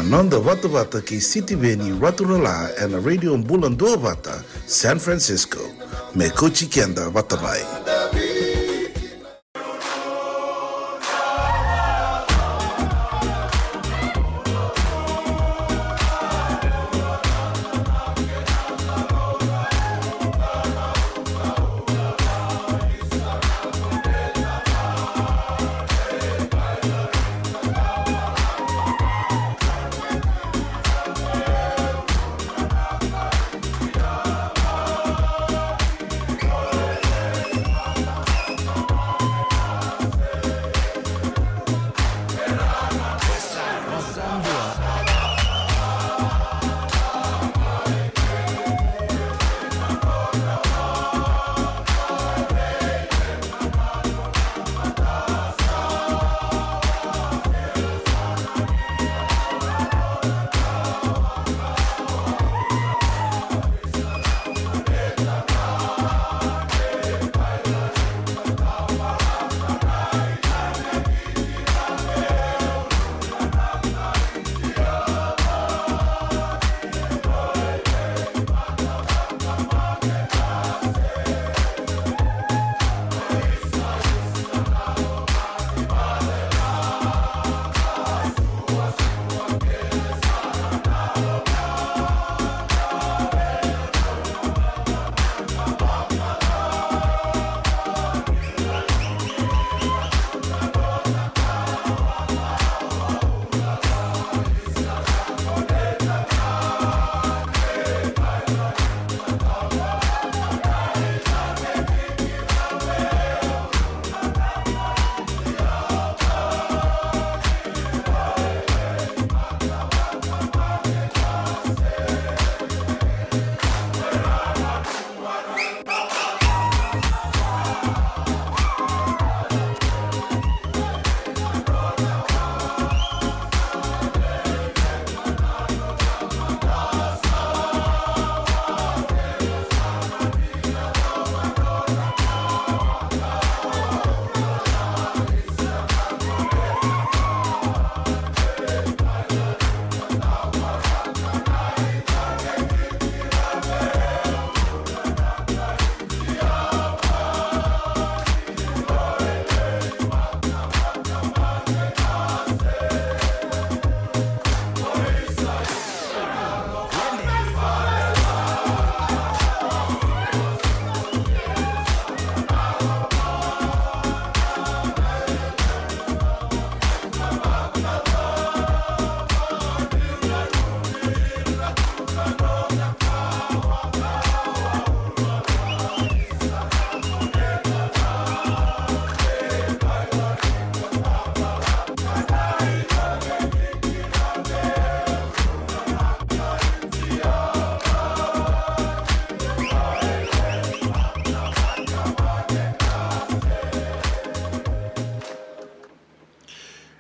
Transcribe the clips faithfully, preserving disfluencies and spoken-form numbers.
Noda vatavata kei Sitiveni Raturala ena Radio Bula Duavata, San Francisco. Me kauti keda vata mai.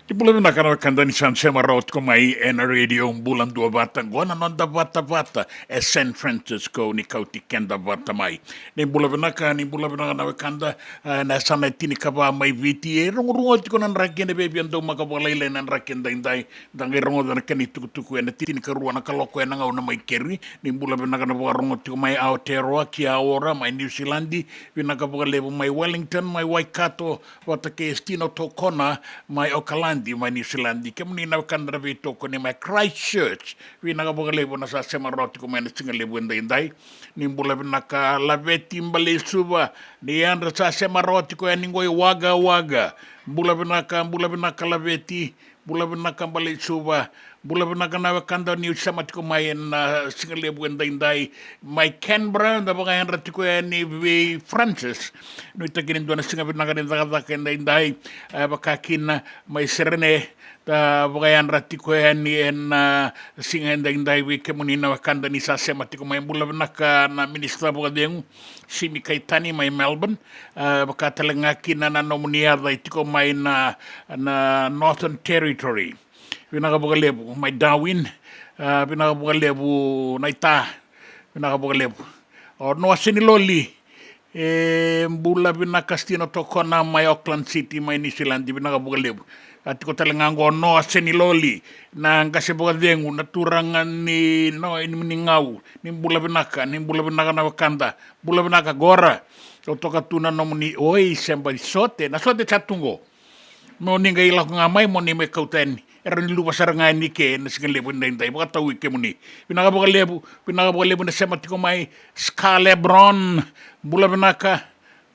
Ni bula vinaka na wekada ni sa sema rawa tiko mai ena Radio Bula Duavata, qo na noda vatavata e San Francisco, ni kauti keda vata mai. Ni bula vinaka, ni bula vinaka na wekada, eh, na yasana e tinikava mai Viti, e rogorogo tiko na draki ena viavia daumaka vakalailai na draki edaidai. Da qai rogoca na kena itukutuku ena tinikarua na kaloko ena gauna mai keri. Ni bula vinaka na vakarogo tiko mai Aotearoa ki Aora mai Niusiladi. Vinaka vakalevu mai Wellington, mai Waikato, vata kei Stino Tokona mai Okaladi mai Niusiladi. Kemuni na wekada na veitokoni mai Christchurch, vinaka vakalevu na sa sema rawa tiko mai na siga levu edaidai. Ni bula vinaka Laveti Baleisuva, ni yadra sa sema rawa tiko yani qo i Wagga Wagga. Bula vinaka, bula vinaka Laveti. Bula vinaka Baleisuva. Bula vinaka na wekada ni sema tiko mai ena siga levu edaidai. Mai Canberra da vakayadra tiko yani vei Francis. Nuitaki ni dua na siga vinaka ni cakacaka edaidai. E, vaka kina mai Serene da vakayadra tiko yani ena siga edaidai vei kemuni na wekada ni sa sema tiko mai. Bula vinaka na minisita vakacegu Simi Kaitani mai Melbourne. E, vaka tale ga kina na nomuni yaca e tiko mai na, na Northern Territory. Vinaka vakalevu mai Darwin. E, vinaka vakalevu Naita. Vinaka vakalevu. O Noa Seniloli. E bula vinaka Stino Tokona mai Auckland City mai Niusiladi, vinaka vakalevu. A tiko tale ga qo Noa Seniloli, na qase vakacegu, na turaga ni no, ni, ni Gau, ni bula vinaka, ni bula vinaka na wekada, bula vinaka qora. Au toka tu na nomuni, oi, seba i sote, na sote sa tu qo. Mo ni qai lako ga mai, mo ni mai kauta yani. Era ni luva sara ga yani ke na siga levu edaidai, vakatau i kemuni. Vinaka vakalevu, vinaka vakalevu na sema tiko mai, Ska Lebron, bula vinaka,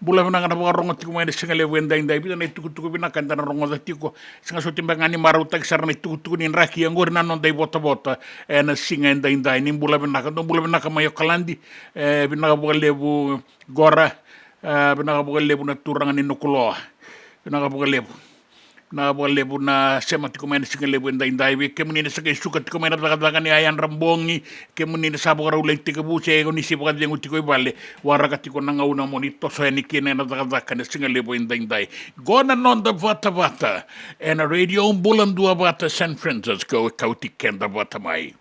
bula vinaka na vakarogo tiko mai na siga levu edaidai, vica na itukutuku vinaka eda na rogoca tiko, sega soti beka ga ni marautaki sara na itukutuku ni draki, oqori na noda ivotavota, ena siga edaidai, ni bula vinaka, dou bula vinaka mai Okaladi, e, vinaka vakalevu, Qora, e, vinaka vakalevu na turaga ni Nukuloa. Vinaka vakalevu. Vinaka vakalevu na sema tiko mai na siga levu edaidai. Vei kemuni na sa qai suka tiko mai na cakacaka ni a yadra bogi, kemuni na sa vakarau lai tekivu se o ni se vakacegu tiko i vale, waraka tiko na gauna mo ni toso yani kina ena cakacaka na siga levu edaidai. Qo na noda vatavata ena Radio Bula Duavata San Francisco, e kauti keda vata mai.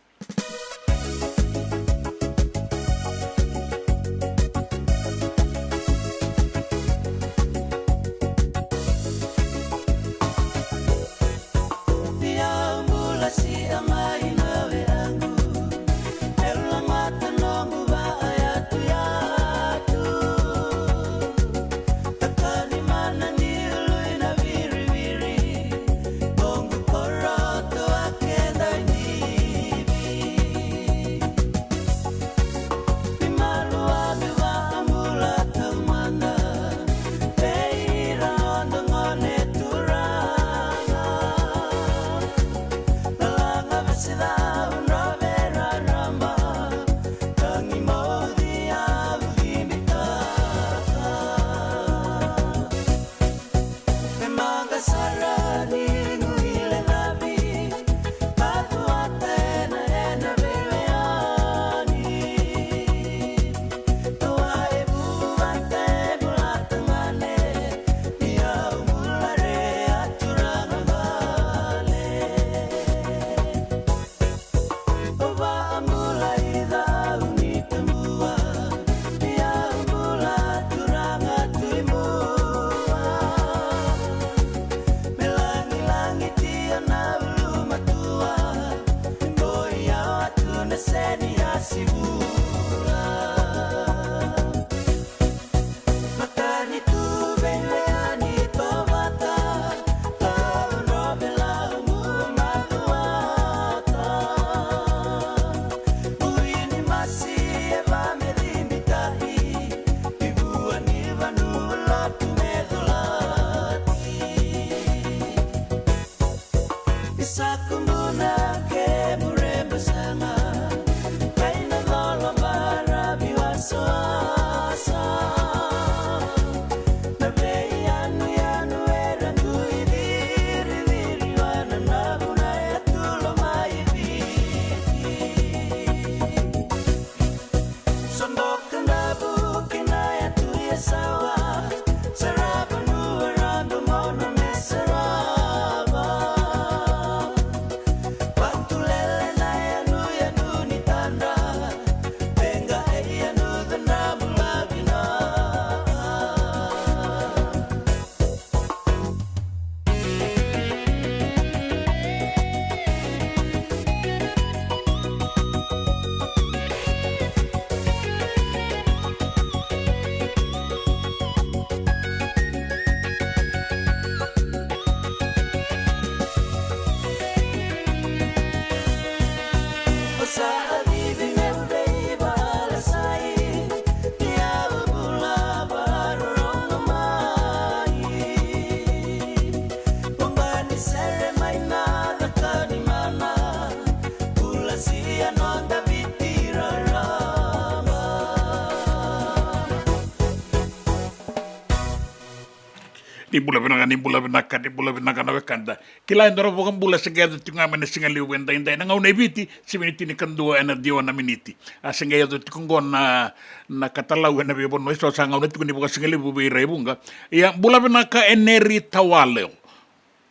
Ni bula vinaka, ni bula vinaka, ni bula vinaka na wekada. Kila e dua na vakabula se qai yaco tiko ga mai na siga levu edaidai, na gauna e Viti, sivi ni tinikadua ena ciwa na miniti. A se qai yaco tiko qo na, na katalau ena veivanua eso, sa gauna tiko ni vakasigalevu vei ira e vuqa. Ia, bula vinaka Eneri Tawalo.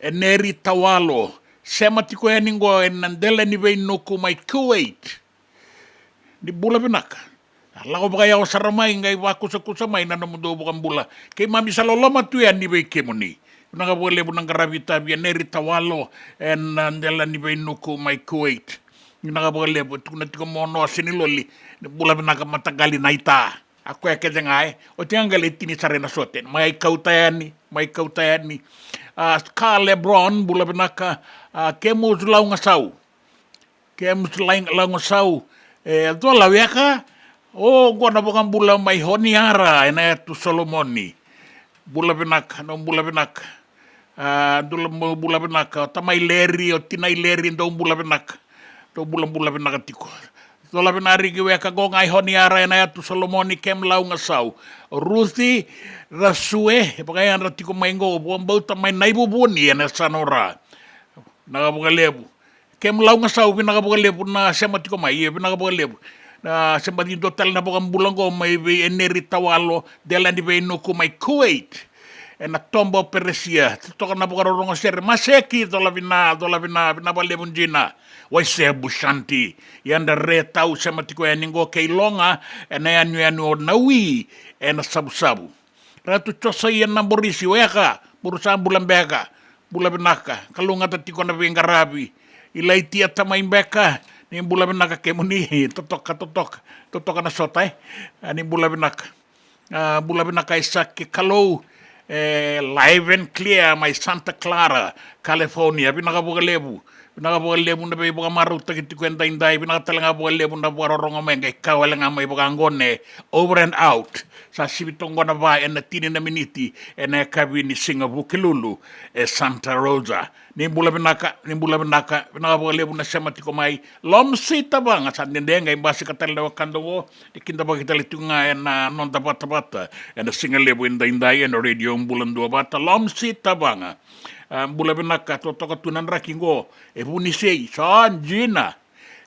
Eneri Tawalo. Sema tiko yani qo ena dela ni veinuku mai Kuwait. Ni bula vinaka. Lako vakayawa sara mai, qai vakusakusa mai na nomudou vakabula. Keimami sa loloma tu yani vei kemuni. Vinaka vakalevu na qaravi itavi, e Neri Tawalo, ena dela ni veinuku mai Kuwait. Vinaka vakalevu, e tukuna tiko mo Noa Seniloli, ni bula vinaka mataqali naita. A koya kece ga e, oti ga qai lai tini sara ena sote. Mai kauta yani, mai kauta yani. A, Scar Lebron, bula vinaka, a, Kemus Laugasau. Kemus Lai-, Laugasau, e, Cola Weka, o, qo na vakabula mai Honiara, ena yatu Solomoni. Bula vinaka, no bula vinaka. A, dou la mo bula vinaka, o tamai Leri, o tinai Leri, dou bula vinaka. Dou bula, bula vinaka tiko. Cola Vinariki Weka, qo ga i Honiara, ena yatu Solomoni, Kem Laugasau. Ruthi Rasue, e vakayadra tiko mai qo, vakabauta mai Naivuvuni, ena yasana o Ra. Vinaka vakalevu. Kem Laugasau, vinaka vakalevu na sema tiko mai, e, vinaka vakalevu. Na sema ni dua tale na vakabula qo mai vei Eneri Tawalo, dela ni veinuku mai Kuwait. Ena toba o Peresia, totoka na vakarorogo sere, Maseki, cola vina, cola vina, vinaka vakalevu Jina. Waisea Bushanti, Yadra Retau, sema tiko yani qo kei Loga, ena yanuyanu o Nawi, ena Savusavu. Ratu Josaia Naborisi, Weka, buru sa bula beka, bula vinaka, kalougata tiko na veiqaravi. Ilaitia Tamai Beka, ni bula vinaka kemuni, totoka, totoka, totoka na sota, e? A, ni bula vinaka. A, bula vinaka Isaac Kalou, e, live and clear mai Santa Clara, California, vinaka vakalevu. Vinaka vakalevu na veivakamarautaki tiko edaidai, vinaka tale ga vakalevu na vakarorogo mai, qai ka wale ga mai vakaqo ne, over and out. Sa sivi toka qo na va ena tini na miniti, ena yakavi ni siga Vukelulu, e Santa Rosa. Ni bula vinaka, ni bula vinaka, vinaka vakalevu na sema tiko mai, Lomsi Tavaga, sa dede qai basika tale na wekada qo, e kidavaki tale tiko ga ena noda vatavata, ena siga levu edaidai, ena Radio Bula Duavata, Lomsi Tavaga. A, bula vinaka, totoka tu na draki qo, e Vunisei, sa Jina.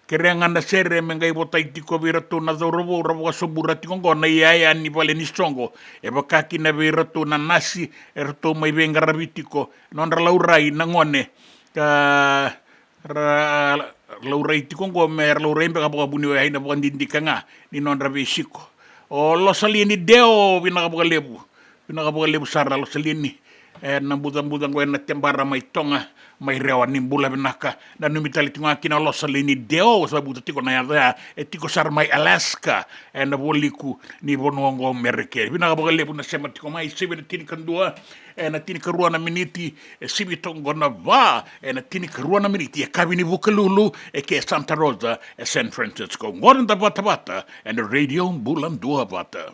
Kerea ga na sere me qai votai tiko vei iratou na cauravou ra vakasobura tiko qo na iyaya ni vale ni soqo. E vaka kina vei iratou na nasi, eratou mai veiqaravi tiko, nodra laurai na gone. Ka ra laurai tiko qo me ra laurai beka vakavuniwai na vakadidike ga ni nodra veisiko. O Losalini Deo, vinaka vakalevu. Vinaka vakalevu sara Losalini. E, na bucabuca qo ena Tebara mai Toga, mai Rewa, ni bula vinaka. Nanumi tale tiko ga kina o Losalini Deo, sa vuta tiko na yaca ya, e tiko sara mai Alaska, ena vualiku ni vanua qo Merika. Vinaka vakalevu na sema tiko mai, sivi na tinikadua, ena tinikarua na miniti, e sivi toka qo na va, ena tinikarua na miniti, e yakavi ni Vukelulu, e ke Santa Rosa, e San Francisco. Qo na noda vatavata, ena Radio Bula Duavata.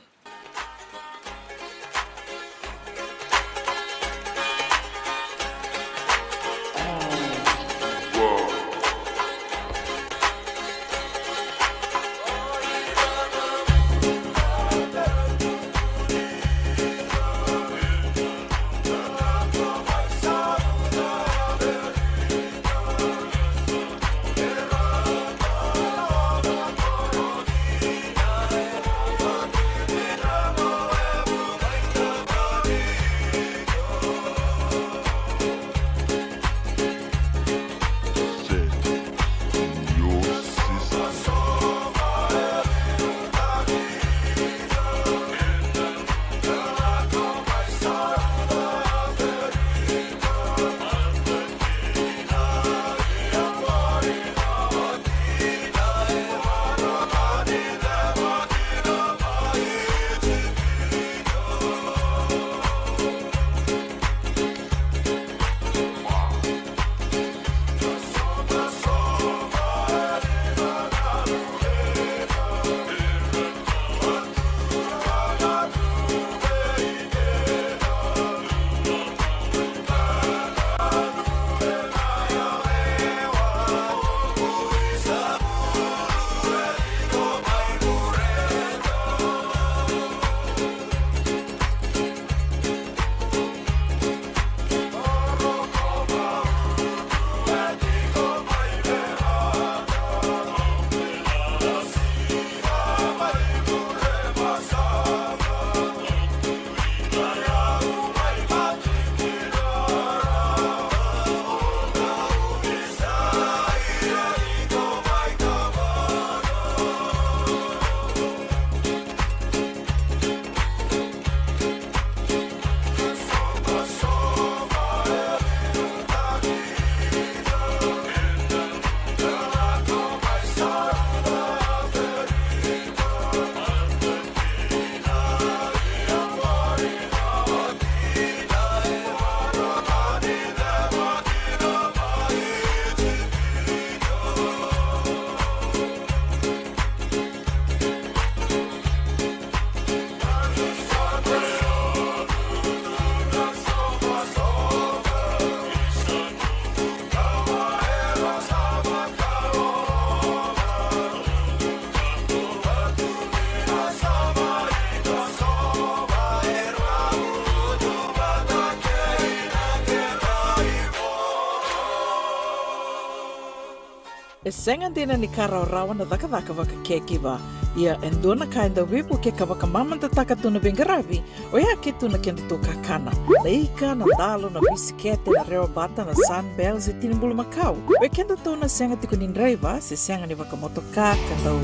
E sega dina ni ka rawarawa na cakacaka vaka caregiver. Ia e dua na ka e dau veivukei ka vakamamadataka tu na veiqaravi, oya ke tu na kedatou kakana. Na ika, na dalo, na bisikete, na rewa bata, na Sunbell se tini bulumakau. Vei kedatou na sega tiko ni draiva se sega ni vakamotoka ka dau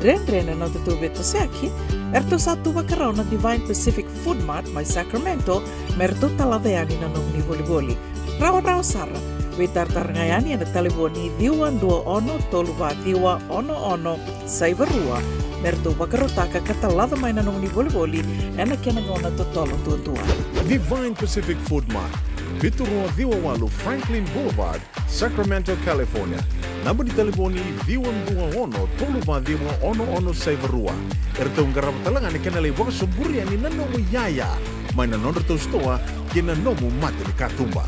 dredre na nodatou veitosoyaki, eratou sa tu vakarau na Divine Pacific Food Mart mai Sacramento me ratou talaca yani na nomuni volivoli. Rawarawa sara. Veitaratara ga yani ena talevoni ciwa dua ono tolu va ciwa ono ono saiva rua me ratou vakarautaka ka talaca mai na nomuni volivoli ena kena gauna totolo duadua. Divine Pacific Food Mart, vitu rua ciwa walu Franklin Boulevard, Sacramento, California. Naba ni talevoni ciwa dua ono tolu va ciwa ono ono saiva rua. Eratou qarava tale ga na kena lai vakasoburi yani na nomu iyaya mai na nodratou sitoa kei na nomu mata ni katuba.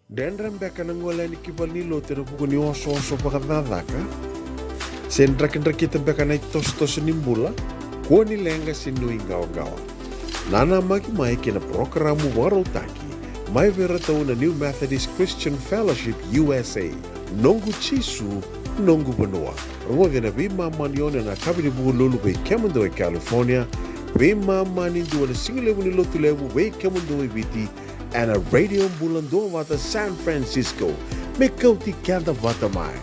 Dredre beka na gole yani ki valenilotu ena vuku ni osooso vakacakacaka? Se drakidrakita beka na itosotoso ni bula? Kua ni leqa se nuiqawaqawa. Nanamaki mai kei na parokaramu vakarautaki mai vei iratou na New Methodist Christian Fellowship U S A. Noqu Jisu, noqu vanua. Rogoci ena veimama ni ono ena yakavi ni Vukelulu vei kemudou e California, veimama ni dua na sigalevu ni Lotulevu vei kemudou e Viti, ena Radio Bula Duavata San Francisco. Me kauti keda vata mai.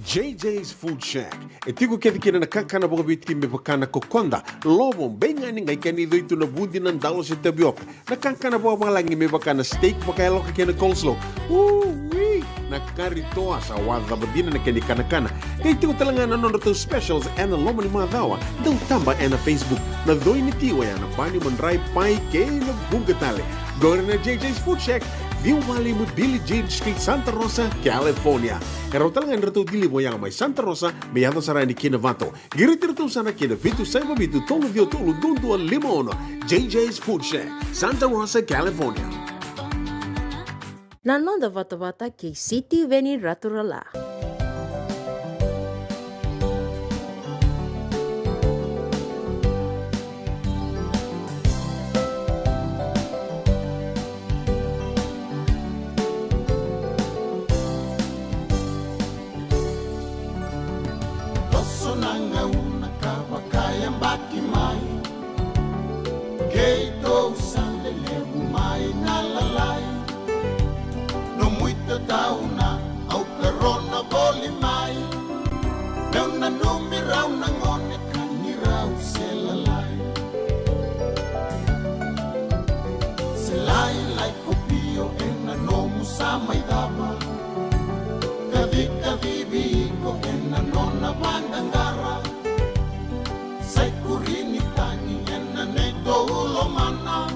J J's Food Shack. E tiko kece kina na kakana vakaviti me vaka na kokoda, lovo, beigani, qai kena icoi tu na vudi, na dalo se tavioka. Na kakana vakavalagi me vaka na steak vakayaloka kei na coleslaw. Ui! Na kari toa, sa wacava dina na kena ikanakana. Qai tiko tale ga na nodratou specials ena loma ni macawa. Dau taba ena Facebook. Na coi ni ti oya na bani, madrai, pai kei na vuqa tale. Qori na J J's Food Shack, ciwa walu lima Billie Jean Street, Santa Rosa, California. E rawa tale ga ni ratou deliver oya mai Santa Rosa me yaco sara yani ki Novato. Qiriti iratou sara ki na vitu saiva vitu tolu ciwa tolu dua dua lima ono. J J's Food Shack, Santa Rosa, California. Na noda vatavata kei Sitiveni Raturala. Toso na gauna ka vakayabaki mai, keitou sa lelevu mai na lalai. Nomu itatau na au karona voli mai, meu nanumi rau na gone ka ni rau se lalai. Se lailai ko Pio ena nomu sa mai cava, kacikacivi iko ena nona vaqaqara. Sa ikuri ni tagi ena neitou lomana,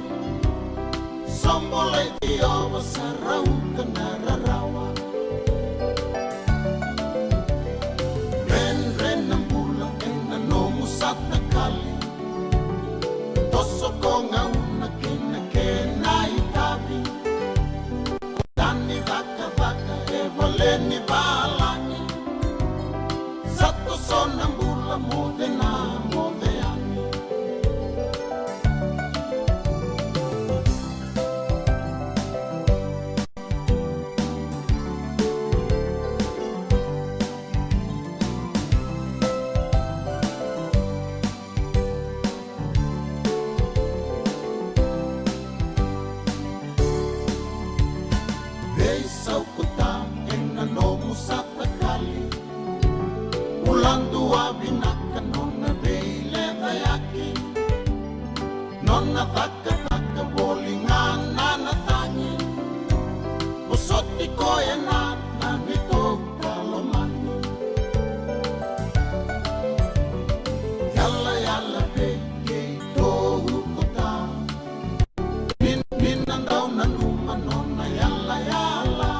sobo lai Jiova sa rauta na rarawa. Dredre na bula ena nomu sa takali, toso ko gauna kei na kena itavi. Ko tani cakacaka e vale ni valagi, sa toso na bula moce na moce yani. Veisau ko Ta ena nomu sa takali, bula dua vinaka nona veilecayaki. Nona cakacaka voli ga na na tagi, vosoti koya na na neitou ka lomani. Yalayala vei keitou ko Ta, ni, ni na dau nanuma nona yalayala.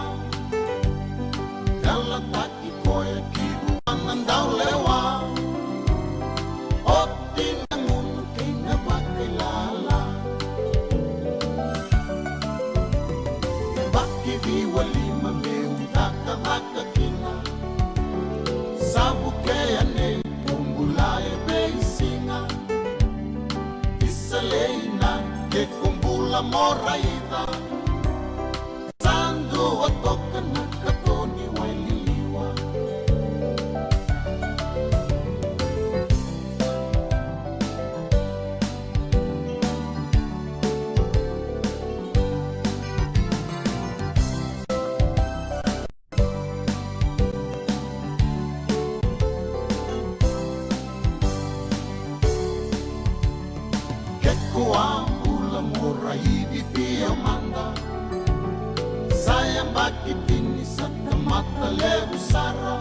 Yalataki koya ki vua na daulewa, oti na gunu kei na vakailala. Vakaciwa lima meu cakacaka kina, sa vukea nei ko bula e veisiga. Isa lei na ke ko bula mo raica, sa Au a bula mo raici vei au mada. Sa yabaki tini sa tamata levu sara.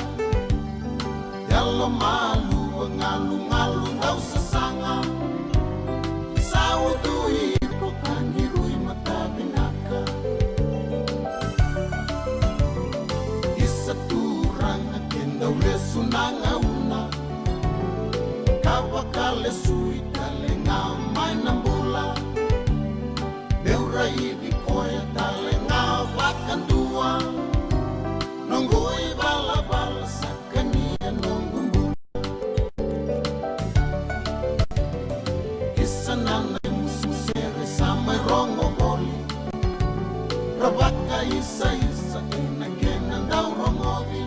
Yalo malua galugalu dau sasaga. Sa ucui iko ka ni rui matavinaka. Isa turaga ke dau lesu na gauna. Ka vakalesui tale ga mai na bula. Meu raici koya tale ga vakadua. Noqu ivalavala sa kania noqu bula. Isa na nai musu sere sa mai rogo voli. Ra vakaisaisa ena kena dau rogovi.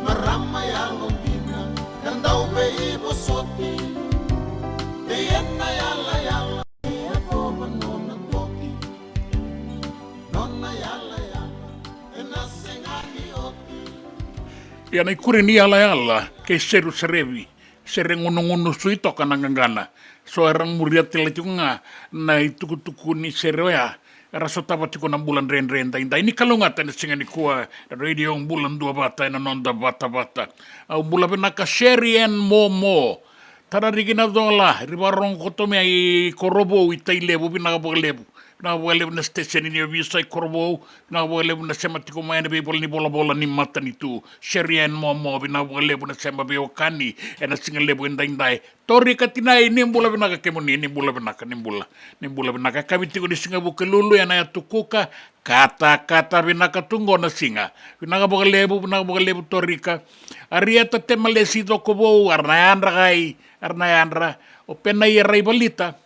Marama yalodina ka dau veivosoti. Vei ena yalayala e yacova nona toki. Nona yalayala ena sega ni oti. Ia na ikuri ni yalayala kei Seru Serevi, sere gunugunu sui toka na qaqana. So era muria tale tiko ga na itukutuku ni sere oya. Era sotava tiko na bula dredre daidai. Ni kalougata ena siga nikua na Radio Bula Duavata ena noda vatavata. Au bula vinaka Seri Ann Momo. Tara riki na cola, ri vakarogo koto mai Korovou i Tailevu, vinaka vakalevu. Vinaka vakalevu na siteseni ni ovisa i Korovou, vinaka vakalevu na sema tiko mai ena veivala ni volavola ni matanitu. Seri Ann Momo, vinaka vakalevu na sema veiwekani ena siga levu edaidai. Torika Tinai, ni bula vinaka kemuni, ni bula vinaka, ni bula. Ni bula vinaka, yakavi tiko ni siga Vukelulu ena yatu Kuka, katakata vinaka tu qo na siga. Vinaka vakalevu, vinaka vakalevu Torika. Arieta Temalesi Cokovou, era na yadra kai, era na yadra. O Penaia Raivalita,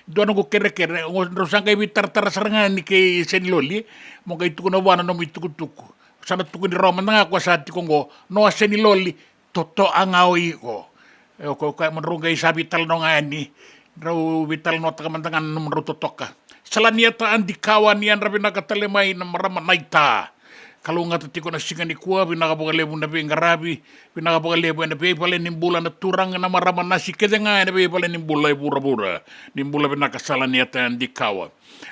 dua noqu kerekere, o drau sa qai veitaratara sara ga ni kei Seniloli, mo qai tukuna vua na nomu itukutuku. Sa na tukuni rawa mada ga koya sa tiko qo, Noa Seniloli, totoka ga o iko. E, o koya, o koya mo drau qai sa veitalanoa ga yani, drau veitalanoataka mada ga na nomudrau totoka. Salanieta Adikawa, ni yadra vinaka tale mai na marama naita. Kalougata tiko na siga nikua, vinaka vakalevu na veiqaravi, vinaka vakalevu ena veivale ni bula na turaga na marama nasi kece ga ena veivale ni bula e vuravura. Ni bula vinaka Salanieta Adikawa.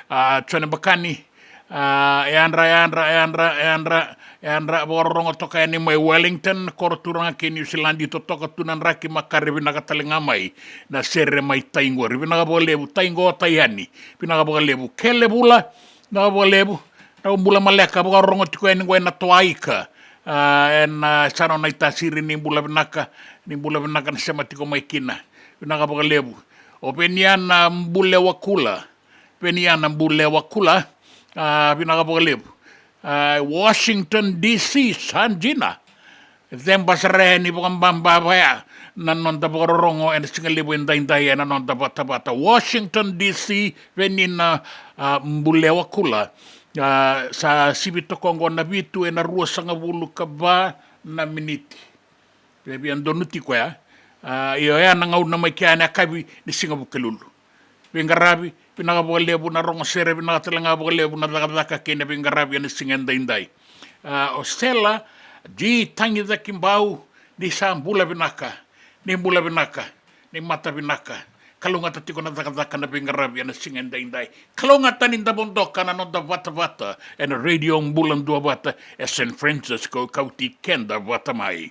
A, Jone Bakani, a, yadra, yadra, yadra, yadra, yadra, vakarorogo toka yani mai Wellington, koro turaga kei Niusiladi, totoka tu na draki makare vinaka tale ga mai na sere mai Taiqori. Vinaka vakalevu, Taiqo, Taiani, vinaka vakalevu. Kele Vula, vinaka vakalevu. Drau bula maleka, vakarorogo tiko yani qo ena Toaika. A, ena, a, Sano Naitasiri, ni bula vinaka, ni bula vinaka na sema tiko mai kina. Vinaka vakalevu. O Veniana Bulewakula. Veniana Bulewakula, a, vinaka vakalevu. A, Washington D C, sa dina. Ceba sara yani vakababa vaya na noda vakarorogo ena siga levu edaidai ena noda vatavata. Washington D C, Veniana, a, Bulewakula. A, sa sivi toka oqo na vitu ena ruasagavulu ka va na miniti. Via, via donu tiko ya. A, io, oya na gauna mai kea ena yakavi ni siga Vukelulu. Veiqaravi, vinaka vakalevu na rogo sere, vinaka tale ga vakalevu na cakacaka kei na veiqaravi ena siga edaidai. A, o Sela G Tagicakibau, ni sa bula vinaka, ni bula vinaka, ni mata vinaka. Kalougata tiko na cakacaka na veiqaravi ena siga edaidai. Kalougata ni da vodoka na noda vatavata ena Radio Bula Duavata e San Francisco, kauti keda vata mai.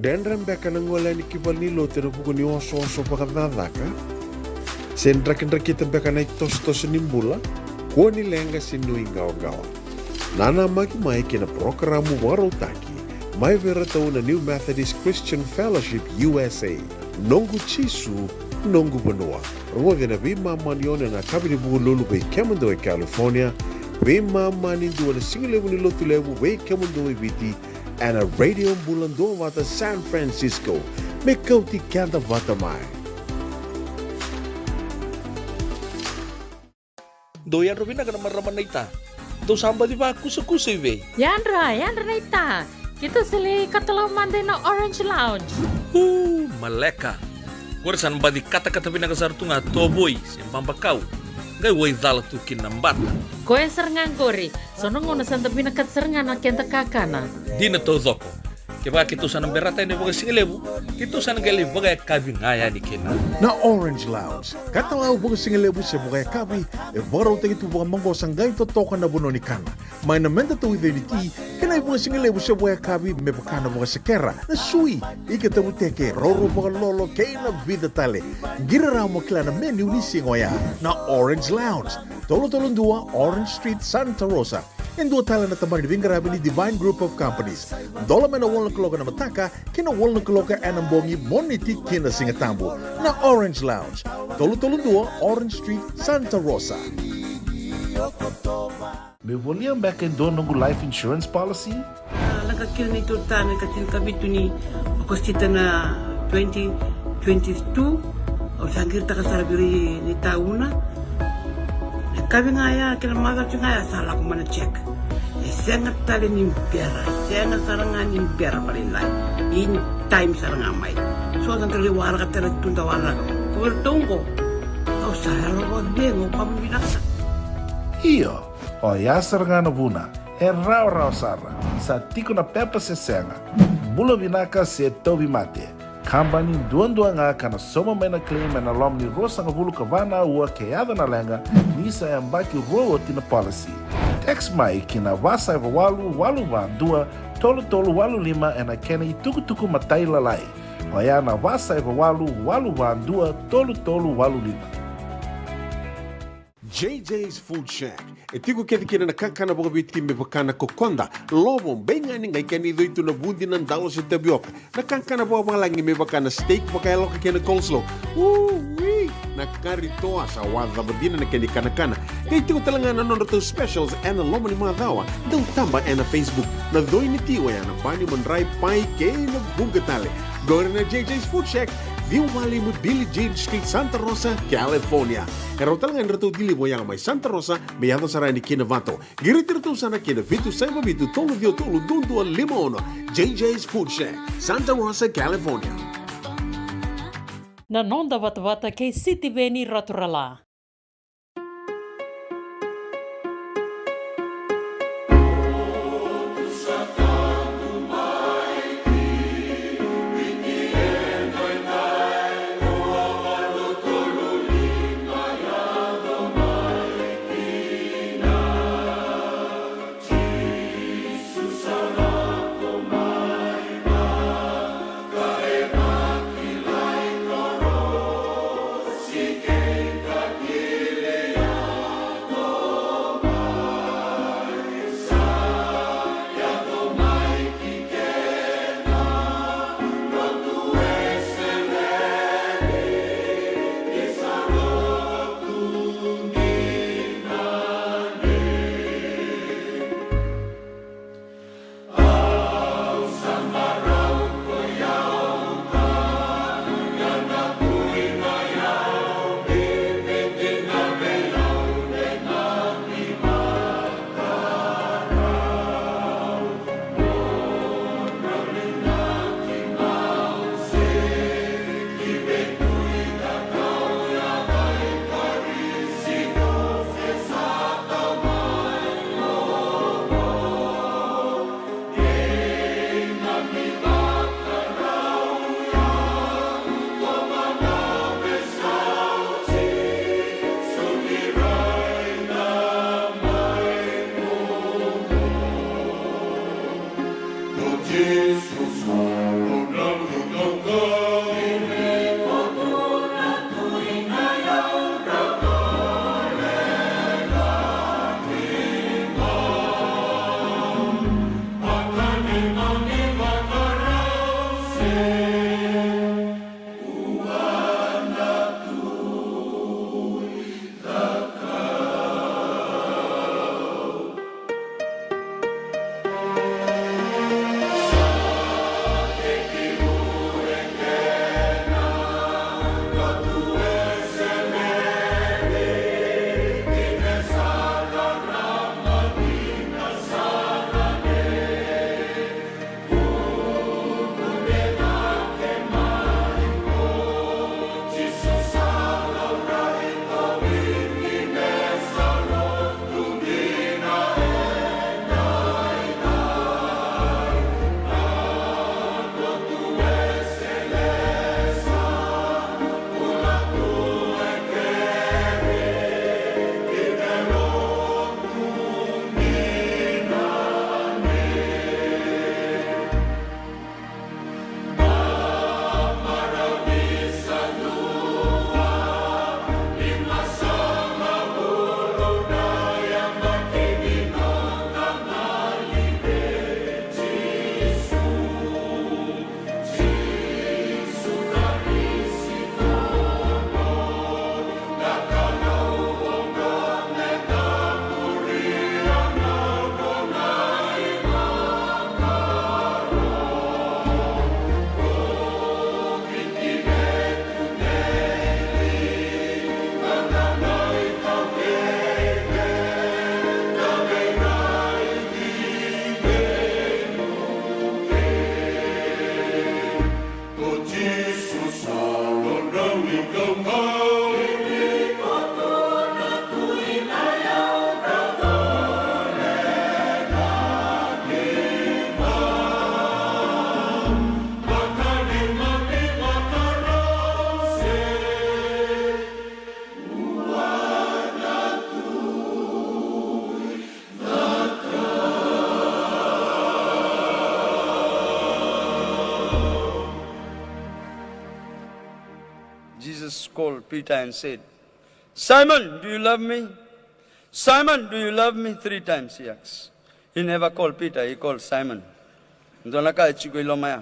Dredre beka na gole yani ki valenilotu ena vuku ni osooso vakacakacaka? Se drakidrakita beka na itosotoso ni bula? Kua ni leqa se nuiqawaqawa. Nanamaki mai ki na parokaramu vakarautaki mai vei iratou na New Methodist Christian Fellowship U S A, Noqu Jisu, Noqu Vanua. Rogoci ena veimama ni ono ena yakavi ni Vukelulu vei kemudou e California, veimama ni dua ena sigalevu ni Lotulevu vei kemudou e Viti, ena Radio Bula Duavata San Francisco. Me kauti keda vata mai. Dou yadra vinaka na marama naita. Dou sa baci vakusakusa i vei? Yadra, yadra naita. Keitou sa lai katalau mada ina Orange Lounge. Uu, maleka. Qori sa na baci katakata vinaka sara tu ga tovoi se babakau. Qai waicala tu kina na bata. Koya sara ga qori. So na gauna sa da vinakata sara ga na keda kakana. Dina taucoko. Kevaka keitou sa na berata yani vakasigalevu, keitou sa na qai lai vakayakavi ga yani kina. Na Orange Lounge, katalau vakasigalevu se vakayakavi, e vakarautaki tu vakamaqosa qai totoka na vanua ni kana. Mai na meda tauica ni ti, kei na ivakasigalevu se vakayakavi me vaka na vakasekera, na sui, ika tavuteke, raurau vakalolo, kei na vica tale. Qiri rawa mo kila na menu ni siga oya. Na Orange Lounge, tolu tolu dua Orange Street, Santa Rosa. E dua tale na tabana ni veiqaravi ni Divine Group of Companies. Dola mai na walu na kaloko ena mataka ki na walu na kaloko ena bogi, Moniti ki na Sigatabu. Na Orange Lounge, tolu tolu dua Orange Street, Santa Rosa. Meu volia beka e dua noqu life insurance policy? A, lako kina neitou ta na ika tinikavitu ni Okosita na twenty twenty-two. Au sa qiritaka sara vei ira na tauna. Na yakavi ga ya kei na macawa ga ya sa lako mai na check. E sega tale ni bera, e sega sara ga ni bera vakalailai. In time sara ga mai. So da qai waraka tale tu da waraka. Ko iratou qo, au sa yalo vakacegu, au vakavinavinaka. Io. Oya sara ga na vuna, e rawarawa sara, sa tiko na pepa se sega, bula vinaka se tauvimate. Kabani duadua ga ka na sauma mai na claim ena loma ni ruasagavulu ka va na aua ke yaco na leqa, ni sa yabaki rua oti na policy. Text mai ki na va saiva walu walu va dua tolu tolu walu lima ena kena itukutuku matailalai. Oya na va saiva walu walu va dua tolu tolu walu lima. J J's Food Shack. E tiko kece kina na kakana vakaviti me vaka na kokoda, lovo, beigani, qai kena icoi tu na vudi, na dalo se tavioka. Na kakana vakavalagi me vaka na steak vakayaloka kei na coleslaw. Ui! Na kari toa sa wacava dina na kena ikanakana. Qai tiko tale ga na nodratou specials ena loma ni macawa. Dau taba ena Facebook. Na coi ni ti oya na bani, madrai, pai kei na vuqa tale. Qori na J J's Food Shack, ciwa walu lima Billie Jean Street, Santa Rosa, California. E rawa tale ga ni ratou deliver oya mai Santa Rosa me yaco sara yani ki Novato. Qiriti iratou sara ki na vitu saiva vitu tolu ciwa tolu dua dua lima ono. J J's Food Shack, Santa Rosa, California. Na noda vatavata kei Sitiveni Raturala. Jesus called Peter and said, "Simon, do you love me? Simon, do you love me?" Three times he asked. He never called Peter, he called Simon. Dua na ka e tiko i loma ya.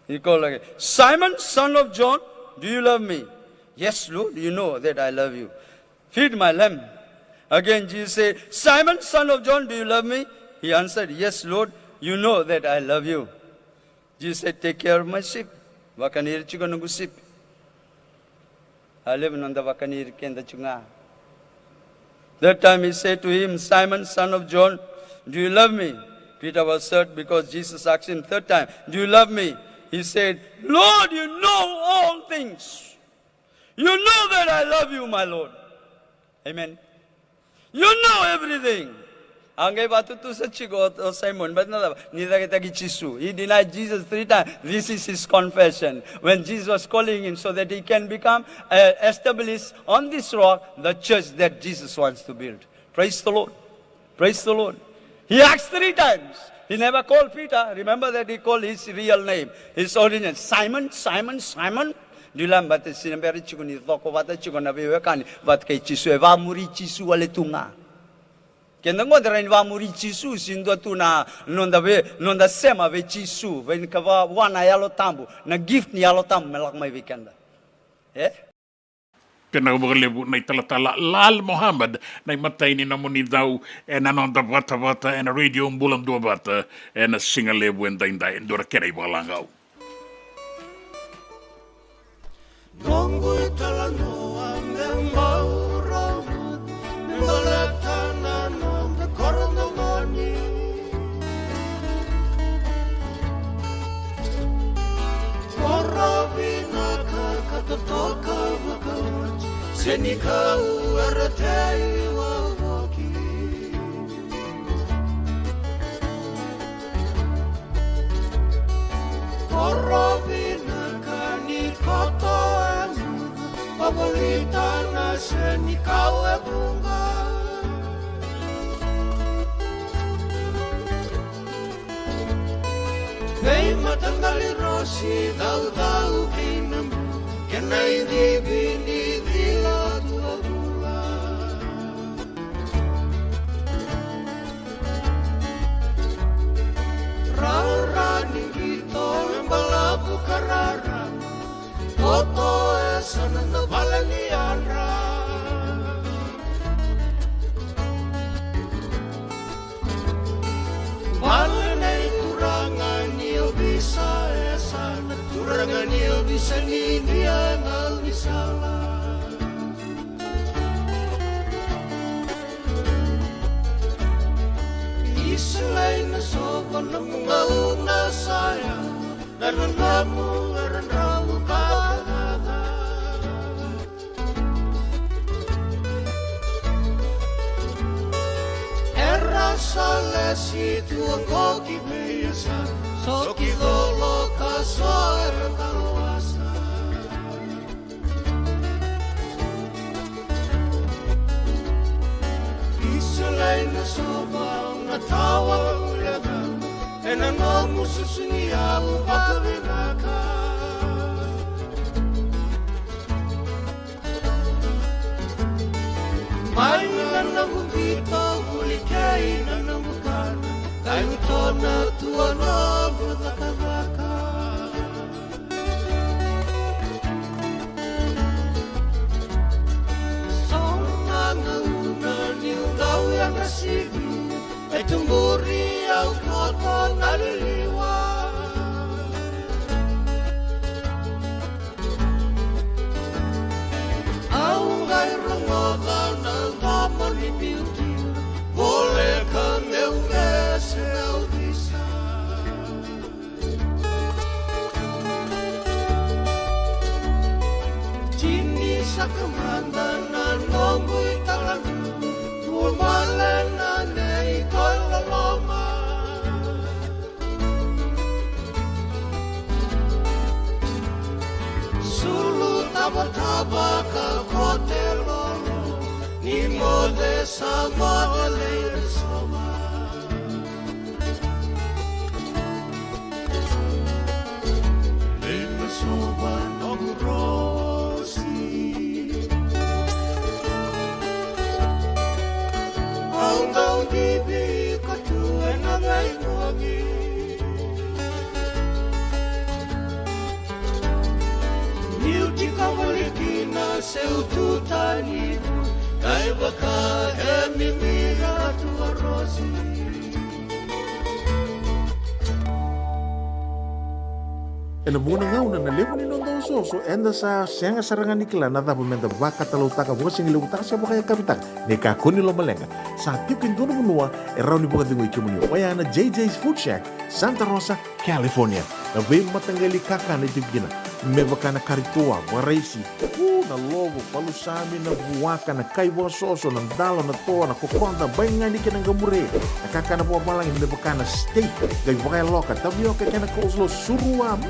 He called again, "Simon, son of John, do you love me?" "Yes, Lord, you know that I love you. Feed my lamb." Again, Jesus said, "Simon, son of John, do you love me?" He answered, "Yes, Lord, you know that I love you." Jesus said, "Take care of my sheep." Vakani ira tiko noqu sipi. A levu noda vakani ira keda tiko ga. That time he said to him, "Simon, son of John, do you love me?" Peter was hurt because Jesus asked him third time, "Do you love me?" He said, "Lord, you know all things. You know that I love you, my Lord." Amen. You know everything. A qai vakatutusa tiko o, o Simon, but na cava, ni cakitaki Jisu. He denied Jesus three times. This is his confession. When Jesus was calling him so that he can become, uh, established on this rock, the church that Jesus wants to build. Praise the Lord. Praise the Lord. He asked three times. He never called Peter. Remember that he called his real name, his origin. "Simon, Simon, Simon." Dou lembata, se bera tiko ni coko vata tiko na veiwekani vata kei Jisu, e vakamuri Jisu wale tu ga. Keda qo da rawa ni vakamuri Jisu, se dua tu na noda vei, noda sema vei Jisu, vei ni ka va, vua na Yalo Tabu, na gift ni Yalo Tabu me lako mai vei keda. E? Vinaka vakalevu na italatala Lal Mohammed, na imatai ni nomuni cau ena noda vatavata ena Radio Bula Duavata ena siga levu edaidai, e dua na kena ivakalagau. Noqu italanoa me bau rau, me baleta na noda koro domoni. Koro vinaka ka totoka vakaoti, se ni kau era tei wavoki. Koro vinaka ni koto e mudu, vavolita na se ni kau e vuqa. Veimataqali rosi, caucau kei na bu, kena icivi ni cila tu a vula. Rara ni qito e balavu ka rara, koto e sana na vale ni yadra. Vale nei turaga ni ovisa e sana, turaga ni ovisa ni Idia e gaunisala. Isilai na soqo, nomu gauna sa yaco, na nodamu era drau ka caca. Era sa lesi tu oqo ki veiyasana, so ki colo ka so era kalowasa. Isilai na soqo, au na tawa uleka, ena nomu susu ni yau vakavinaka. Mai na noqu qito, vuli kei na noqu kana, kai tona tu a noqu cakacaka. So na gauna niu dau yadra sivi, e tuburi au koto na liliwa. Au qai rogoca na domo ni biuti, voleka meu qese au visa. Mada na noqu italanoa, ubale na nei ko loloma. Sulu tabataba ka kote lolo, ni moce sa moce lei na sova. Lei na sova noqu rosi. Au dau bibi ko tu ena veivuagi. Niu tiko voli kina seu tu tani. Kai vaka e mimira tu a rosi. Ena vuqa na gauna na levu ni noda osooso eda sa sega sara ga ni kila na cava meda vakatalautaka, vakasigalevu taka se vakayakavi taka. Ni kakua ni lomaleqa, sa tiko e dua na vanua e rawa ni vakacegui kemuni, oya na J J's Food Shack, Santa Rosa, California. Na veimataqali kakana e tiko kina, me vaka na kari toa, vakaraisi, u, na lovo, palusami, na vuaka, na kai vakasoso, na dalo, na toa, na kokoda, baigani kei na qamure, na kakana vakavalagi me vaka na steak, qai vakayaloka, tavioka kei na coleslaw, surua, mm,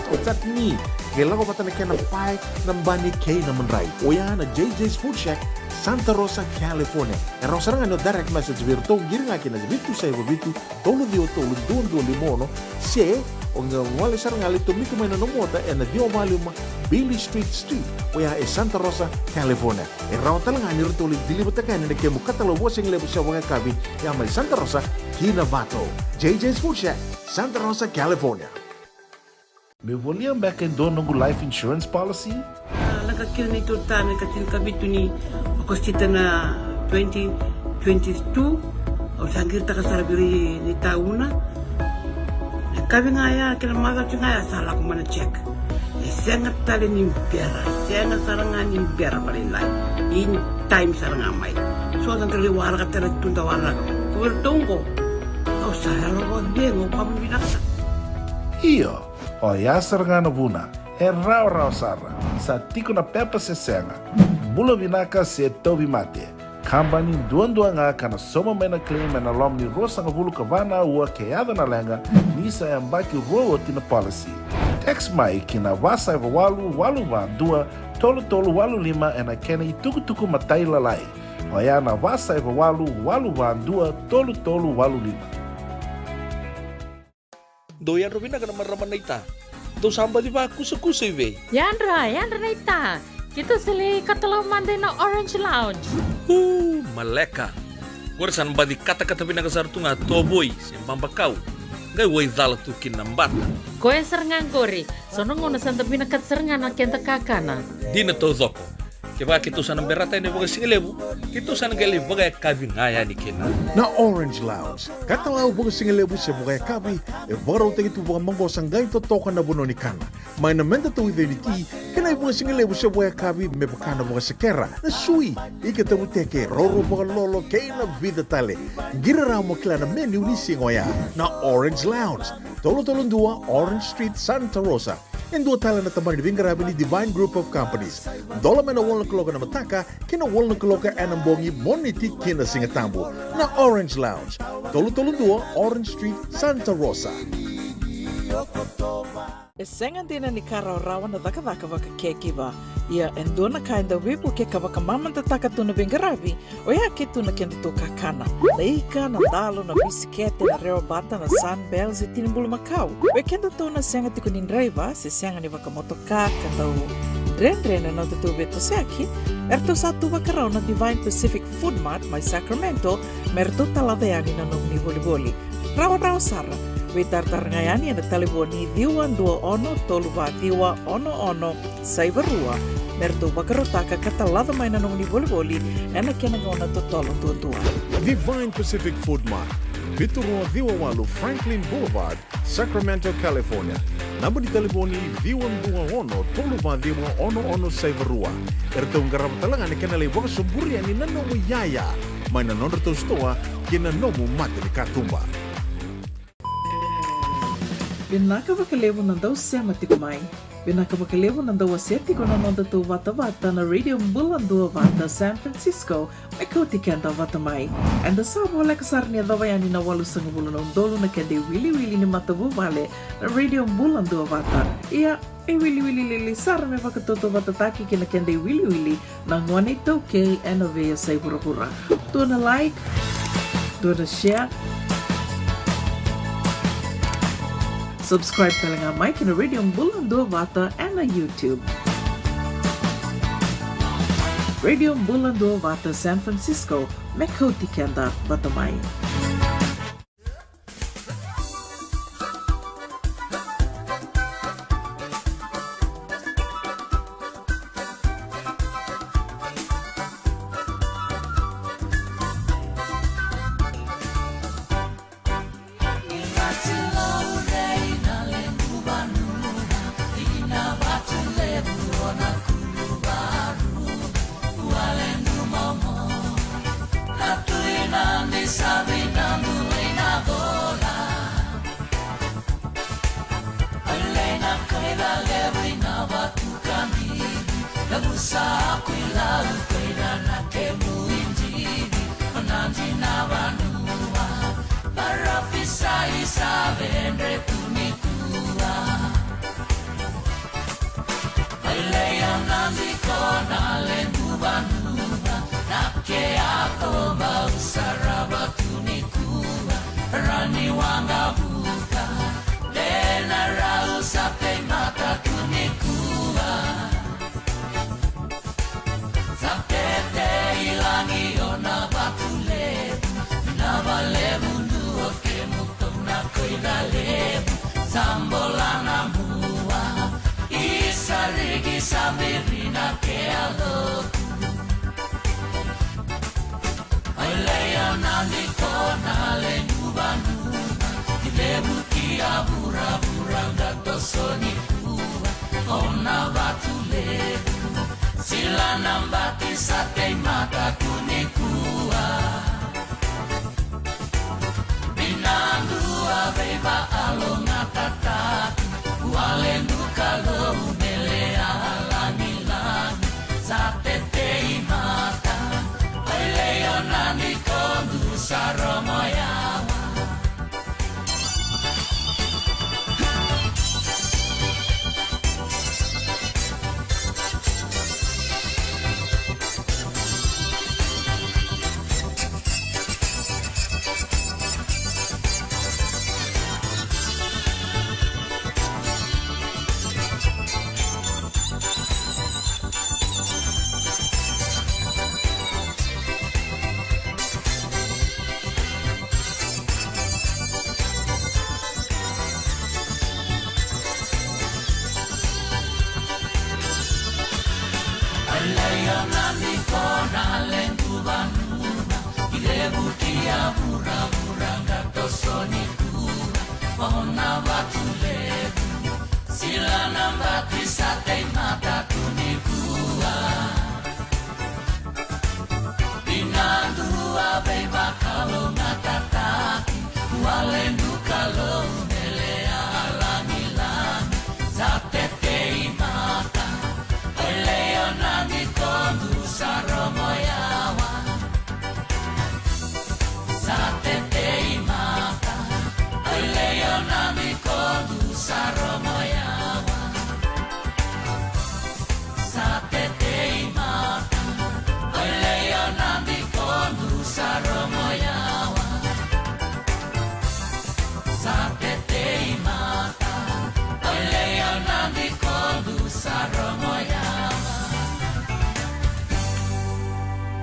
o chutney, qai lako vata na kena pae, na bani kei na madrai. Oya na J J's Food Shack, Santa Rosa, California. E rawa sara ga ni o direct message vei iratou, qiri ga kina vitu saiva vitu, tolu ciwa tolu, dua dua lima ono, se o qai gole sara ga, lai tomika mai na nomu ota ena ciwa walu lima Beale Street Suite, oya e Santa Rosa, California. E rawa tale ga ni ratou lai deliver-taka yani na kemu katalau vakasigalevu se vakayakavi, ya mai Santa Rosa ki Novato. J J's Food Shack, Santa Rosa, California. Meu volia beka e dua noqu life insurance policy? A, lako kina neitou tama e ka tinikavitu ni Okosita na twenty twenty-two. Au sa qiritaka sara vei ira ni tauna. Na yakavi ga ya kei na macawa ga ya sa lako mai na check. E sega tale ni bera, sega sara ga ni bera vakalailai. In time sara ga mai. So da qai waraka tale tu da waraka. Ko vei iratou qo. Au sa yalo vakacegu, au vakavinavinaka. Io. Oya sara ga na vuna, e rawarawa sara, sa tiko na pepa se sega, bula vinaka se tauvimate. Kabani duadua ga ka na sauma mai na claim ena loma ni ruasagavulu ka va na aua ke yaco na leqa, ni sa yabaki rua oti na policy. Text mai ki na va saiva walu walu va dua tolu tolu walu lima ena kena itukutuku matailalai. Oya na va saiva walu walu va dua tolu tolu walu lima. Dou yadra vinaka na marama naita. Dou sa baci vakusakusa i vei? Yadra, yadra naita. Keitou sa lai katalau mada ina Orange Lounge. Uu, maleka. Qori sa na baci katakata vinaka sara tu ga tovoi se babakau. Qai wai cala tu kina na bata. Koya sara ga qori. So na gauna sa da vinakata sara ga na keda kakana. Dina taucoko. Kevaka keitou sa na berata yani vakasigalevu, keitou sa na qai lai vakayakavi ga yani kina. Na Orange Lounge, katalau vakasigalevu se vakayakavi, e vakarautaki tu vakamaqosa qai totoka na vanua ni kana. Mai na meda tauica ni ti, kei na ivakasigalevu se vakayakavi me vaka na vakasekera, na sui, ika tavuteke, roro vakalolo, kei na vica tale. Qiri rawa mo kila na menu ni siga oya. Na Orange Lounge, tolu tolu dua Orange Street, Santa Rosa. E dua tale na tabana ni veiqaravi ni Divine Group of Companies. Dola mai na walu na kaloko ena mataka ki na walu na kaloko ena bogi, Moniti ki na Sigatabu. Na Orange Lounge, tolu tolu dua Orange Street, Santa Rosa. E sega dina ni ka rawarawa na cakacaka vaka caregiver. Ia e dua na ka e dau veivukei ka vakamamadataka tu na veiqaravi, oya kei tu na kedatou kakana. Na ika, na dalo, na bisikete, na rewa bata, na Sunbell, se tini bulumakau. Vei kedatou na sega tiko ni draiva se sega ni vakamotoka ka dau dredre na nodatou veitosoyaki, eratou sa tu vakarau na Divine Pacific Food Mart mai Sacramento me ratou talaca yani na nomuni volivoli. Rawarawa sara. Veitaratara ga yani ena talevoni ciwa dua ono tolu va ciwa ono ono saiva rua me ratou vakarautaka ka talaca mai na nomuni volivoli ena kena gauna totolo duadua. Divine Pacific Food Mart, vitu rua ciwa walu Franklin Boulevard, Sacramento, California. Naba ni talevoni ciwa dua ono tolu va ciwa ono ono saiva rua. Eratou qarava tale ga na kena lai vakasoburi yani na nomu iyaya mai na nodratou sitoa ki na nomu mata ni katuba. Vinaka vakalevu na dau sema tiko mai. Vinaka vakalevu na dau wasea tiko na noda tou vatavata na Radio Bula Duavata San Francisco, me kauti keda vata mai. Eda sa voleka sara ni yacova yani na walusagavulu na udolu na keda iwiliwili ni matavuvale na Radio Bula Duavata. Ia, e wiliwili lili sara me vakatautauvatataki kei na keda iwiliwili na gone iTaukei ena veiyasai vuravura. Dua na like, dua na share. Subscribe tale ga mai kei na Radio Bula Duavata ena YouTube. Radio Bula Duavata San Francisco, me kauti keda vata mai.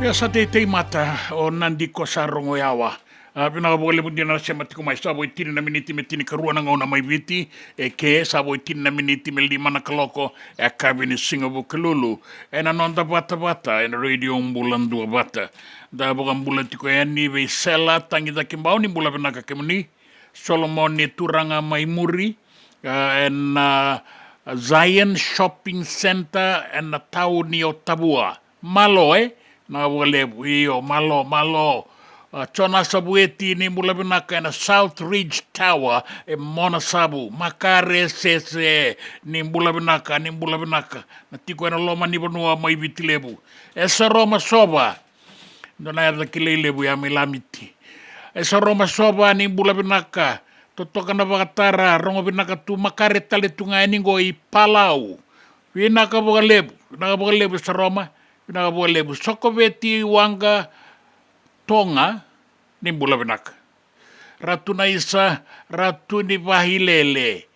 Ia sa teitei mata o Nadi ko sa rogo yawa. A, vinaka vakalevu dina na sema tiko mai. Sa vo e tini na miniti me tinikarua na gauna mai Viti, e ke sa vo e tini na miniti me lima na kaloko, e kavi ni siga Vukelulu. Ena noda vatavata ena Radio Bula Duavata. Da vakabula tiko yani vei Sela Tagicakibau, ni bula vinaka kemuni. Solomoni Turaga mai muri, a, ena Zion Shopping Centre ena tauni o Tavua. Malo, e? Na vakalevu, io, malo, malo. A, Jonasa Vueti, ni bula vinaka, ena South Ridge Tower e Monasavu. Makare Sese, ni bula vinaka, ni bula vinaka, na tiko ena loma ni vanua mai Viti Levu. E Saroma Sova, dua na yaca kilai levu ya mai Lamiti. E Saroma Sova, ni bula vinaka, totoka na vakatara, rogo vinaka tu. Makare tale tu ga yani qo i Palau. Vinaka vakalevu, vinaka vakalevu Saroma, vinaka vakalevu. Sokoveti Waqa Toga, ni bula vinaka. Ratu Naisa, Ratu ni Vahilele.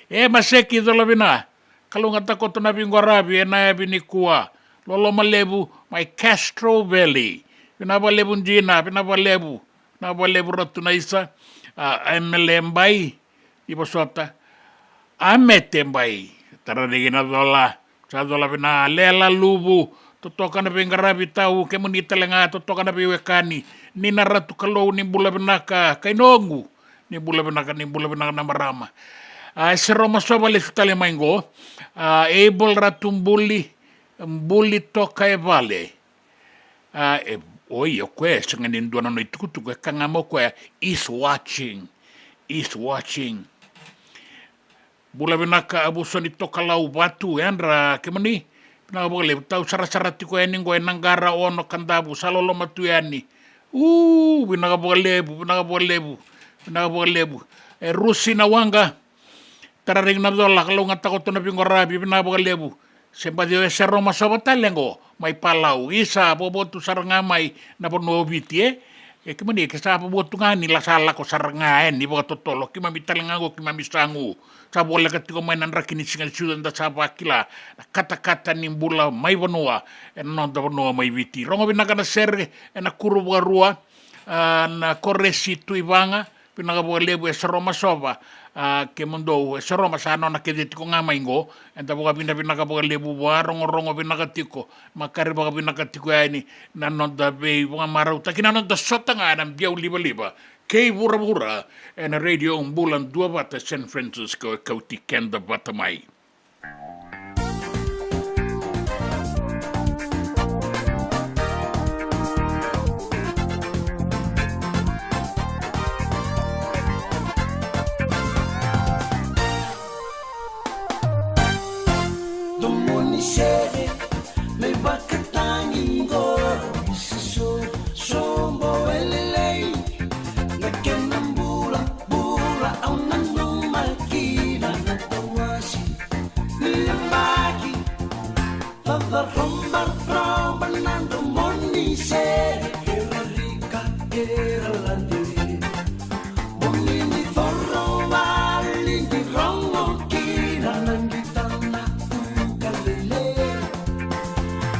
E Maseki Colavina, kalougata koto na veiqaravi ena yavi nikua. Loloma levu mai Castro Valley. Vinaka vakalevu Jina, vinaka vakalevu. Vinaka vakalevu Ratu Naisa. A, Emele Bai, ni vosota. Amete Bai, Tararigi na Cola. Sa cola vina, Lela Luvu, totoka na veiqaravi tau, kemuni tale ga, totoka na veiwekani. Ni na Ratu Kalou, ni bula vinaka, kai noqu, ni bula vinaka, ni bula vinaka na marama. A, e Saroma Sova lesu tale mai qo. A, Abel Ratu Buli, Buli toka e vale. A, e, oi, o koya e sega ni dua na nona itukutuku, e ka ga mai o koya, is watching, is watching. Bula vinaka, a, Vuso ni Tokalau Vatu, yadra kemuni. Vinaka vakalevu, tau sarasara tiko yani qo e Naqara, Ono, Kadavu, sa loloma tu yani. U, vinaka vakalevu, vinaka vakalevu, vinaka vakalevu. E Rusi na Waqa, Tararigi na Cola, kalougata koto na veiqaravi, vinaka vakalevu. Se baci o e Saroma Sova tale qo mai Palau, isa, vovo tu sara ga mai na vanua o Viti, e. E kemuni ke sa vovo tu ga ni la sa lako sara ga, e, ni vakatotolo, keimami tale ga qo, keimami sa gu. Sa voleka tiko mai na draki ni siga ni sucu, eda sa vakila na katakata ni bula mai vanua, ena noda vanua mai Viti. Rogo vinaka na sere ena kuru vakarua, a, na Koresi Tuivaqa, vinaka vakalevu e Saroma Sova. A, kemudou, e Saroma sa nona kece tiko ga mai qo, eda vakavinavinaka vakalevu, vakarogorogo vinaka tiko, makare vakavinaka tiko yani na noda veivakamarautaki, na noda sota ga ena biau livaliva kei vuravura, ena Radio Bula Duavata San Francisco, e kauti keda vata mai. Domo ni sere, me vakatagi qo, isa so, sobo e lelei, na kena bula, bula au nanuma kina na tawasi ni yabaki. Cacaro marobaro na domo ni sere, era rika, era ladiri. Bogi ni coro vali ni rogo kina na qita na uka lele.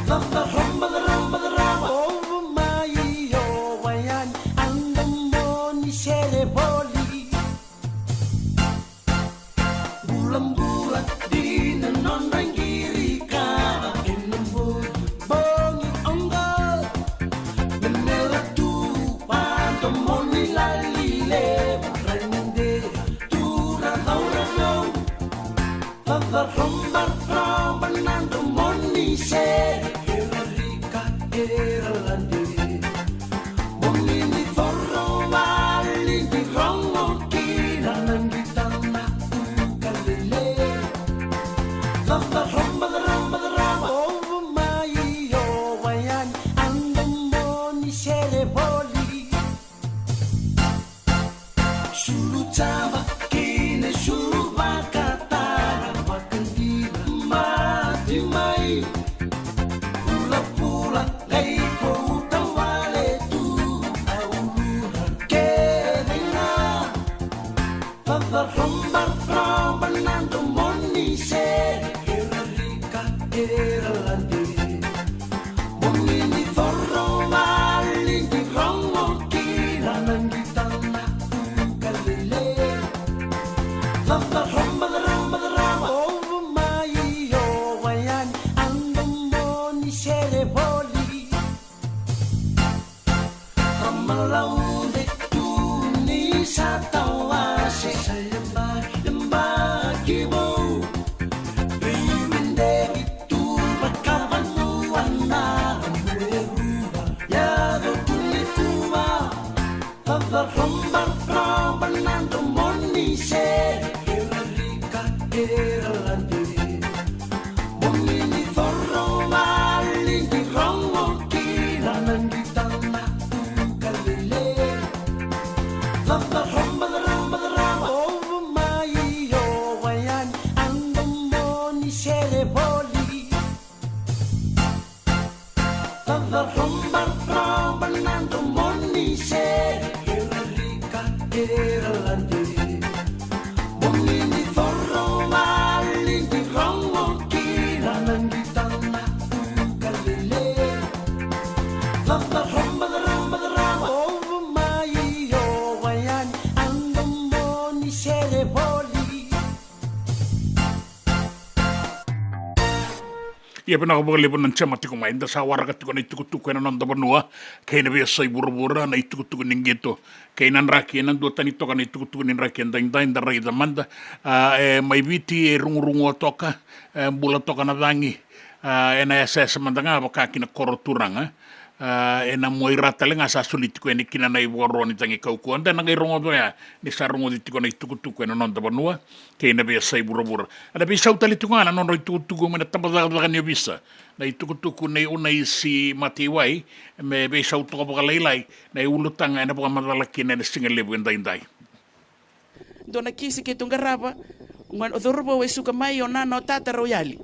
Cacaro marobaro, ovo mai o wayani, a domo ni sere voli. Bulabula dina nona qiri kava ena bogi, bogi oqo. Menela tu va domo ni lali levu, rai made tu ra cauravou. Cacaro marobaro na domo ni sere, era rika, era ladiri. Bogi ni coro vali ni rogo kina na qita na uka lele. Cacaro marobaro, ovo mai o wayani, a domo ni sere voli. Sulu cava kei na sulu vakatara, vakadina mati mai. Pulapula qai kauta wale tu, a uluna kece ga. Cacaro marobaro na domo ni sere, era rika, era ladiri. Bogi ni coro vali ni rogo kina na qita na uka lele. Cacaro marobaro, ovo mai o wayani, a domo ni sere voli. Ramalaude tu ni sa tawase, sa yabaki, yabaki vou. Veimedevi tu vakava Sere voli. Cava roba roba na domoni sere. Era rika era lade. Boni ni coro vali ni rogo kina na qitana ugalele. Cava roba roba roba. Ovo mai o vayani a domoni sere voli. Ia vinaka vakalevu na sema tiko mai. Da sa waraka tiko na itukutuku ena noda vanua kei na veiyasai vuravura, na itukutuku ni qito kei na draki. Ena duatani toka na itukutuku ni draki edaidai, da raica mada. A, e mai Viti e rugurugua toka, e bula toka na cagi. A, ena yasayasa mada ga vaka ki na koro turaga. A, ena mua i ra tale ga sa soli tiko yani kina na ivakaro ni cagi kaukauwa. Da na qai rogoca oya ni sa rogoci tiko na itukutuku ena noda vanua kei na veiyasai vuravura. Ena veisau tale tiko ga na nodra itukutuku mai na tabacakacaka ni ovisa, na itukutuku nei Unaisi Mataiwai, me veisau toka vakalailai na iulutaga ena vakamacala kina ena siga levu edaidai. Dua na kisi keitou qarava, gone, o cauravou e suka mai, o nana, o tata rau yali.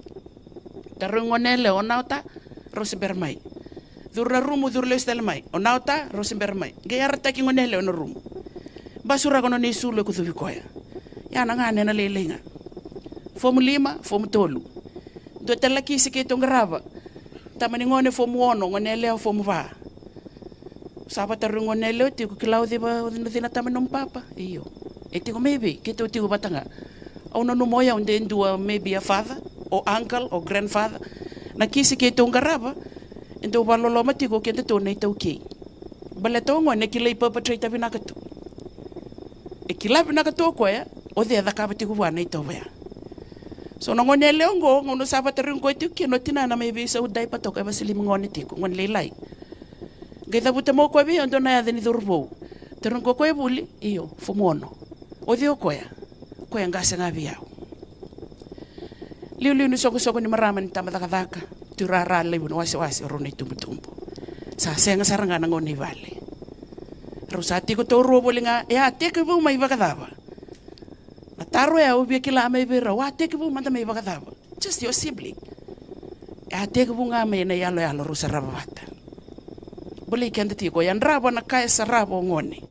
Tarogi gone yalewa, o na o ta, rau se bera mai. Curu na rumu, curu lesu tale mai, o na o ta, rau se bera mai. Qai yarataki gone yalewa ena rumu. Basuraka nona isulu e kucuvi koya. Ia na gane ena lailai ga. Fomu lima, fomu tolu. Dua tale na kisi keitou qarava. Tama ni gone fomu ono, gone yalewa fomu va. Sa vatarogi gone yalewa tiko, kila o cei va, o cei na tama ni nomu papa? Io. E tiko mai vei? Keitou tiko vata ga. Au nanuma o yau de dua maybe a father, o uncle, o grandfather. Na kisi keitou qarava, e dau vakaloloma tiko o kedatou na iTaukei. Baleta o gone e kilai perpetrator vinaka tu. E kila vinaka tu o koya o cei e cakava tiko vua na itovo ya. So na gone yalewa oqo, gauna sa vatarogi koya tiko kina o tinana mai veisau diaper toka, e vasilimi gone tiko, gone lailai. Qai cavuta mai o koya vei au e dua na yaca ni cauravou. Tarogi koya o koya e vuli, io, fomu ono. O cei o koya? O koya e qase ga vei au. Liuliu ni soqosoqo ni marama ni tabacakacaka, tu rara levu na wasewase o rau na itubutubu. Sa sega sara ga na gauna i vale. Rau sa tiko taurua voli ga, e a tekivu mai vakacava? Na taro ya au via kila mai vei rau, a tekivu mada mai vakacava? Just your sibling. E a tekivu ga mai na iyaloyalo rau sarava vata. Bolei keda tiko, yadrava na ka e sarava o gone.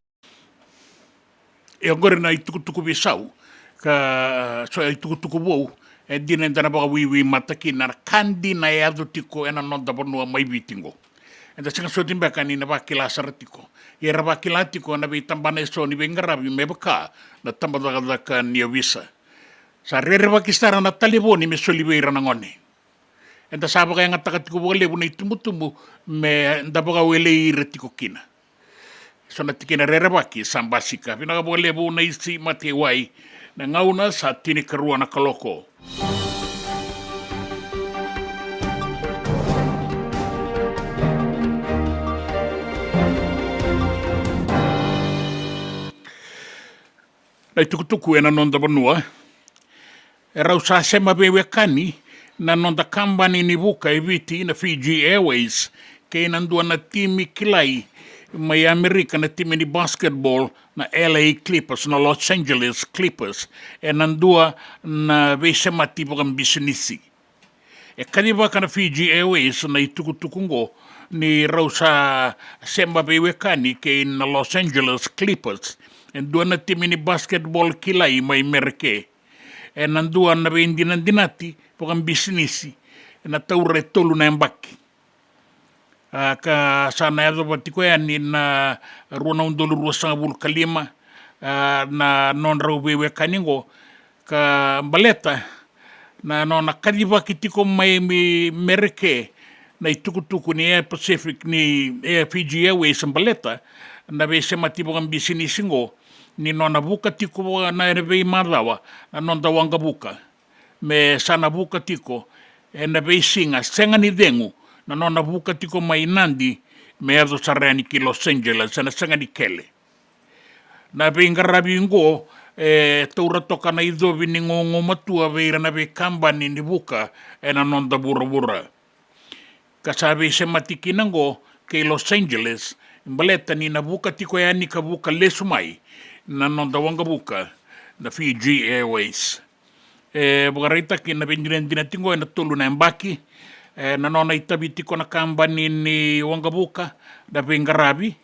E oqori na itukutuku veisau, ka so itukutuku vou, e dina eda na vakaweiwei mata kina na ka dina e yaco tiko ena noda vanua mai Viti qo. Eda sega soti beka ni na vakila sara tiko. Ia era vakila tiko na veitabana eso ni veiqaravi me vaka na tabacakacaka ni ovisa. Sa rerevaki sara na talevoni me soli vei ira na gone. Eda sa vakayagataka tiko vakalevu na itubutubu me da vakawelei ira tiko kina. So na tikina rerevaki sa basika. Vinaka vakalevu Unaisi Mataiwai. Na gauna sa tinikarua na kaloko. Na itukutuku ena noda vanua. E rau sa sema veiwekani na noda kabani ni vuka e Viti, na Fiji Airways, kei na dua na timi kilai mai Amerika, na timi ni basketball, na L A Clippers, na Los Angeles Clippers, ena dua na veisemati vakabisinisi. E kacivaka na Fiji Airways na itukutuku oqo ni rau sa sema veiwekani kei na Los Angeles Clippers, e dua na timi ni basketball kilai mai Mereke, ena dua na veidinadinati vakabisinisi ena taura e tolu na yabaki. A, ka sa na yacova tiko yani na rua na udolu ruasagavulu ka lima, a, na nodrau veiwekani oqo, ka baleta na nona kacivaki tiko mai Mereke na itukutuku ni Air Pacific, ni Air Fiji Airways, baleta na veisemati vakabisinisi oqo ni nona vuka tiko vaka na veimacawa na noda waqavuka. Me sa na vuka tiko ena veisiga, sega ni cegu na nona vuka tiko mai Nadi me yaco sara yani ki Los Angeles, ena sega ni kele. Na veiqaravi oqo e taura toka na icovi ni gugumatua vei ira na veikabani ni vuka ena noda vuravura. Ka sa veisemati kina oqo kei Los Angeles, baleta ni na vuka tiko yani ka vuka lesu mai na noda waqavuka na Fiji Airways. E vakaraitaki na veidinadinati qo ena tolu na yabaki. E, na nona itavi tiko na kabani ni waqavuka na veiqaravi.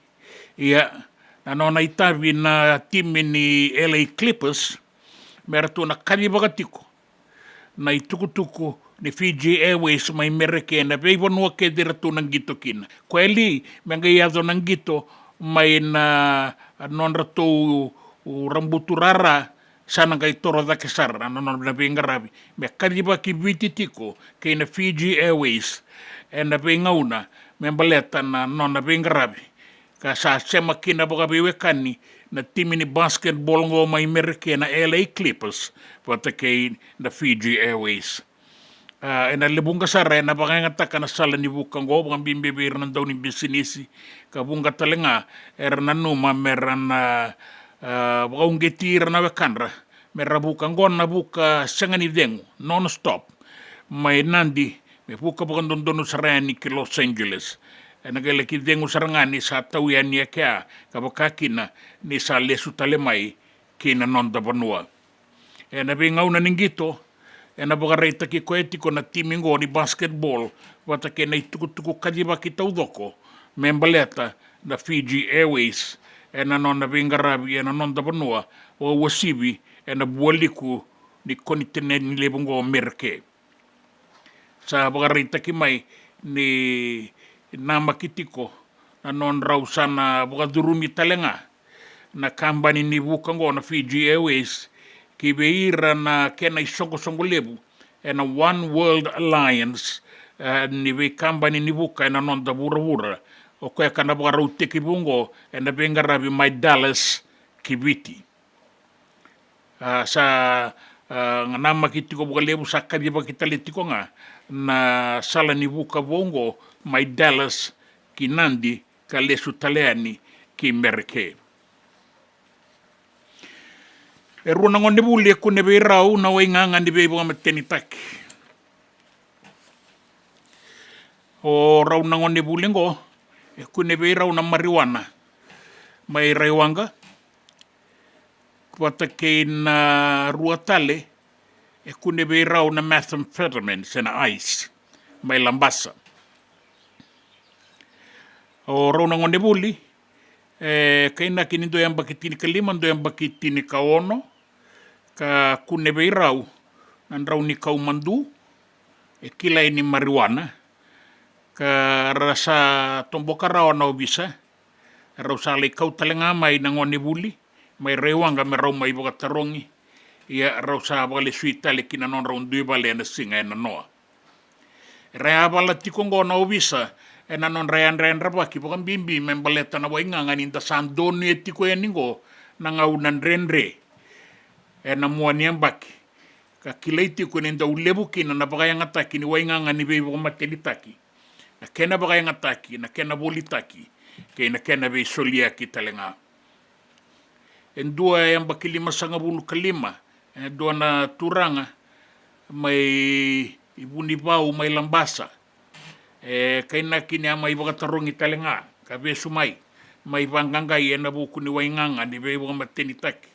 Ia, na nona itavi na timi ni L A Clippers me ratou na kacivaka tiko na itukutuku ni Fiji Airways mai Mereke ena veivanua kece ratou na qito kina. Koya li me qai yaco na qito mai na nodratou rabutu rara, sa na qai toro cake sara na nona veiqaravi me kacivaki Viti tiko kei na Fiji Airways ena veigauna me baleta na nona veiqaravi, ka sa sema kina vakaveiwekani na timi ni basketball qo mai Mereke na L A Clippers vata kei na Fiji Airways. A, ena levuqa sara ena vakayagataka na sala ni vuka qo, vakabibi vei ira na dau ni bisinisi, ka vuqa tale ga era nanuma me ra na, a, vakauqeti ira na wekadra me ra vuka qo na vuka sega ni cegu, non-stop, mai Nadi me vuka vakadodonu sara yani ki Los Angeles. Ena qai laki cegu sara ga ni sa tau yani e kea, ka vaka kina ni sa lesu tale mai ki na noda vanua. Ena veigauna ni qito, ena vakaraitaki koya tiko na timi qo ni basketball vata kei na itukutuku kacivaki taucoko me baleta na Fiji Airways ena nona veiqaravi ena noda vanua, vakauasivi ena vualiku ni konitineni levu qo Mereke. Sa vakaraitaki mai ni namaki tiko na nodrau sa na vakacurumi tale ga na kabani ni vuka qo na Fiji Airways ki vei ira na kena isoqosoqo levu ena One World Alliance, e, ni veikabani ni vuka ena noda vuravura. O koya ka na vakarau tekivu qo ena veiqaravi mai Dallas ki Viti. A, sa, a, namaki tiko vakalevu, sa kacivaki tale tiko ga na sala ni vuka vou qo mai Dallas ki Nadi ka lesu tale yani ki Mereke. E rua na gonevuli e kune vei rau na waigaga ni veivakamatenitaki. O rau na gonevuli qo e kune vei rau na marijuana mai Raiwaqa, vata kei na rua tale e kune vei rau na methamphetamine se na ice mai Labasa. O rau na gonevuli e kainaki ni dua yabaki tinikalima, dua yabaki tinikaono, ka kune vei rau na drau ni kau madu e kilai ni marijuana, ka ra sa toboka rawa na ovisa. Rau sa lai kau tale ga mai na gonevuli mai Raiwaqa me rau mai vakatarogi. Ia rau sa vakalesui tale ki na nodrau dui vale ena siga e nanoa. Era yavala tiko qo na ovisa ena nodra yadrayadravaki vakabibi me baleta na waigaga ni da sa donuya tiko yani qo na gauna dredre ena mua ni yabaki, ka kilai tiko ni dau levu kina na vakayagataki ni waigaga ni veivakamatenitaki, na kena vakayagataki, na kena volitaki kei na kena veisoliyaki tale ga. E dua e yabaki limasagavulu ka lima, e dua na turaga mai Vunivau mai Labasa, e kainaki ni a mai vakatarogi tale ga ka vesu mai, mai vaqaqai ena vuku ni waigaga ni veivakamatenitaki.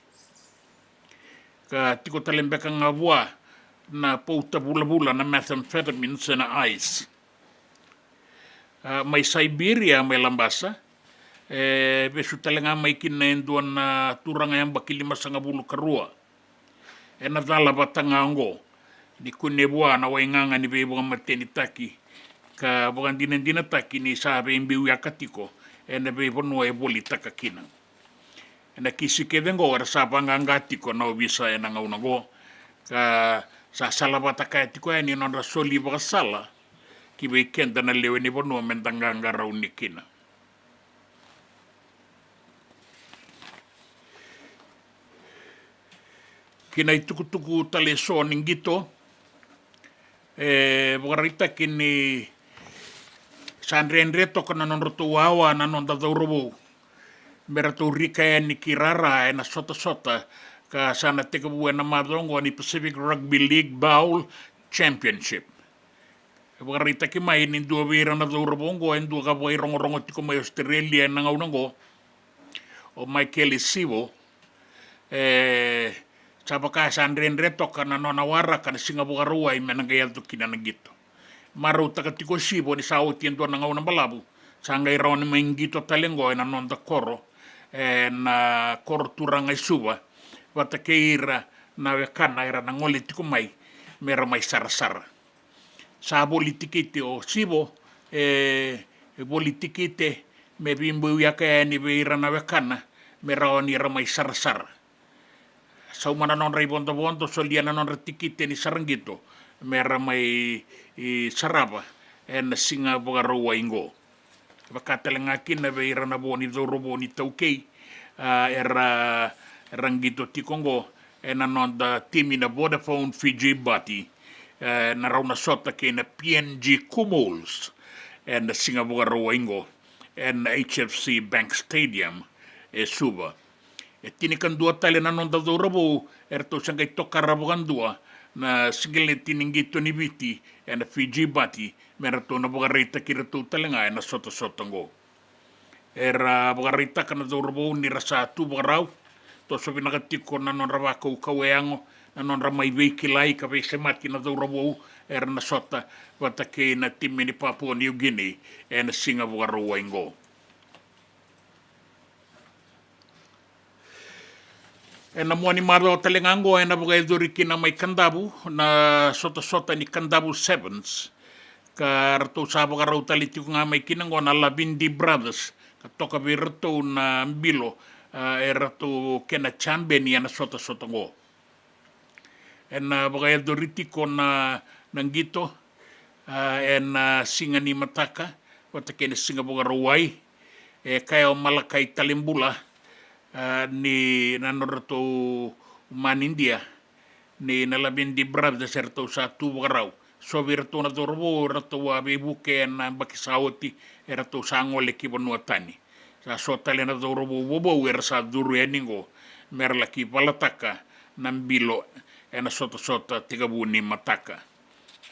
Ka tiko tale beka ga vua na pauta vulavula, na methamphetamine se na ice. A, mai Siberia mai Labasa, e vesu tale ga mai kina e dua na turaga yabaki limasagavulu ka rua. Ena cala vata ga oqo ni kune vua na waigaga ni veivakamatenitaki, ka vakadinadinataki ni sa veibiuyaka tiko ena veivanua e volitaka kina. Ena kisi kece oqo era sa vaqaqa tiko na ovisa ena gauna oqo, ka sa sala vata kaya tiko yani na nodra soli vakasala ki vei keda na lewe ni vanua me da qaqarauni kina. Ki na itukutuku tale eso ni qito, e vakaraitaki ni sa dredre toka na nodratou wawa na noda cauravou me ratou rika yani ki rara ena sotasota ka sa na tekivu ena macawa oqo ni Pacific Rugby League Bowl Championship. E vakaraitaki mai ni dua vei ira na cauravou oqo e dua ka vakairogorogo tiko mai Australia ena gauna oqo, o Michael Isivo, e Sa vaka sa dredre toka na nona waraka na Siga Vakarauwai me na qai yaco kina na qito. Marautaka tiko o Sivo ni sa oti e dua na gauna balavu, sa qai rawa ni mai qito tale oqo e na noda koro, e na koro turaga e Suva, vata kei ira na wekana era na gole tiko mai me ra mai sarasara. Sa voli tikite o Sivo, e voli tikite me veibuiyaka yani vei ira na wekana me rawa ni ra mai sarasara. Sauma na nodra ivodovodo, solia na nodra tikite ni saraqito me ra mai sarava e na Siga Vakarauwai oqo. Vaka tale ga kina vei ira na vo ni cauravou ni taukei, a, era, era qito tiko oqo e na noda timi na Vodafone Fiji Bati, e na rau na sota kei na P N G Kumhols e na Siga Vakarauwai oqo e na H F C Bank Stadium e Suva. E tinikadua tale na noda cauravou eratou se qai tokara vakadua na sigileti ni qito ni Viti e na Fiji Bati, me ratou na vakaraitaki iratou tale ga e na sotasota oqo. Era vakaraitaka na cauravou ni ra sa tu vakarau, toso vinaka tiko na nodra vakaukauwa e yago, na nodra mai veikilai ka veisemati na cauravou era na sota vata kei na timi ni Papua New Guinea e na Siga Vakarauwai oqo. E na mua ni macawa tale ga oqo e na vakayacori kina mai Kadavu na sotasota ni Kadavu Sevens, ka ratou sa vakarau tale tiko ga mai kina oqo na Lavindi Brothers, ka toka vei iratou na bilo, a, e ratou kena jambeni e na sotasota oqo. E na vakayacori tiko na, na qito, a, e na siga ni mataka vata kei na Siga Vakarauwai. E kaya o Malakai Talebula, a, ni na nodratou manidia ni na Lavindi Brothers eratou sa tu vakarau. So vei iratou na cauravou eratou a veivuke e na yabaki sa oti, eratou sa gole ki vanua tani. Sa so tale na cauravou vovou era sa curu yani oqo me ra laki valataka na bilo e na sotasota tekivu ni mataka.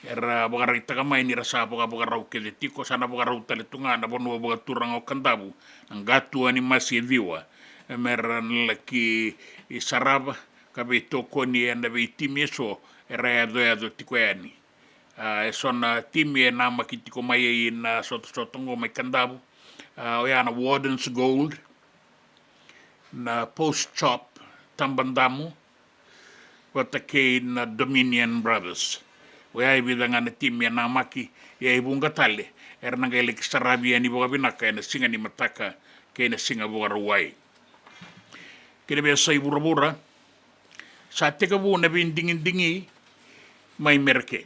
Era vakaraitaka mai ni ra sa vakavakarau kece tiko, sa na vakarau tale tu ga na vanua vakaturaga o Kadavu, na Qatuanimasi e ciwa, me ra na laki sarava ka veitokoni e na veitimi e so era yacoyaco tiko yani. A, e so na timi e namaki tiko mai e na sotasota oqo mai Kadavu, a, oya na Wardens Gold, na Post Shop Tabadamu, vata kei na Dominion Brothers. Oya e vica ga na timi e namaki, ia e vuqa tale era na qai laki saravi yani vakavinaka e na siga ni mataka kei na Siga Vakarauwai. Kei na veiyasai vuravura, sa tekivu na veidigidigi mai Mereke.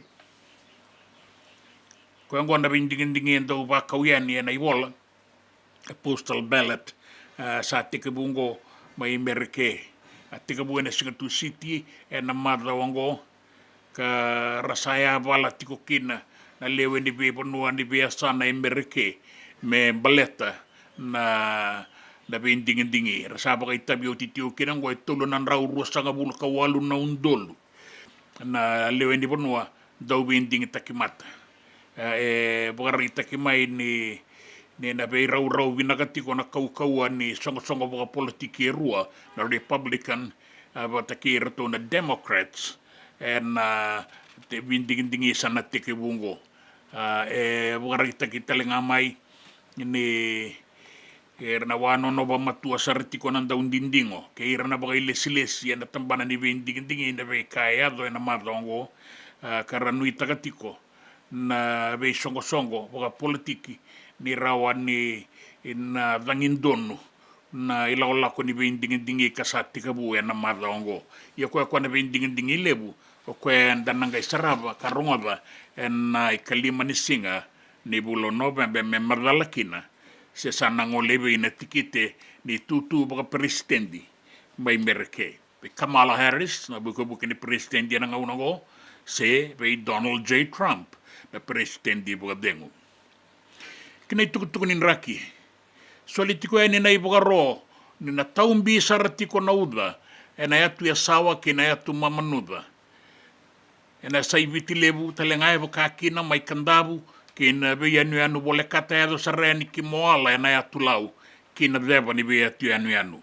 Koya oqo na veidigidigi e dau vakau yani e na ivola, a postal ballot, a, sa tekivu oqo mai Mereke. A tekivu e na Sigatu City e na macawa oqo, ka ra sa yavala tiko kina na lewe ni veivanua ni veiyasana e Mereke me baleta na, na veidigidigi. Ra sa vakaitavi oti tiko kina oqo e tolu na drau ruasagavulu ka walu na udolu na lewe ni vanua dau veidigitaki mata. E, e vakaraitaki mai ni, ni na veiraurau vinaka tiko na kaukauwa ni soqosoqo vakapolitiki e rua, na Republican, a, vata kei iratou na Democrats, e na, a, te, veidigidigi sa na tekivu oqo. A, e vakaraitaki tale ga mai ni era na wanonova matua sara tiko na daudidigo kei ira na vakailesilesi e na tabana ni veidigidigi na veika e yaco e na macawa oqo, a, ka ra nuitaka tiko na veisoqosoqo vakapolitiki ni rawa ni na cagidonu na ilakolako ni veidigidigi ka sa tekivu e na macawa oqo. Ia koya koya na veidigidigi levu o koya eda na qai sarava ka rogoca e na ikalima ni siga ni vula o Noveba me macala kina se sa na gole i vei na tikite ni itutu vakaperesitedi mai Mereke. Vei Kamala Harris na vukevuke ni peresitedi e na gauna oqo, se vei Donald J Trump na peresitedi vakacegu. Ki na itukutuku ni draki, soli tiko yani na ivakaro ni na taubi sara tiko na uca e na yatu Yasawa kei na yatu Mamanuca. E na yasai Viti Levu tale ga e vaka kina mai Kadavu kei na veiyanuyanu volekata e yaco sara yani ki Moala e na yatu Lau kei na ceva ni veiyatu yanuyanu.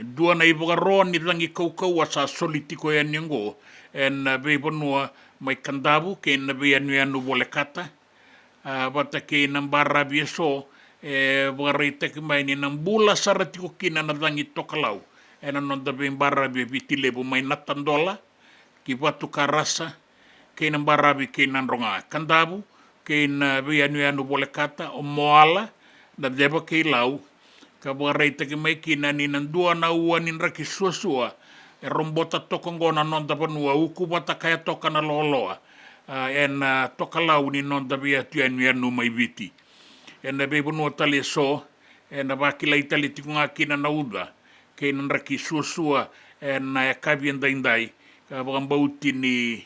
Dua na ivakaro ni cagi kaukauwa sa soli tiko yani oqo ena veivanua mai Kadavu kei na veiyanuyanu volekata, a, vata kei na baravi eso, e vakaraitaki mai ni na bula sara tiko kina na cagi tokalau ena noda veibaravi e Viti Levu mai Natadola ki Vatukarasa, kei na baravi kei Nadroga, Kadavu kei na veiyanuyanu volekata, o Moala, Naceva kei Lau, ka vakaraitaki mai kina ni na dua na ua ni draki suasua e robota toka oqo na noda vanua, uku vata kaya toka na loaloa, a, ena, a, tokalau ni noda veiyatu yanuyanu mai Viti. Ena veivanua tale eso, ena vakilai tale tiko ga kina na uca kei na draki suasua ena yakavi edaidai, ka vakabauti ni,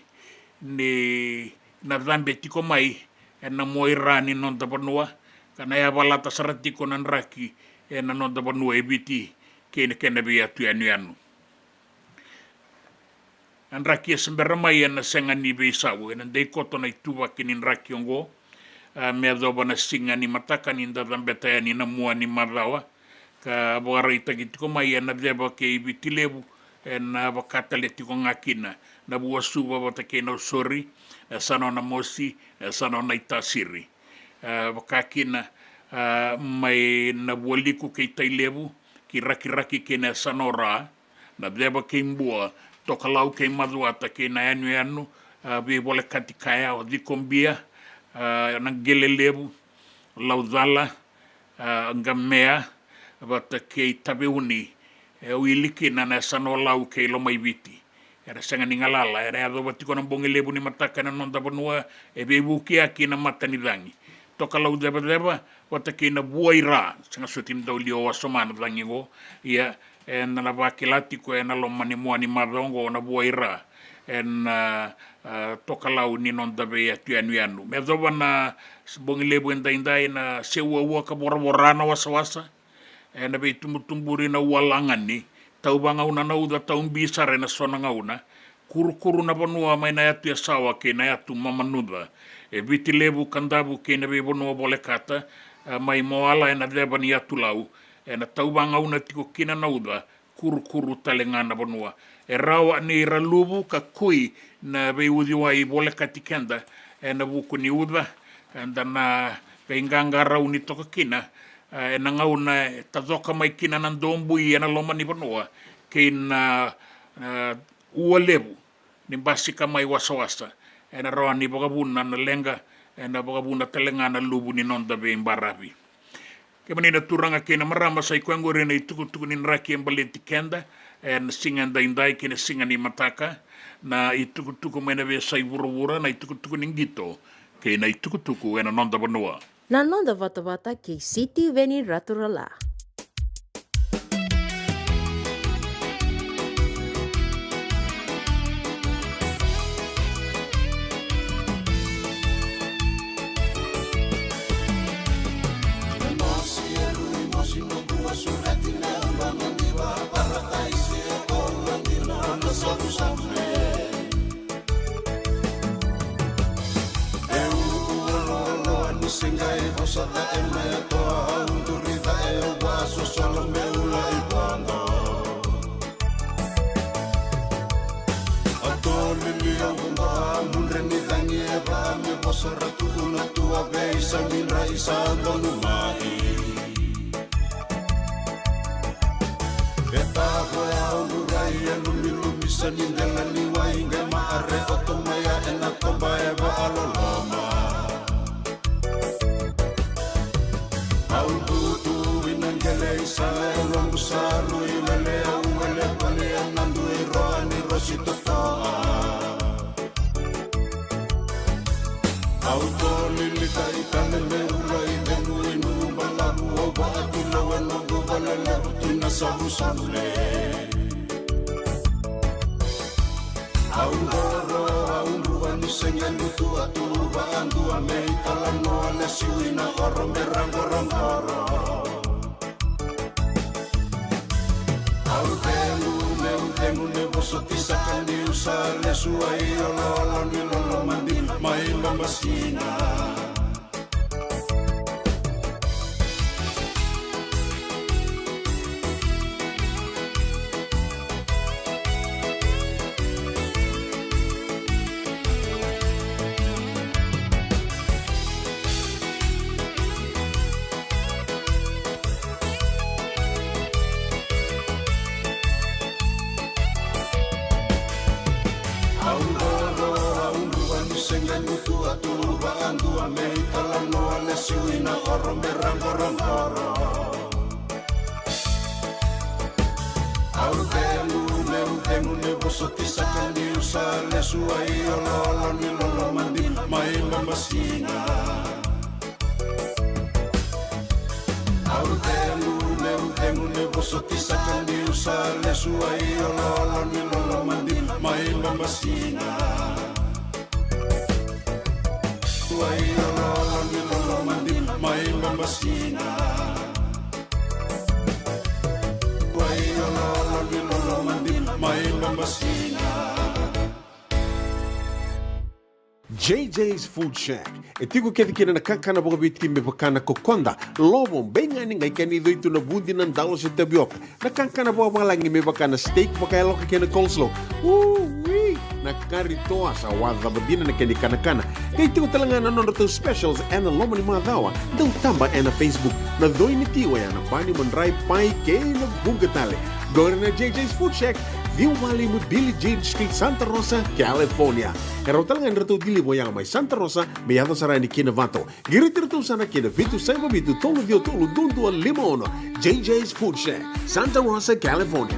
ni na cabe tiko mai ena muaira ni noda vanua, ka na yavalata sara tiko na draki ena noda vanua e Viti kei na kena veiyatu yanuyanu. Na draki e se bera mai ena sega ni veisau, ena dei koto na ituvaki ni draki oqo, a, me yacova na siga ni mataka ni da cabeta yani na mua ni macawa, ka vakaraitaki tiko mai e Naceva kei Viti Levu, ena vaka tale tiko ga kina na Vuasuva vata kei Nausori, na yasana o Namosi, na yasana o Naitasiri. A, vaka kina, a, mai Navualiku kei Tailevu, ki Rakiraki kei na yasana o Ra, Naceva kei Bua, Tokalau kei Macuata kei na yanuyanu, a, veivolekati kaya o Cikobia, a, Naqelelevu, Laucala, a, Qamea, vata kei Taveuni, e wili kina na yasana o Lau kei Lomaiviti. Era sega ni galala, era yacova tiko na bogi levu ni mataka ena noda vanua, e veivukiyaki na mata ni cagi. Tokalau Cevaceva vata kei Navuaira, sega soti ni dau liwa wasoma na cagi oqo. Ia, eda na vakila tiko ena loma ni mua ni macawa oqo Navuaira ena, a, a, tokalau ni noda veiyatu yanuyanu. Me yacova na bogi levu edaidai, na seuauaka voravora na wasawasa, ena veitubutuburi na ualagani, tauvagauna na uca, taubi sara ena so na gauna, kurukuru na vanua mai na yatu Yasawa kei na yatu Mamanuca, e Viti Levu, Kadavu kei na veivanua volekata, a, mai Moala ena ceva ni yatu Lau, ena tauvagauna tiko kina na uca, kurukuru tale ga na vanua. E rawa ni ra luvu ka kui na veiuciwai volekati keda ena vuku ni uca, eda na qai qaqarauni toka kina, a, ena gauna e tacoka mai kina na dobui ena loma ni vanua kei na, a, ua levu ni basika mai wasawasa, ena rawa ni vakavuna na leqa, ena vakavuna tale ga na luvu ni noda veibaravi. Kemuni na turaga kei na marama, sa i koya qori na itukutuku ni draki e baleti keda ena siga edaidai kei na siga ni mataka, na itukutuku mai na veiyasai vuravura, na itukutuku ni qito kei na itukutuku ena noda vanua. Na noda vatavata kei Sitiveni Raturala. E ulualoaloa ni se qai vosa ca'e mai, a toa au duri ca'e, au vasosolo me ula i vodo. A tolili au vuqa a mudre ni cagi, e va me vosa ra tu'u na tua veisamidra i sa donu mai. E tavoya au lurai e lumilumi sa ni dela ni wai, qai ma'are oto mai a ena toba e va'aloloma. Au dutu i na qele i sala e loqu sa rui wele, au wele vale e na dui roa ni rosi toto'a. Au tolili ka i tale me ula i cegu i nu'u balavu, au va'atulou e noqu vale levu tu i na savusavu le. Au qoro, au drua ni se qai butu atu, va'adua me i talanoa lesu i na qoro me ra qoraqoro. Au cegu, meu cegu, meu vosoti saka niu sa lesu ai, oloolo ni lolo madina mai Babasina. Mutu a tu vakadua me italanoa, lesu ina koro me ra qorogoro. Au cegu, meu cegu ni vosoti saka niu sa lesu, ai oloolo ni loloma dina mai Babasina. Au cegu, meu cegu ni vosoti saka niu sa lesu, ai oloolo ni loloma dina mai Babasina. Ai oloolo ni loloma dina mai Babasina. Ai oloolo ni loloma dina mai Babasina. J J's Food Shack. E tiko kece kina na kakana vakaviti me vaka na kokoda, lovo, beigani, qai kena icoi tu na vudi, na dalo se tavioka. Na kakana vakavalagi me vaka na steak vakayaloka kei na coleslaw. Ui! Na kari toa, sa wacava dina na kena ikanakana. Qai tiko tale ga na nodratou specials ena loma ni macawa. Dau taba ena Facebook. Na coi ni ti oya na bani, madrai, pai kei na vuqa tale. Qori na J J's Food Shack, ciwa walu lima Billie Jean Street, Santa Rosa, California. E rawa tale ga ni ratou deliver oya mai Santa Rosa me yaco sara yani ki Novato. Qiriti iratou sara ki na vitu saiva vitu, tolu ciwa tolu, dua dua lima ono. J J's Food Shack, Santa Rosa, California.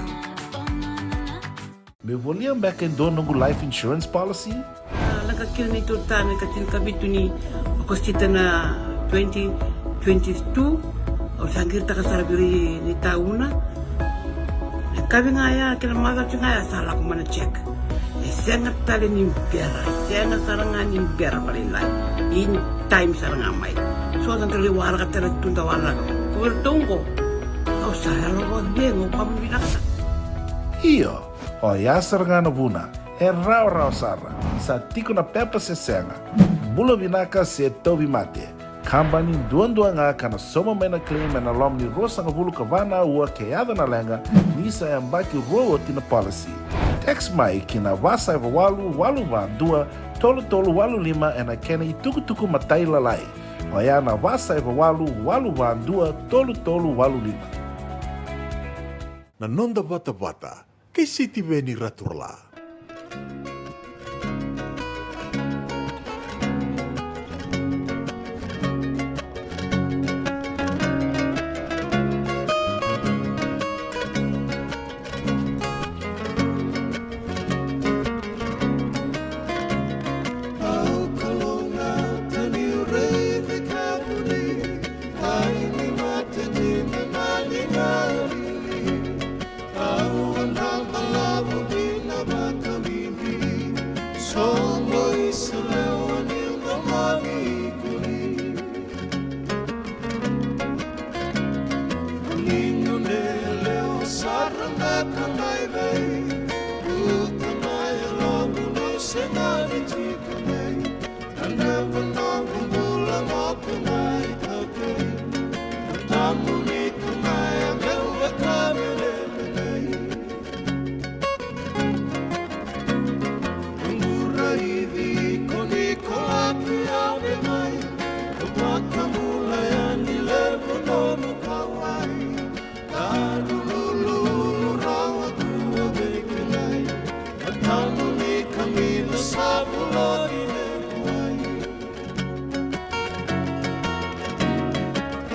Meu volia beka e dua noqu life insurance policy? A, lako kina neitou tane ka tinikavitu ni Okosita na twenty twenty-two. Au sa qiritaka sara vei ira ni tauna. Na kavi ga ya kei na macawa ga ya sa lako mai na check. E sega tale ni bera, e sega sara ga ni bera vakalailai. In time sara ga mai. So sa da lai waraka tale tu da waraka. Ko iratou qo, au sa yalo vakacegu, au kama vinaka sara. Io, oya sara ga na vuna. E rawarawa sara. Sa tiko na pepa se sega, bula vinaka se tauvimate. Kabani duadua ga ka na sauma mai na claim ena loma ni ruasagavulu ka va na aua ke yaco na leqa, ni sa yabaki rua oti na policy. Text mai ki na va saiva walu walu va dua tolu tolu walu lima ena kena itukutuku matailalai. Oya na va saiva walu walu va dua tolu tolu walu lima. Na noda vatavata kei Sitiveni Raturala. Au a na balavu ni na vakabibi, sobo i Salewa ni na mani kuli. Ni nune leo sara na ka mai vei, uta mai logu no se mani tiko mai. Taru lululu rawa kua vei kenai, na tamu ni kamina sa vulagi levu ai.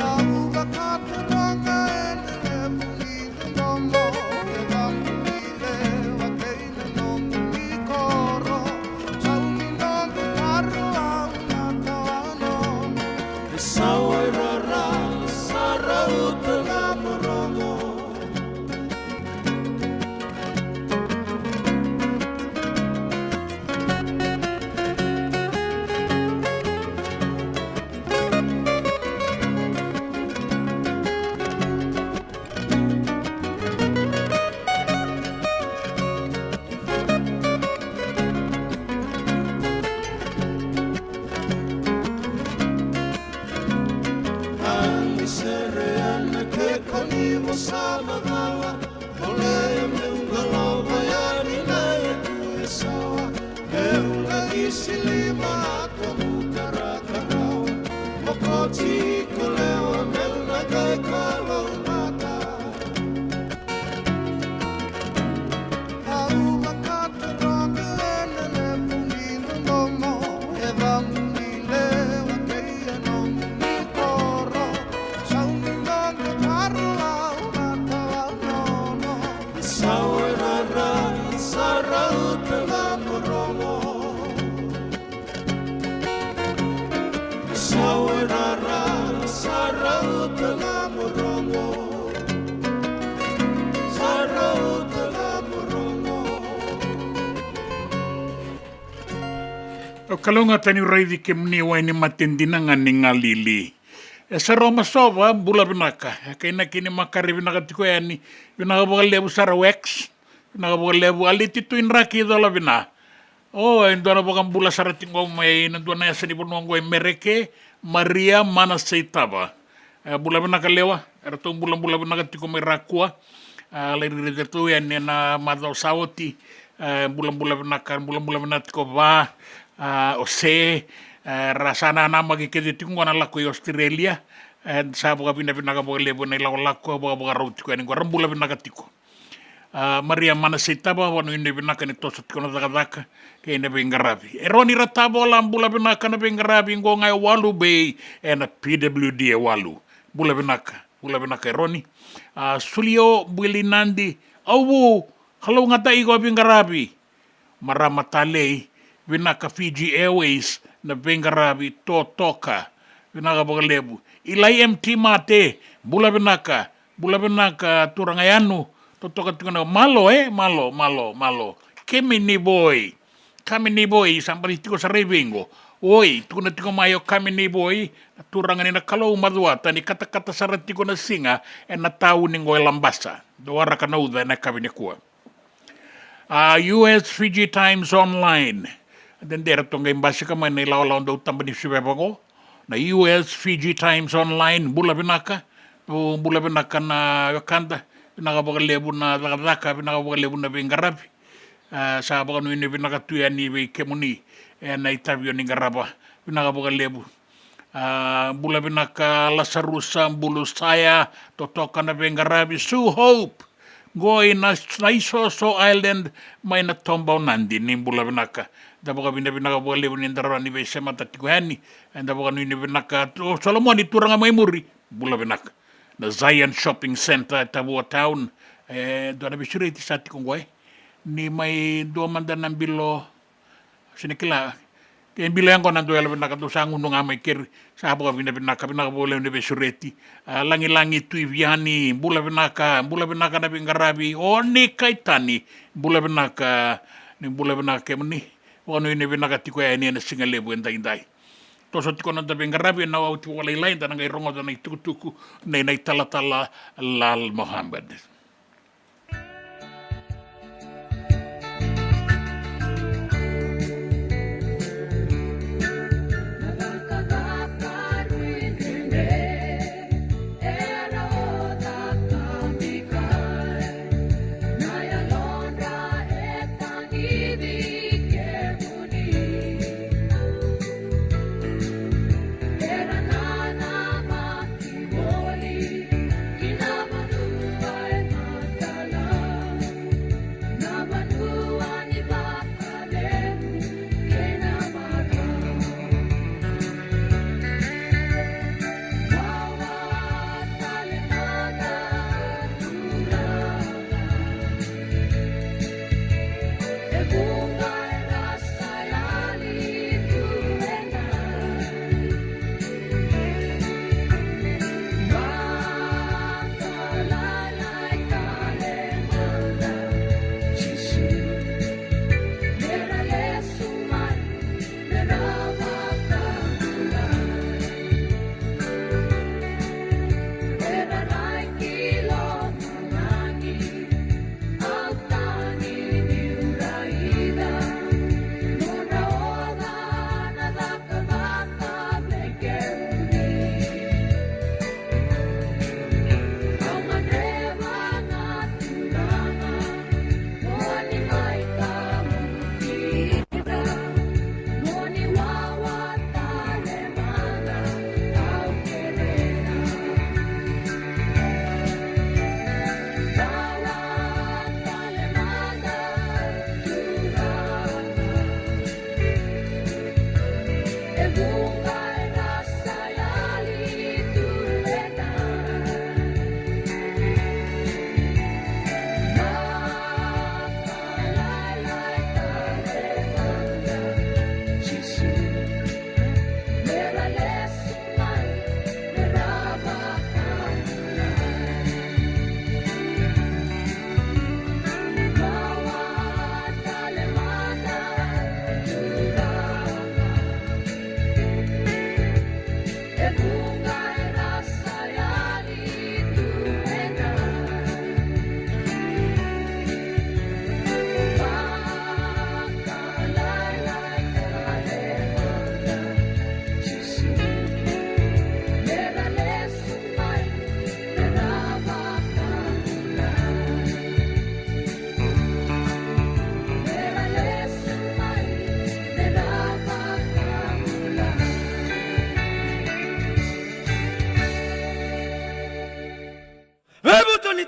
Au vakaturaga ena levu ni dodomo, e vavu ni lewa kei na nomu ni koro, sau ni nomu taru au na tawa nomu. E sawa e rara, sa rauta na morogo. Ani sere ana ke koni mo sa magala, ole meu galova yani na e tu e sawa, meu na gisi lima ata mu karakarawa, mo koti ko lewa meu na kai kalau mata. Au vakaturaga ena levu ni dodomo, e Tawarara, sa rauta ga mo rogo. Sa rauta ga mo rogo. Au kalougata niu raici kemuni, wainimate dina ga ni Galili. E Saro Masova, bula vinaka. E Kainaki ni Makare, vinaka tiko yani. Vinaka vakalevu sara Wax. Vinaka vakalevu Aliti Tui Draki Colavina. O, e dua na vakabula sara tiko mai na dua na yasa ni vanua oqo e Mereke, Maria Manaseitava. E, bula vinaka Lewa, eratou bulabula vinaka tiko mai Rakua. A, lai raici iratou yani ena macawa sa oti. E, bulabula vinaka, bulabula vinaka tiko Va, a, o Se, e, ra sa nanamaki kece tiko qo na lako i Australia. E, sa vakavinavinaka vakalevu ena ilakolako, vakavakarau tiko yani qo, ra bula vinaka tiko. A, Maria Manaseitava, vakanuinui vinaka ni toso tiko na cakacaka kei na veiqaravi. Eroni Ratavola, bula vinaka, na veiqaravi qo ga e Walu Bay, ena P W D e Walu. Bula vinaka, bula vinaka Eroni. A, Sulio Builinadi, au vu, kalougata iko a veiqaravi. Marama Talei, vinaka Fiji Airways na veiqaravi totoka. Vinaka vakalevu. Ilai M T Mate, bula vinaka. Bula vinaka turaga Yanu, totoka tiko na, malo, e, malo, malo, malo. Kemini Voi. Kamini Voi, sa baci tiko sara i vei qo. Oi, tukuna tiko mai o Kamini Voi, na turaga ni na Kalou Macuata, ni katakata sara tiko na siga ena tauni qo e Labasa. Dou waraka na uca ena yakavi nikua. A, U S Fiji Times Online. Dede ratou qai basika mai na ilawalawa dau taba ni siveva qo. Na U S Fiji Times Online, bula vinaka. O, bula vinaka na wekada. Vinaka vakalevu na cakacaka, vinaka vakalevu na veiqaravi. A, sa vakanuinui vinaka tu yani vei kemuni ena itavi o ni qarava. Vinaka vakalevu. A, bula vinaka Lasarusa Bulusaya, totoka na veiqaravi. Sue Hope, qo i na, na Isoso Island, mai na Toba o Nadi, ni bula vinaka. Da vakavinavinaka vakalevu ni da rawa ni veisemata tiko yani. Eda vakanuinui vinaka tu, Solomoni turaga mai muri, bula vinaka. Na Zion Shopping Centre e Tavua Town. E dua na veisureti sa tiko qo, e, ni mai dua mada na bilo. Sega ni kila. Ke bilo yaqona dou yalovinaka, dou sa gunu ga mai keri. Sa vakavinavinaka, vinaka vakalevu ni veisureti. A, Lagilagi Tui Viani, bula vinaka, bula vinaka na veiqaravi. O ni Kaitani, bula vinaka, ni bula vinaka kemuni. Vakanuinui vinaka tiko yani ena siga levu edaidai. Toso tiko na noda veiqaravi ena oti vakalailai, da na qai rogoca na itukutuku nei na italatala Lal Mohammed.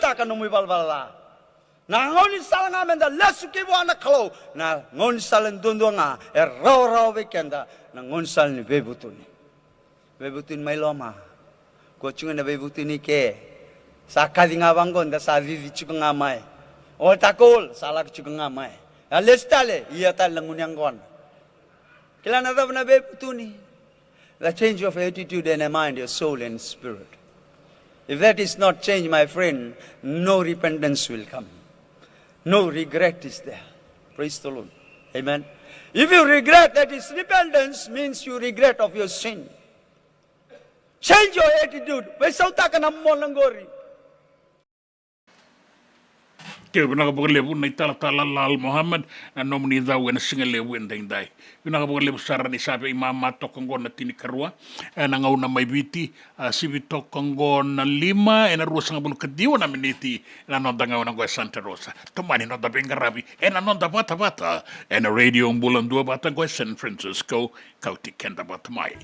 Taka nomu ivalavala ca. Na gaunisala ga meda lesu ki vua na Kalou, na gaunisala duadua ga e rawarawa vei keda, na gaunisala ni veivutuni. Veivutuni mai loma. Ko tiko na veivutuni ke. Sa kaci ga vaqo da sa cici tiko ga mai. O takol sa lako tiko ga mai. A lesu tale, ia tale na gunu yaqona. Kila na cava na veivutuni? The change of attitude and a mind, your soul and spirit. If that is not changed, my friend, no repentance will come. No regret is there. Praise the Lord. Amen. If you regret, that is repentance, means you regret of your sin. Change your attitude. Veisautaka na mona qori. Ke vinaka vakalevu na italatala Lal Mohammed, na nomuni cau ena siga levu edaidai. Vinaka vakalevu sara ni sa veimama toka oqo na tinikarua ena gauna mai Viti, a sivi toka oqo na lima ena ruasagavulu ka ciwa na miniti ena noda gauna oqo e Santa Rosa. Tomani noda veiqaravi ena noda vatavata ena Radio Bula Duavata oqo e San Francisco. Kauti keda vata mai.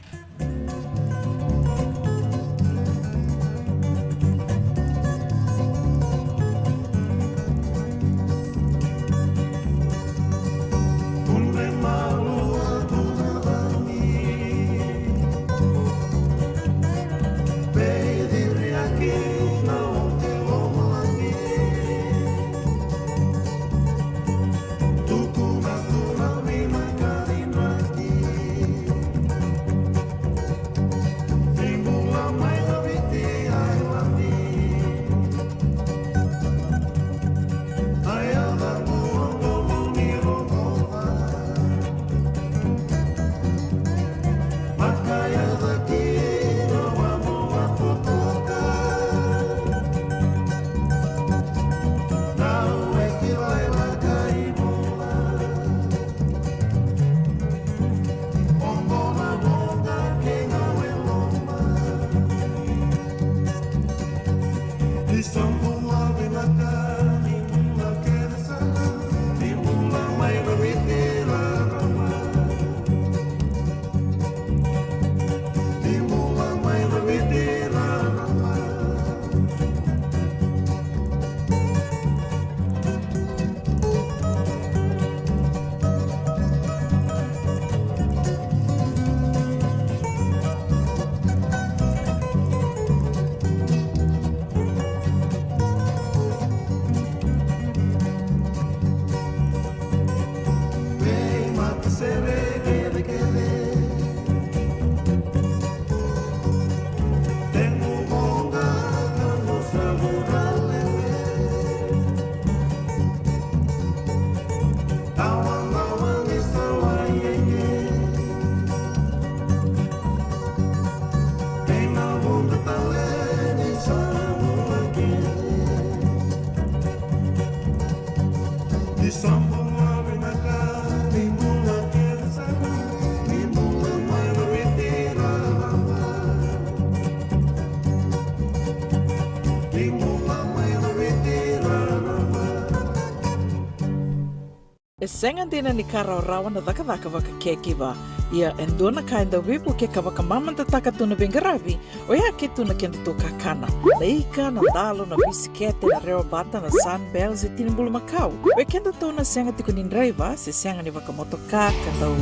E sega dina ni ka rawarawa na cakacaka vaka caregiver. Ia e dua na ka e dau veivukei ka vakamamadataka tu na veiqaravi, oya ke tu na kedatou kakana. Na ika, na dalo, na bisikete, na rewa bata, na Sunbells, e tini bulumakau. Vei kedatou na sega tiko ni draiva se sega ni vakamotoka ka dau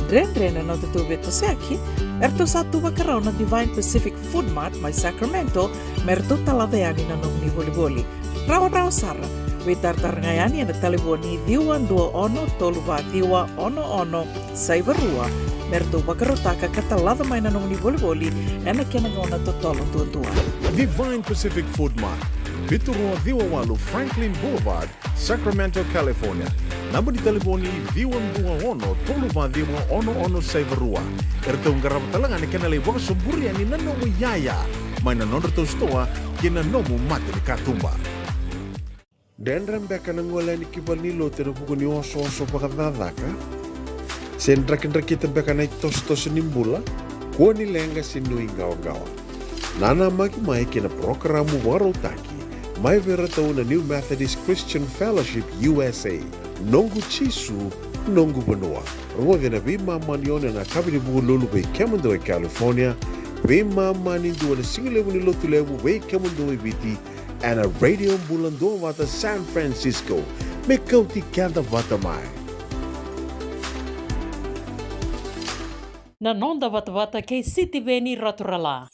dredre na nodatou veitosoyaki, eratou sa tu vakarau na Divine Pacific Food Mart mai Sacramento me ratou talaca yani na nomuni volivoli. Rawarawa sara, veitaratara ga yani ena talevoni ciwa dua ono tolu va ciwa ono ono saiva rua me ratou vakarautaka ka talaca mai na nomuni volivoli ena kena gauna totolo duadua. Divine Pacific Food Mart, vitu rua ciwa walu Franklin Boulevard, Sacramento, California. Naba ni talevoni ciwa dua ono tolu va ciwa ono ono saiva rua. Eratou qarava tale ga na kena lai vakasoburi yani na nomu iyaya mai na nodratou sitoa kei na nomu mata ni katuba. Dredre beka na gole yani ki valenilotu ena vuku ni osooso vakacakacaka? Se drakidrakita beka na itosotoso ni bula? Kua ni leqa se nuiqawaqawa. Nanamaki mai kei na parokaramu vakarautaki mai vei iratou na New Methodist Christian Fellowship U S A. Noqu Jisu, noqu vanua. Rogoci ena veimama ni ono ena yakavi ni Vukelulu vei kemudou e California, veimama ni dua na sigalevu ni Lotulevu vei kemudou e Viti, ena Radio Bula Duavata San Francisco, me kauti keda vata mai. Na noda vatavata kei Sitiveni Raturala.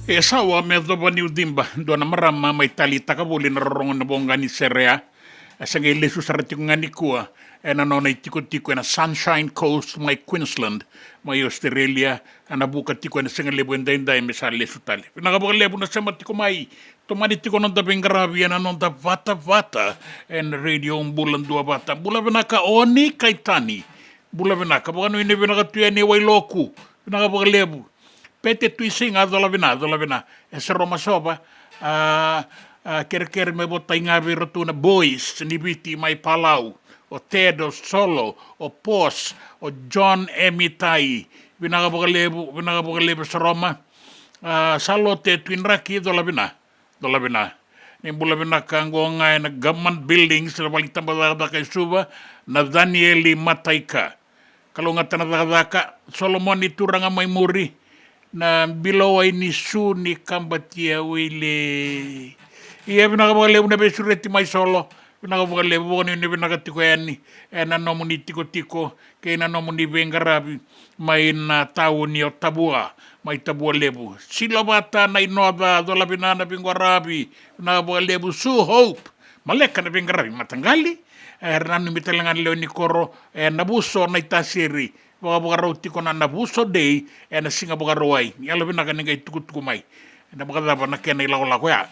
E sawa me yacova ni uciba, dua na marama mai taleitaka voli na rorogo ni voqa ni sere ya. E sa qai lesu sara tiko ga nikua ena nona itikotiko ena Sunshine Coast mai Queensland, mai Australia, ena vuka tiko ena siga levu edaidai me sa lesu tale. Vinaka vakalevu na sema tiko mai. Tomani tiko noda veiqaravi ena noda vatavata ena Radio Bula Duavata. Bula vinaka Oni Kaitani. Bula vinaka, vakanuinui vinaka tu yani e Wailoku. Vinaka vakalevu. Pete Tuisiga, cola vina, cola vina. E Sero Masova. A, A, kerekere me votai ga vei iratou na boys ni Viti mai Palau, o Ted, o Solo, o Pos, o John, Emitai. Vinaka vakalevu, vinaka vakalevu Saroma. A, Salote Tuidraki, cola vina, cola vina. Ni bula vinaka qo ga ena Government Buildings, na vale ni tabacakacaka e Suva, na Danieli Mataika. Kalougata na cakacaka, Solomoni turaga mai muri, na Bilowai ni Su ni Kabatia Wili. Ia vinaka vakalevu na veisureti mai Solo, vinaka vakalevu, vakanuinui vinaka tiko yani ena nomuni tikotiko kei na nomuni veiqaravi mai na tauni o Tavua, mai Tavua Levu. Silovata na Inoca, cola vina na veiqaravi, vinaka vakalevu Su Hope. Maleka na veiqaravi mataqali, era nanumi tale ga na lewe ni koro, e Navuso Naitasiri, vakavakarau tiko na Navuso Day, ena siga Vakarauwai. Ni yalovinaka ni qai tukutuku mai. Ena vakacava na kena ilakolako ya.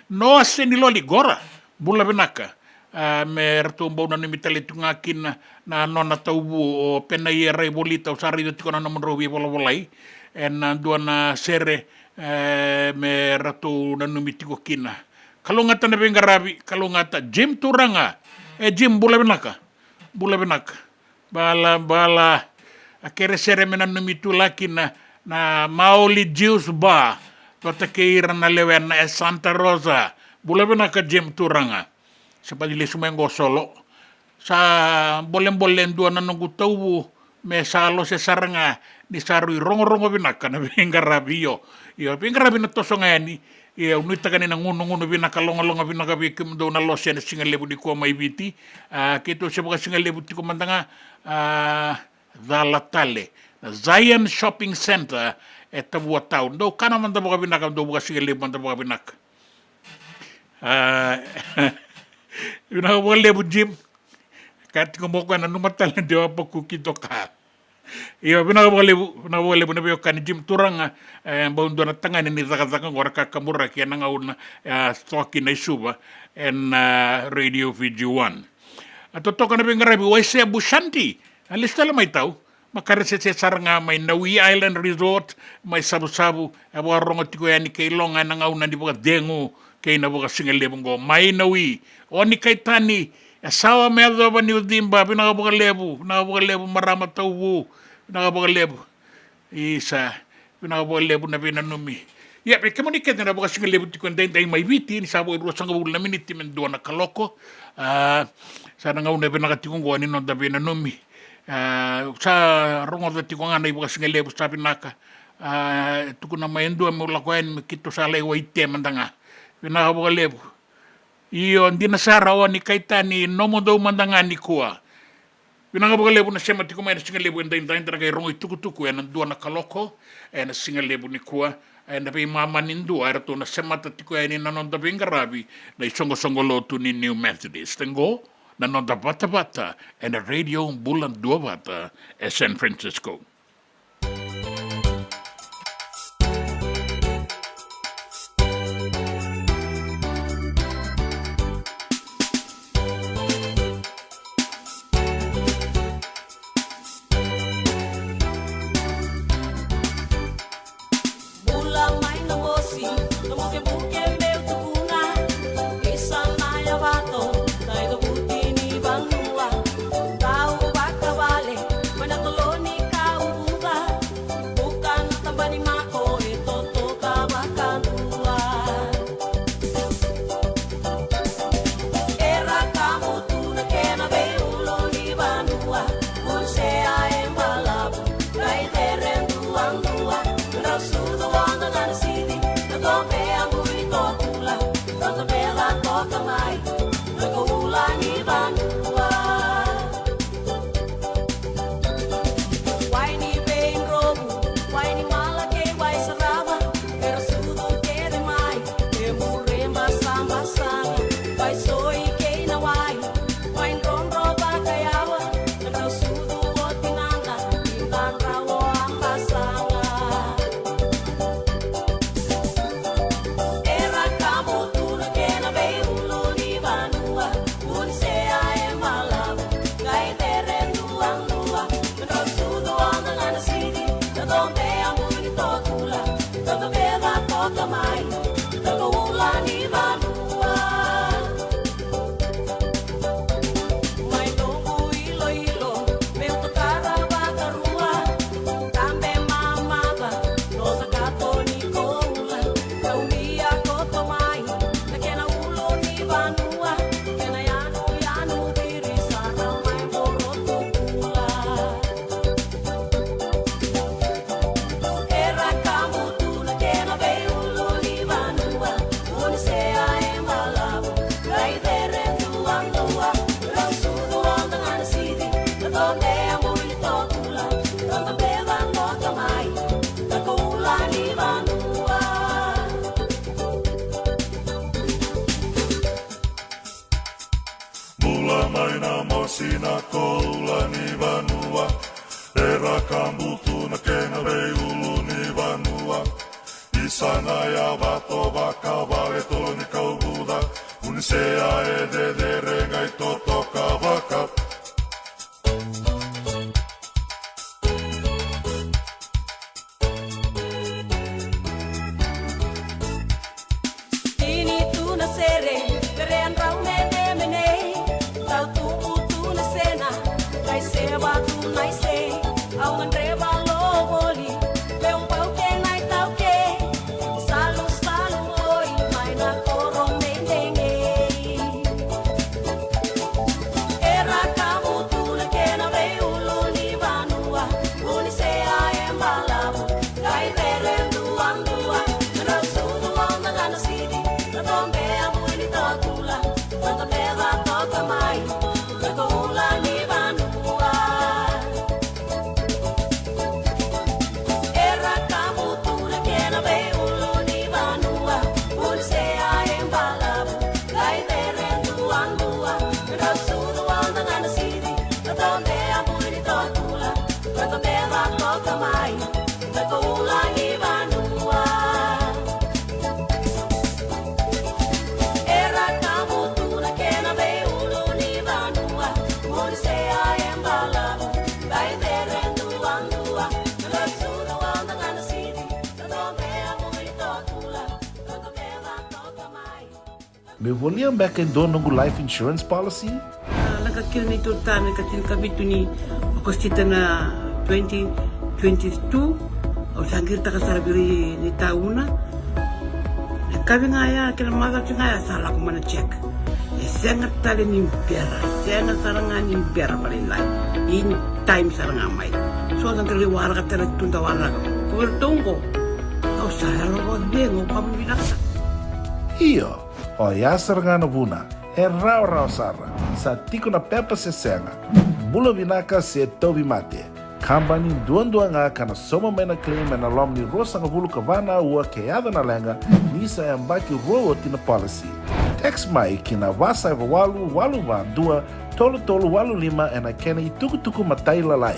Noa Seniloli Qora, bula vinaka. A, me ratou bau nanumi tale tiko ga kina na nona tauvu o Penaia Raivolita, au sa raica tiko na nomudrau veivolavolai. Ena dua na sere, e, me ratou nanumi tiko kina. Kalougata na veiqaravi, kalougata. Jim Turaga. E Jim, bula vinaka. Bula vinaka. Bala, bala. A kere sere me nanumi tu la kina na Maoli Juice Bar. Vata kei ira na lewena e Santa Rosa. Bula vinaka Jim Turaga. Se bati lesu mai qo Solo. Sa bolebole e dua na noqu tauvu me sa lose sara ga ni sa rui rogorogo vinaka na veiqaravi. Io, io, veiqaravi na toso ga yani. Ia au nuitaka ni na gunugunu vinaka, logaloga vinaka vei kemudou na lose ena siga levu nikua mai Viti. A, keitou se vakasigalevu tiko mada ga, a, cala tale na Zion Shopping Centre e Tavua Town. Dou kana mada vakavinaka, dou vakasigalevu mada vakavinaka. A, vinaka vakalevu Jim. Ka tiko mo koya nanuma tale de o Apakuki Doka. Io, vinaka vakalevu, vinaka vakalevu na veiwekani Jim Turaga, e, bau dua na tagane ni cakacaka qo ra kakaburaki ena gauna, e, a toka kina i Suva, ena, a, Radio Fiji One. A totoka na veiqaravi, Waise Bushanti, a lesu tale mai tau, Makaresese sara ga mai Nawi Island Resort, mai Savusavu, e vakarogo tiko yani kei Loga ena gauna ni vakacegu, kei na vakasigalevu qo, mai Nawi, Oni Kaitani, e sawa me yacova niu ciba, vinaka vakalevu, vinaka vakalevu marama tauvu, vinaka vakalevu. Isa, vinaka vakalevu na veinanumi. Ia, vei kemuni kece na vakasigalevu tiko edaidai mai Viti, ni sa vo e ruasagavulu na miniti me dua na kaloko. A, sa na gauna vinaka tiko qo ni noda veinanumi. A, sa rogoca tiko ga na ivakasigalevu sa vinaka. A, tukuna mai e dua meu lako yani me keitou sa lai waite mada ga. Vinaka vakalevu. Io, dina sara Oni Kaitani, nomudou mada ga nikua. Vinaka vakalevu na sema tiko mai na siga levu edaidai, da na qai rogo itukutuku ena dua na kaloko ena siga levu nikua. Ena veimama ni dua eratou na semata tiko yani na noda veiqaravi na isoqosoqo lotu ni New Methodist. Qo na noda vatavata ena Radio Bula Duavata e San Francisco. Bula mai na mosi, na bukebuke meu tukuna. Isa na yavato, na icavuti ni vanua. Tau vakavale, mai na toloni ka uvuca. Buka na taba ni mako, e totoka vakadua. Era kamutu na kena veiulo ni vanua. Musea e balavu, kai cere duadua. Drau sucu vodo na rasidi, na tope a bui Sina koula ni vanua, era kabutu na kena veiulu ni vanua. Isa na yavato vakavale tolo ni kauvuca, vunisea e cecere qai totoka vaka. Tini tu na sere, vere a drau mene menei. Tau tubu tu na sena, kai seva tu na isei. Au gadreva lo voli, meu bau ke na itau ke. Salu, salu, oi, mai na koro mene nei. Era kabutu na kena veiulu ni vanua, vunisea e balavu, qai vere duadua, na drau sucu o dagana sidi, na tobe a bui ni tokula, na tobe va toka mai, na koula ni vanua. Era kabutu na kena veiulu ni vanua, vunisea e balavu, qai vere duadua, na drau sucu o dagana sidi, na tobe a bui ni tokula, na tobe va toka mai, na koula ni vanua. Era kabutu na kena veiulu ni vanua, vunisea e balavu, qai vere duadua, na drau sucu o dagana sidi, na tobe a bui ni tokula, na tobe va toka mai. Meu volia beka e dua noqu life insurance policy? A, lako kina neitou tane ka tinikavitu ni Okosita na twenty twenty-two. Au sa qiritaka sara vei ira ni tauna. Na kavi ga ya kei na macawa ga ya sa lako mai na check. E sega tale ni bera, sega sara ga ni bera vakalailai. In time sara ga mai. So da qai waraka tale tu da waraka. Ko iratou qo, au sa yalo vakacegu, au vakavinavinaka sara. Io. Oya sara ga na vuna, e rawarawa sara, sa tiko na pepa se sega, bula vinaka se tauvimate. Kabani duadua ga ka na sauma mai na claim ena loma ni ruasagavulu ka va na aua ke yaco na leqa, ni sa yabaki rua oti na policy. Text mai ki na va saiva walu walu va dua tolu tolu walu lima ena kena itukutuku matailalai.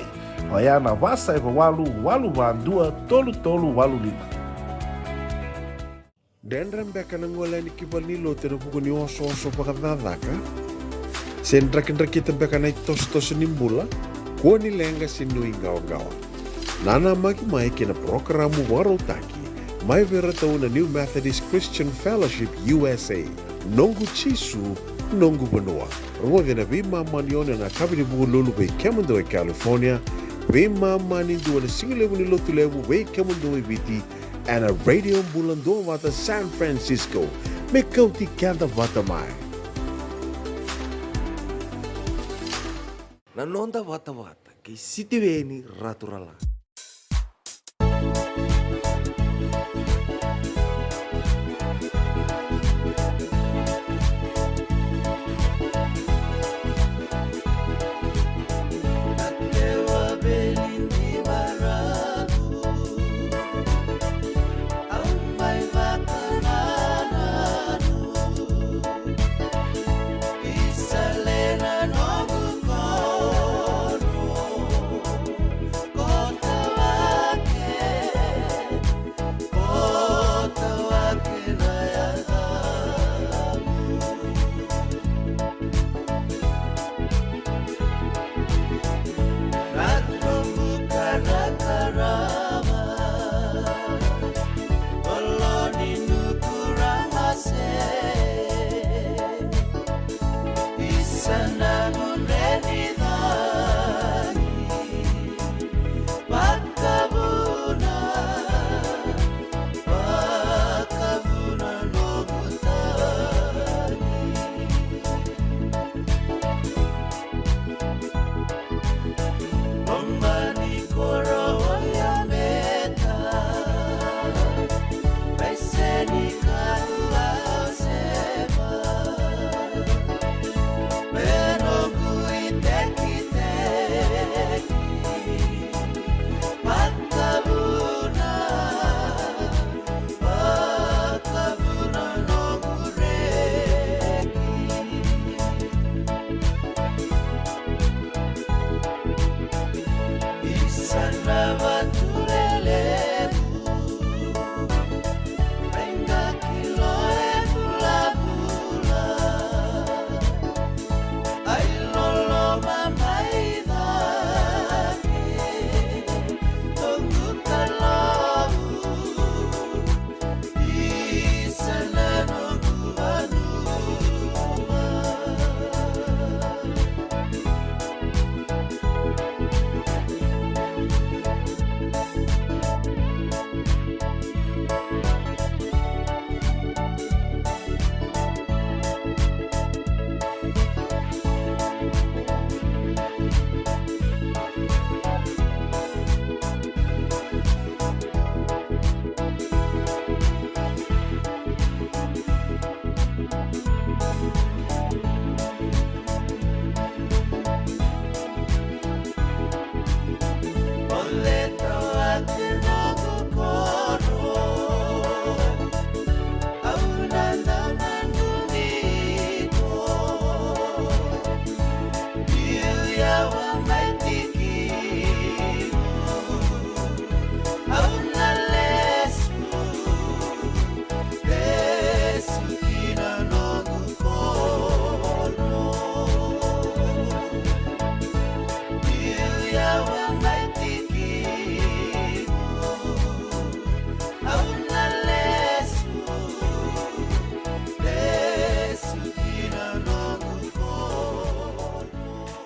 Oya na va saiva walu walu va dua tolu tolu walu lima. Dredre beka na gole yani ki valenilotu ena vuku ni osooso vakacakacaka? Se drakidrakita beka na itosotoso ni bula, kua ni leqa se nuiqawaqawa. Nanamaki mai ki na parokaramu vakarautaki mai vei iratou na New Methodist Christian Fellowship U S A, Noqu Jisu, Noqu Vanua. Rogoci ena veimama ni ono ena yakavi ni Vukelulu vei kemudou e California, veimama ni dua ena sigalevu ni Lotulevu vei kemudou e Viti, ena Radio Bula Duavata San Francisco, me kauti keda vata mai. Na noda vatavata kei Sitiveni Raturala.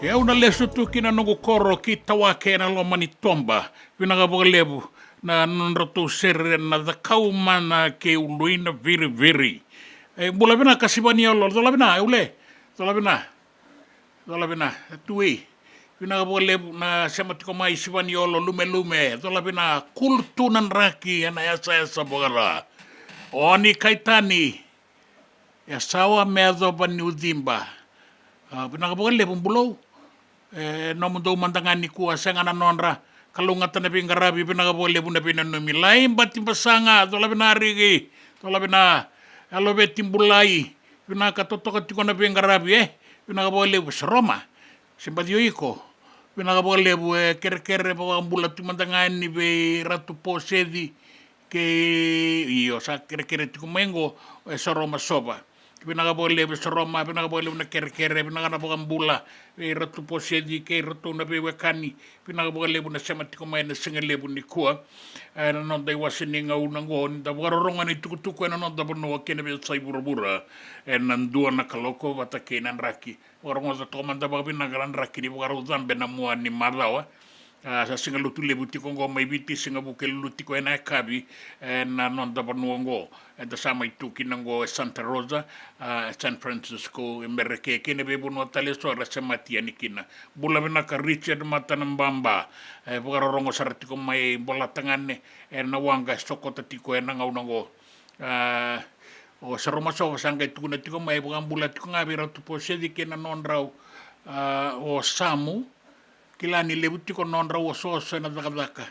E au na lesu tu ki na noqu koro ki Tawake ena loma ni toba. Vinaka vakalevu na nodratou sere na Cakau Mana kei Ului na Viriviri. E, bula vinaka Sivaniolo, cola vina, e ule, cola vina, cola vina, e tu i. Vinaka vakalevu na sema tiko mai Sivaniolo, Lumelume, cola vina, kulu tu na draki ena yasayasa vakara. Oni Kaitani, e sawa me yacova niu ciba. A, vinaka vakalevu Bulou. E nomudou mada ga nikua, sega na nodra. Kalougata na veiqaravi, vinaka vakalevu na veinanumi. Lai Bati Basaga, cola vina Riki, cola vina. Yaloveti Bulai, vinaka, totoka tiko na veiqaravi, e. Vinaka vakalevu Seroma. Se bacio iko. Vinaka vakalevu, e, kerekere, vakabula tu mada ga yani vei Ratu Posedi. Kei, io, sa kerekere tiko mai qo, e Soroma Sova. Vinaka vakalevu e Soroma, vinaka vakalevu na kerekere, vinaka na vakabula vei Ratu Posedi kei ratou na veiwekani. Vinaka vakalevu na sema tiko mai ena siga levu nikua. E, na noda iwase ni gauna qo, ni da vakarorogo ena itukutuku ena noda vanua kei na veiyasai vuravura. Ena dua na kaloko vata kei na draki. Vakarogoca toka mada vakavinaka na draki ni Vakaraucabe na mua ni macawa. A, sa siga lotu levu tiko oqo mai Viti, siga vukelulu tiko ena yakavi, e, na noda vanua oqo. Eda sa mai tu kina oqo e Santa Rosa, a, e San Francisco, e Mereke, kei na veivanua tale eso era semati yani kina. Bula vinaka Richard Matanababa, e, vakarorogo sara tiko mai Bolatagane, ena waqa e sokota tiko ena gauna oqo. A, o Saromasova sa qai tukuna tiko mai, vakabula tiko ga vei Ratu Posedi kei na nodrau, a, o Samu, kila ni levu tiko nodrau osooso ena cakacaka.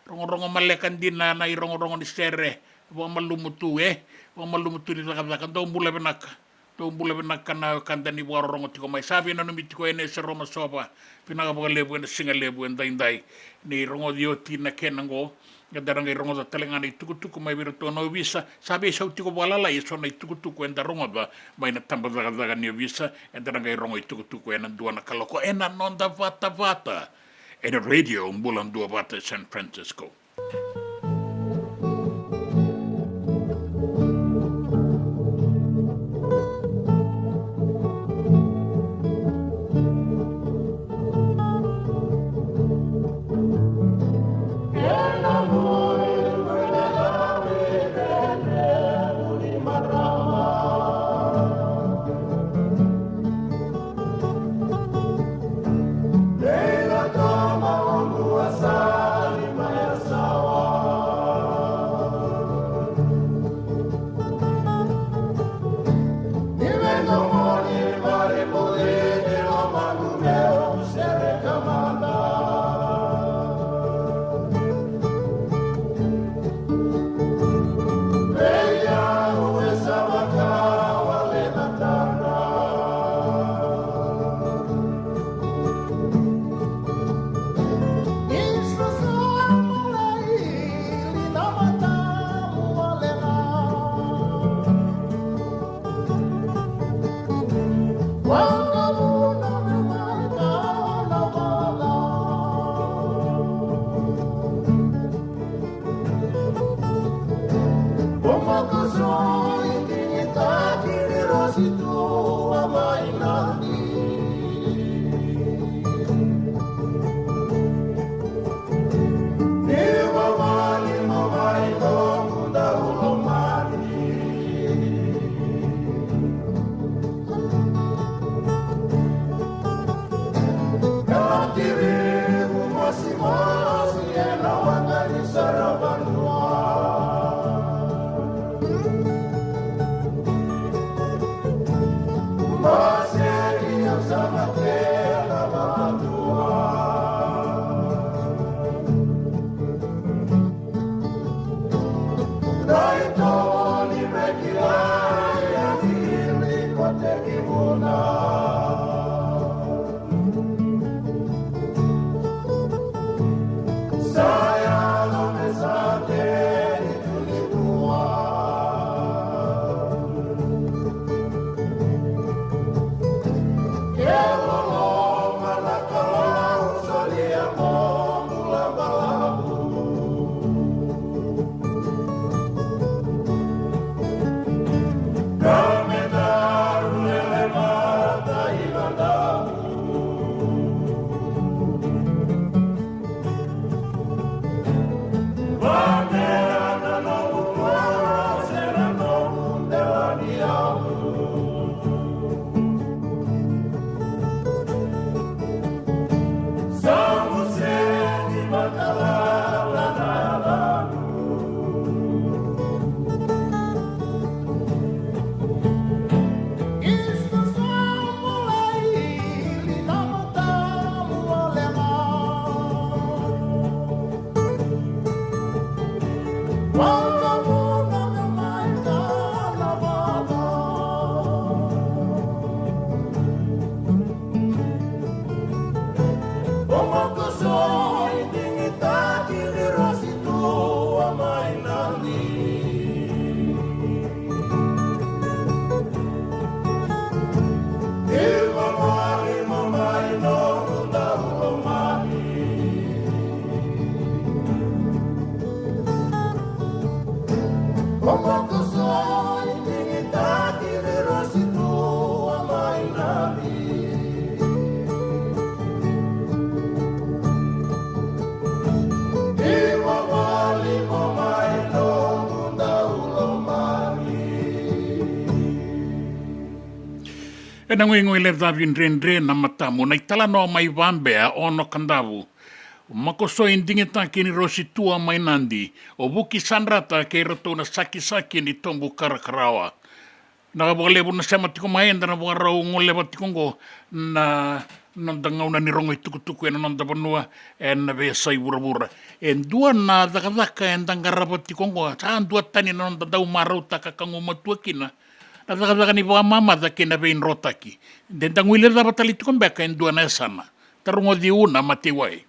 Rogorogo maleka dina na irogorogo ni sere, vakamalumu tu, e, vakamalumu tu ni cakacaka, dou bula vinaka. Dou bula vinaka na wekada ni vakarorogo tiko mai. Sa veinanumi tiko yani e Saromasova. Vinaka vakalevu ena siga levu edaidai. Ni rogoci oti na kena oqo. Eda na qai rogoca tale ga na itukutuku mai vei iratou na ovisa. Sa veisau tiko vakalalai eso na itukutuku eda rogoca mai na tabacakacaka ni ovisa. Eda na qai rogo itukutuku ena dua na kaloko ena noda vatavata. Ena Radio Bula Duavata e San Francisco. Ena guiguile cavi dredre na matamu, na italanoa mai Vabea, Ono Kadavu. Makosoi digitaki ni Rositua mai Nadi, o Vuki Sadrata kei ratou na sakisaki ni tobu karakarawa. Na vakalevu na sema tiko mai, eda na vakarau goleva tiko oqo na noda gauna ni rogo itukutuku ena noda vanua ena veiyasai vuravura. E dua na cakacaka eda qarava tiko oqo, sa dua tani na noda dau marautaka ka gumatua kina na cakacaka ni vakamamaca kei na veidrotaki. De da guilecava tale tiko beka e dua na yasana. Tarogoci Una Mateiwai.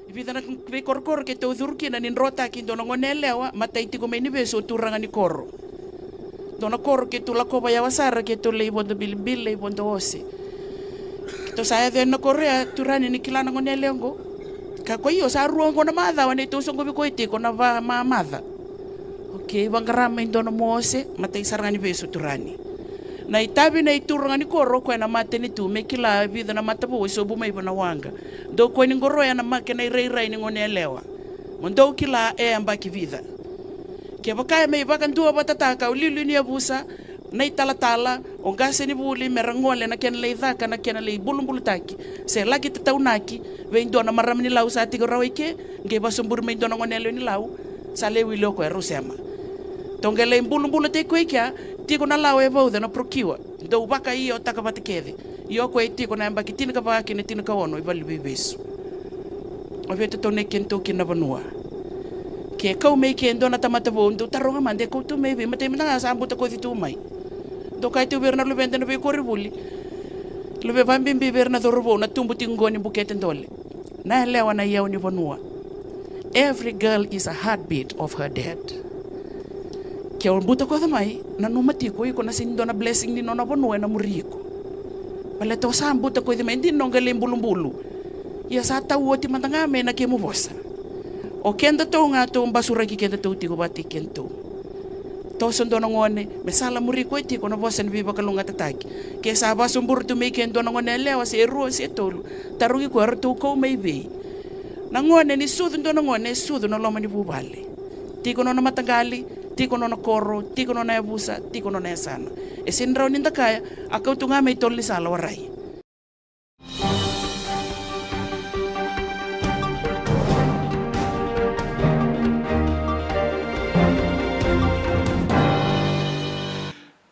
E vica na veikorokoro keitou curu kina ni drotaki e dua na gone yalewa, matai tiko mai Nivesu, o turaga ni koro. Dua na koro keitou lakova yawa sara, keitou lai vodo bilibili, lai vodo ose. Keitou sa yaco yani na koro ya, turaga ni kila na gone yalewa oqo. Ka ko io, sa rua oqo na macawa neitou soqovi koya tiko na vakamamaca. Okei, vaqara mai dua nomu ose, matai sara ga Nivesu, turaga. Na itavi nei turaga ni koro, o koya na matanitu, me kila e vica na matavou e sobu mai vua na waqa. Dou koya ni qoroya na ma kena irairai ni gone yalewa. Mo dou kila e yabaki vica. Kevaka e mai vakaduavatataka o liuliu ni yavusa, na italatala, o qasenivuli, me ra gole na kena lai caka, na kena lai bulubulutaki, se laki tataunaki vei dua na marama ni Lau sa tiko rawa i ke, qai vasoburi mai dua na gone yalewa ni Lau, sa lai wili o koya, rau sema. Tou qai lai bulubulutaki koya i kea, tiko na lawa e vauca, na procure. Dou vakaiotaka vata kece. Ia o koya e tiko na yabaki tinikava kei na tinikaono i valeniveivesu. O vei tou na kena tou kina na vanua. Ke kau mai ke dua na tamata vou, dou taroga mada, e kau tu mai vei, matai mada ga sa butakoci tu mai. Dou kaya tu vei ira na luveda na veikoronivuli. Luveda vakabibi vei ira na cauravou na tubu tiko qo ni bukete dole. Na yalewa na iyau ni vanua. Every girl is a heartbeat of her dad. Ke o butakoca mai, nanuma tiko iko na sega ni dua na blessing ni nona vanua ena muri iko. Baleta o sa butakoci mai, dina o qai lai bulubulu. Ia sa tau oti mada ga mai na kemu vosa. O kedatou ga tou basuraki kedatou tiko vata kei kedatou. Toso dua na gone, me sala muri koya tiko na vosa ni veivakalougatataki. Ke sa vasobura tu mai ke dua na gone yalewa, se rua, se tolu. Tarogi koya, eratou kau mai vei? Na gone ni sucu dua na gone, e sucu na loma ni vuvale. Tiko nona mataqali, tiko nona koro, tiko nona yavusa, tiko nona yasana. E sega ni rawa ni da kaya, a kau tu ga mai tolo ni sala, warai.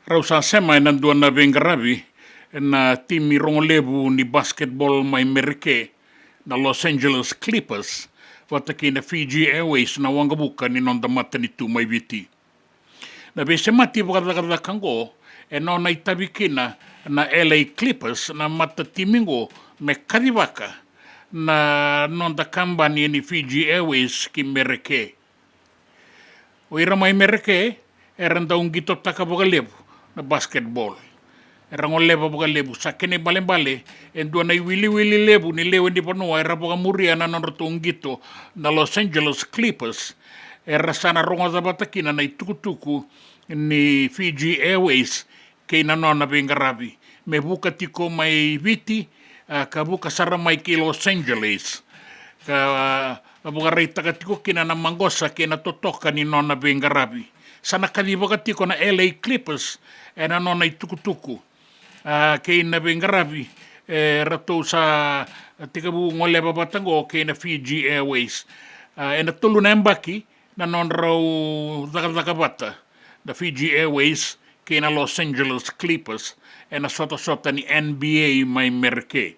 Rau sa sema ena dua na veiqaravi na timi rogolevu ni basketball mai Mereke, na Los Angeles Clippers, vata kei na Fiji Airways, na waqavuka ni noda matanitu mai Viti. Na veisemati vakacakacaka oqo, e nona itavi kina na L A Clippers, na matatimi oqo, me kacivaka na noda kabani ni Fiji Airways ki Mereke. O ira mai Mereke era dau qitotaka vakalevu na basketball. Era goleva vakalevu, sa kena ibalebale e dua na iwiliwili levu ni lewe ni vanua era vakamuria na nodratou qito na Los Angeles Clippers. Era sa na rogoca vata kina na itukutuku ni Fiji Airways kei na nona veiqaravi me vuka tiko mai Viti, a, ka vuka sara mai ki Los Angeles, ka, a, vakaraitaka tiko kina na maqosa kei na totoka ni nona veiqaravi. Sa na kacivaka tiko na L A Clippers ena nona itukutuku, a, kei na veiqaravi e ratou sa tekivu goleva vata oqo kei na Fiji Airways. A, ena tolu na yabaki na nodrau cakacaka vata na Fiji Airways kei na Los Angeles Clippers ena sotasota ni N B A mai Mereke.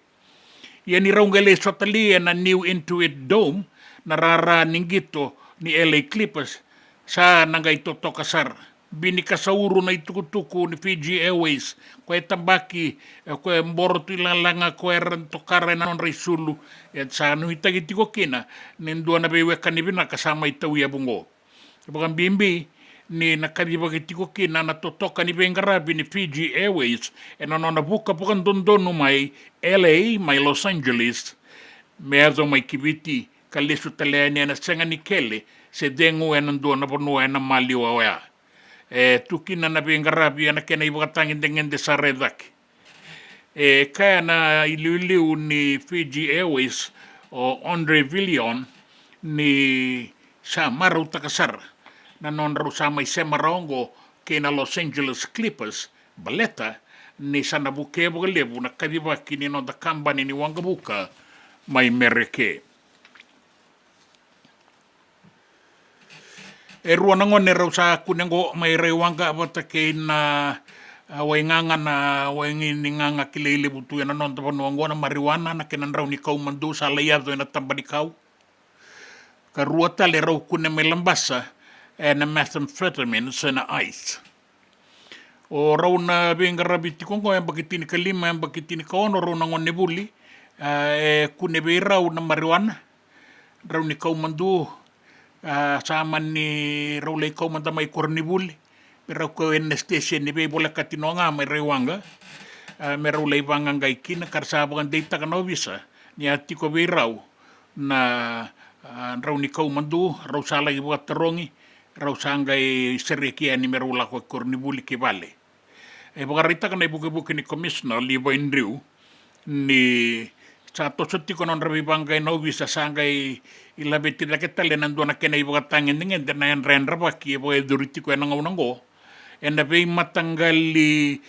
Ia ni rau qai lai sota li ena New Intuit Dome, na rara ni qito ni L A Clippers sa na qai totoka sara. Bini ka sauru na itukutuku ni Fiji Airways, ko e tabaki, e, ko e boro tu i lalaga, ko era tokara ena nodra isulu, e sa nuitaki tiko kina ni dua na veiwekani vinaka sa mai tauyavu oqo. Vakabibi ni na kacivaki tiko kina na totoka ni veiqaravi ni Fiji Airways ena nona vuka vakadodonu mai L A, mai Los Angeles, me yaco mai ki Viti, ka lesu tale yani ena sega ni kele se cegu ena dua na vanua ena maliwa oya. E tu kina na veiqaravi ena kena ivakatagedegede sara e cake. E kaya na iliuliu ni Fiji Airways o Andre Villion ni sa marautaka sara na nodrau sa mai sema rawa oqo kei na Los Angeles Clippers, baleta ni sa na vukea vakalevu na kacivaki ni noda kabani ni waqavuka mai Mereke. E rua na gone rau sa kune oqo mai Raiwaqa vata kei na, a, waigaga, na wai ni gaga kilai levu tu ena noda vanua oqo, na marijuana, na kena drau ni kau madu sa lai yaco ena taba ni kau. Ka rua tale rau kune mai Labasa ena methamphetamine se na ice. O rau na veiqaravi tiko oqo, yabaki tinikalima, yabaki tinikaono, rau na gonevuli, a, e kune vei rau na marijuana, drau ni kau madu, a, sa mani rau lai kau mada mai koronivuli, me rau kau ena station ni veivolekati no ga mai Raiwaqa, a, me rau lai vaqaqai kina, ka ra sa vakadeitaka na ovisa ni a tiko vei rau na, a, drau ni kau madu, rau sa laki vakatarogi, rau sa qai sereki yani me rau lako i koronivuli ki vale. E vakaraitaka na ivukevuke ni Commissioner Levi Drew ni sa toso tiko na nodra veivaqaqai na ovisa, sa qai laveti cake tale na dua na kena ivakatagedegede na yadrayadravaki e vakayacori tiko ena gauna oqo ena veimataqali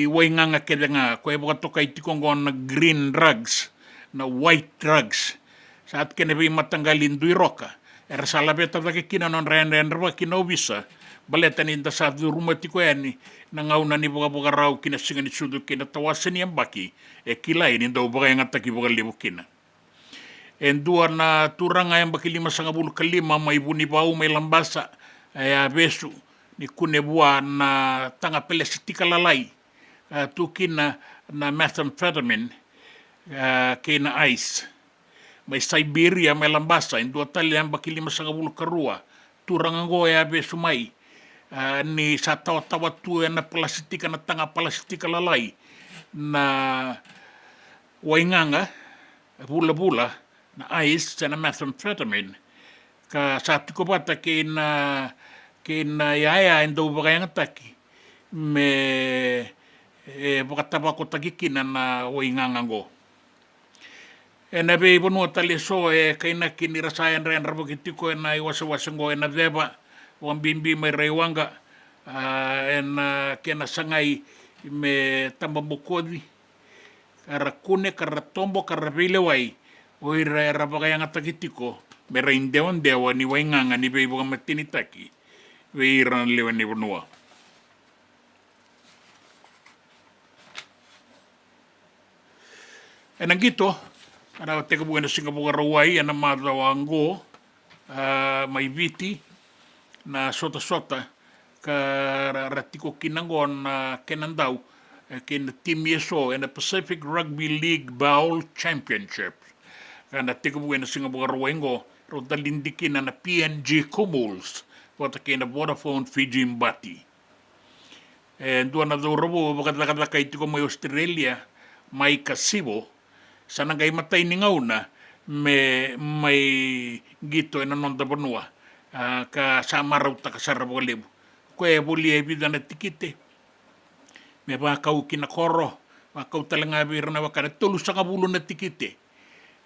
waigaga kece ga, ko e vakatokai tiko oqo na green drugs, na white drugs. Sa tu kena veimataqali dui roka era sa laveta cake kina na nodra yadrayadravaki na ovisa, baleta ni da sa curuma tiko yani na gauna ni vakavakarau ki na siga ni sucu kei na tawase ni yabaki e kilai ni dau vakayagataki vakalevu kina. E dua na turaga yabaki limasagavulu ka lima mai Vunivau mai Labasa e a vesu ni kune vua na taga pelesitika lalai, e tu kina na methamphetamine, e, kei na ice. Mai Siberia, mai Labasa, e dua tale yabaki limasagavulu ka rua, turaga oqo e a vesu mai, a, ni sa tawatawa tu ena palasitika, na taga palasitika lalai, na waigaga vulavula, na ice se na methamphetamine, ka sa tiko vata kei na, kei na yaya e dau vakayagataki me, e, vakatavakotaki kina na waigaga oqo. Ena veivanua tale eso e kainaki ni ra sa yadrayadravaki tiko ena iwasewase oqo ena ceva, vakabibi mai Raiwaqa, a, ena kena sagai me tababokoci, ka ra kune, ka ra tobo, ka ra veilewai o ira era vakayagataki tiko me ra idewadewa ni waigaga ni veivakamatenitaki vei ira na lewe ni vanua. Ena qito, era tekivu ena Siga Vakarauwai ena macawa oqo, a, mai Viti na sotasota, ka ra, ra tiko kina oqo na kena dau, e, kei na timi eso ena Pacific Rugby League Bowl Championship. Ka na tekivu ena Siga Vakarauwai oqo, rau talidi kina na P N G Kumulls vata kei na Vodafone Fiji Mbati. E dua na cauravou vakacakacakai tiko mai Australia, Maika Sivo, sa na qai matai ni gauna me mai qito ena noda vanua, a, ka sa marautaka sara vakalevu. Koya e volia e vica na tikite me vakau ki na koro, vakau tale ga vei ira na wekana, tolusagavulu na tikite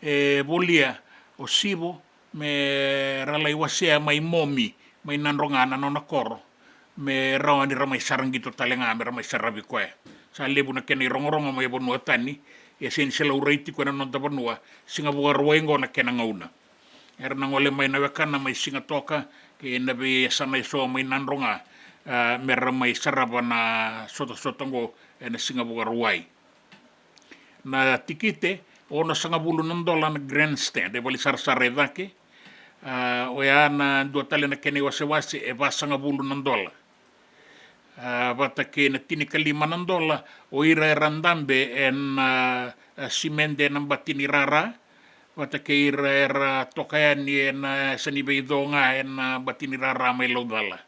e volia o Sivo me ra lai wasea mai Momi, mai Nadroga na nona koro, me rawa ni ra mai saraqito tale ga, me ra mai saravi koya. Sa levu na kena irogorogo mai vanua tani, ia sega ni se laurai tiko ena noda vanua, Siga Vakarauwai oqo na kena gauna. Era na gole mai na wekana mai Sigatoka kei na veiyasana eso mai Nadroga, a, me ra mai sarava na sotasota oqo ena Siga Vakarauwai. Na tikite, onosagavulu na dola na grandstand, e vale sarasara e cake. A, oya na dua tale na kena iwasewase, e vasagavulu na dola. A, vata kei na tinikalima na dola o ira era dabe ena, a, simede ena bati ni rara, vata kei ira era toka yani ena yasa ni veico ga ena bati ni rara mai Laucala.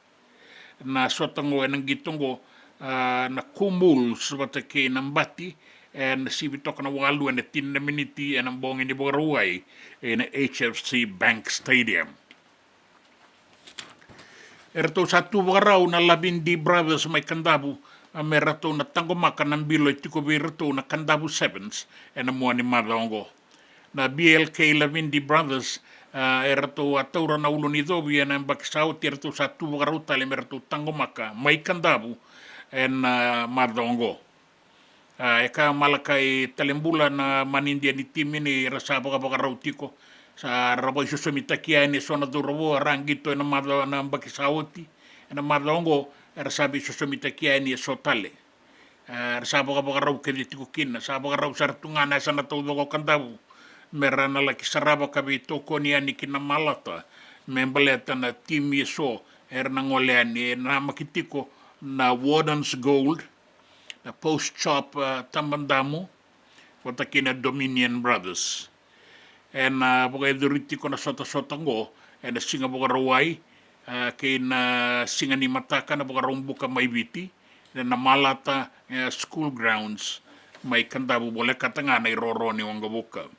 Na sota oqo ena qito oqo, a, na Kumulls vata kei na Mbati, ena sivi toka na walu ena tini na miniti ena bogi ni Vakarauwai ena H F C Bank Stadium. Eratou sa tu vakarau na Lavindi Brothers mai Kadavu, a, me ratou na taqomaka na bilo e tiko vei iratou na Kadavu Sevens ena mua ni macawa oqo. Na B L K Lavindi Brothers, a, eratou a taura na ulu ni covi ena yabaki sa oti, eratou sa tu vakarau tale me ratou taqomaka mai Kadavu ena, a, macawa oqo. A, e kaya o Malakai Talebula na manidia ni timi ni ra sa vakavakarau tiko. Sa ra vaisosomitaki yani eso na cauravou era a qito ena macawa na yabaki sa oti. Ena macawa oqo era sa veisosomitaki yani eso tale. A, era sa vakavakarau kece tiko kina, sa vakarau sara tu ga na yasana taucoko o Kadavu me ra na laki sarava ka veitokoni yani ki Namalata me baleta na timi eso era na gole yani. E namaki tiko na Warden's Gold, na Post Shop, a, Tabadamu, vata kei na Dominion Brothers. Ena, a, vakayacori tiko na sotasota oqo ena Siga Vakarauwai, a, kei na, a, siga ni mataka na Vakaraubuka mai Viti ena Namalata, e, School Grounds mai Kadavu, volekata ga na iroro ni waqavuka.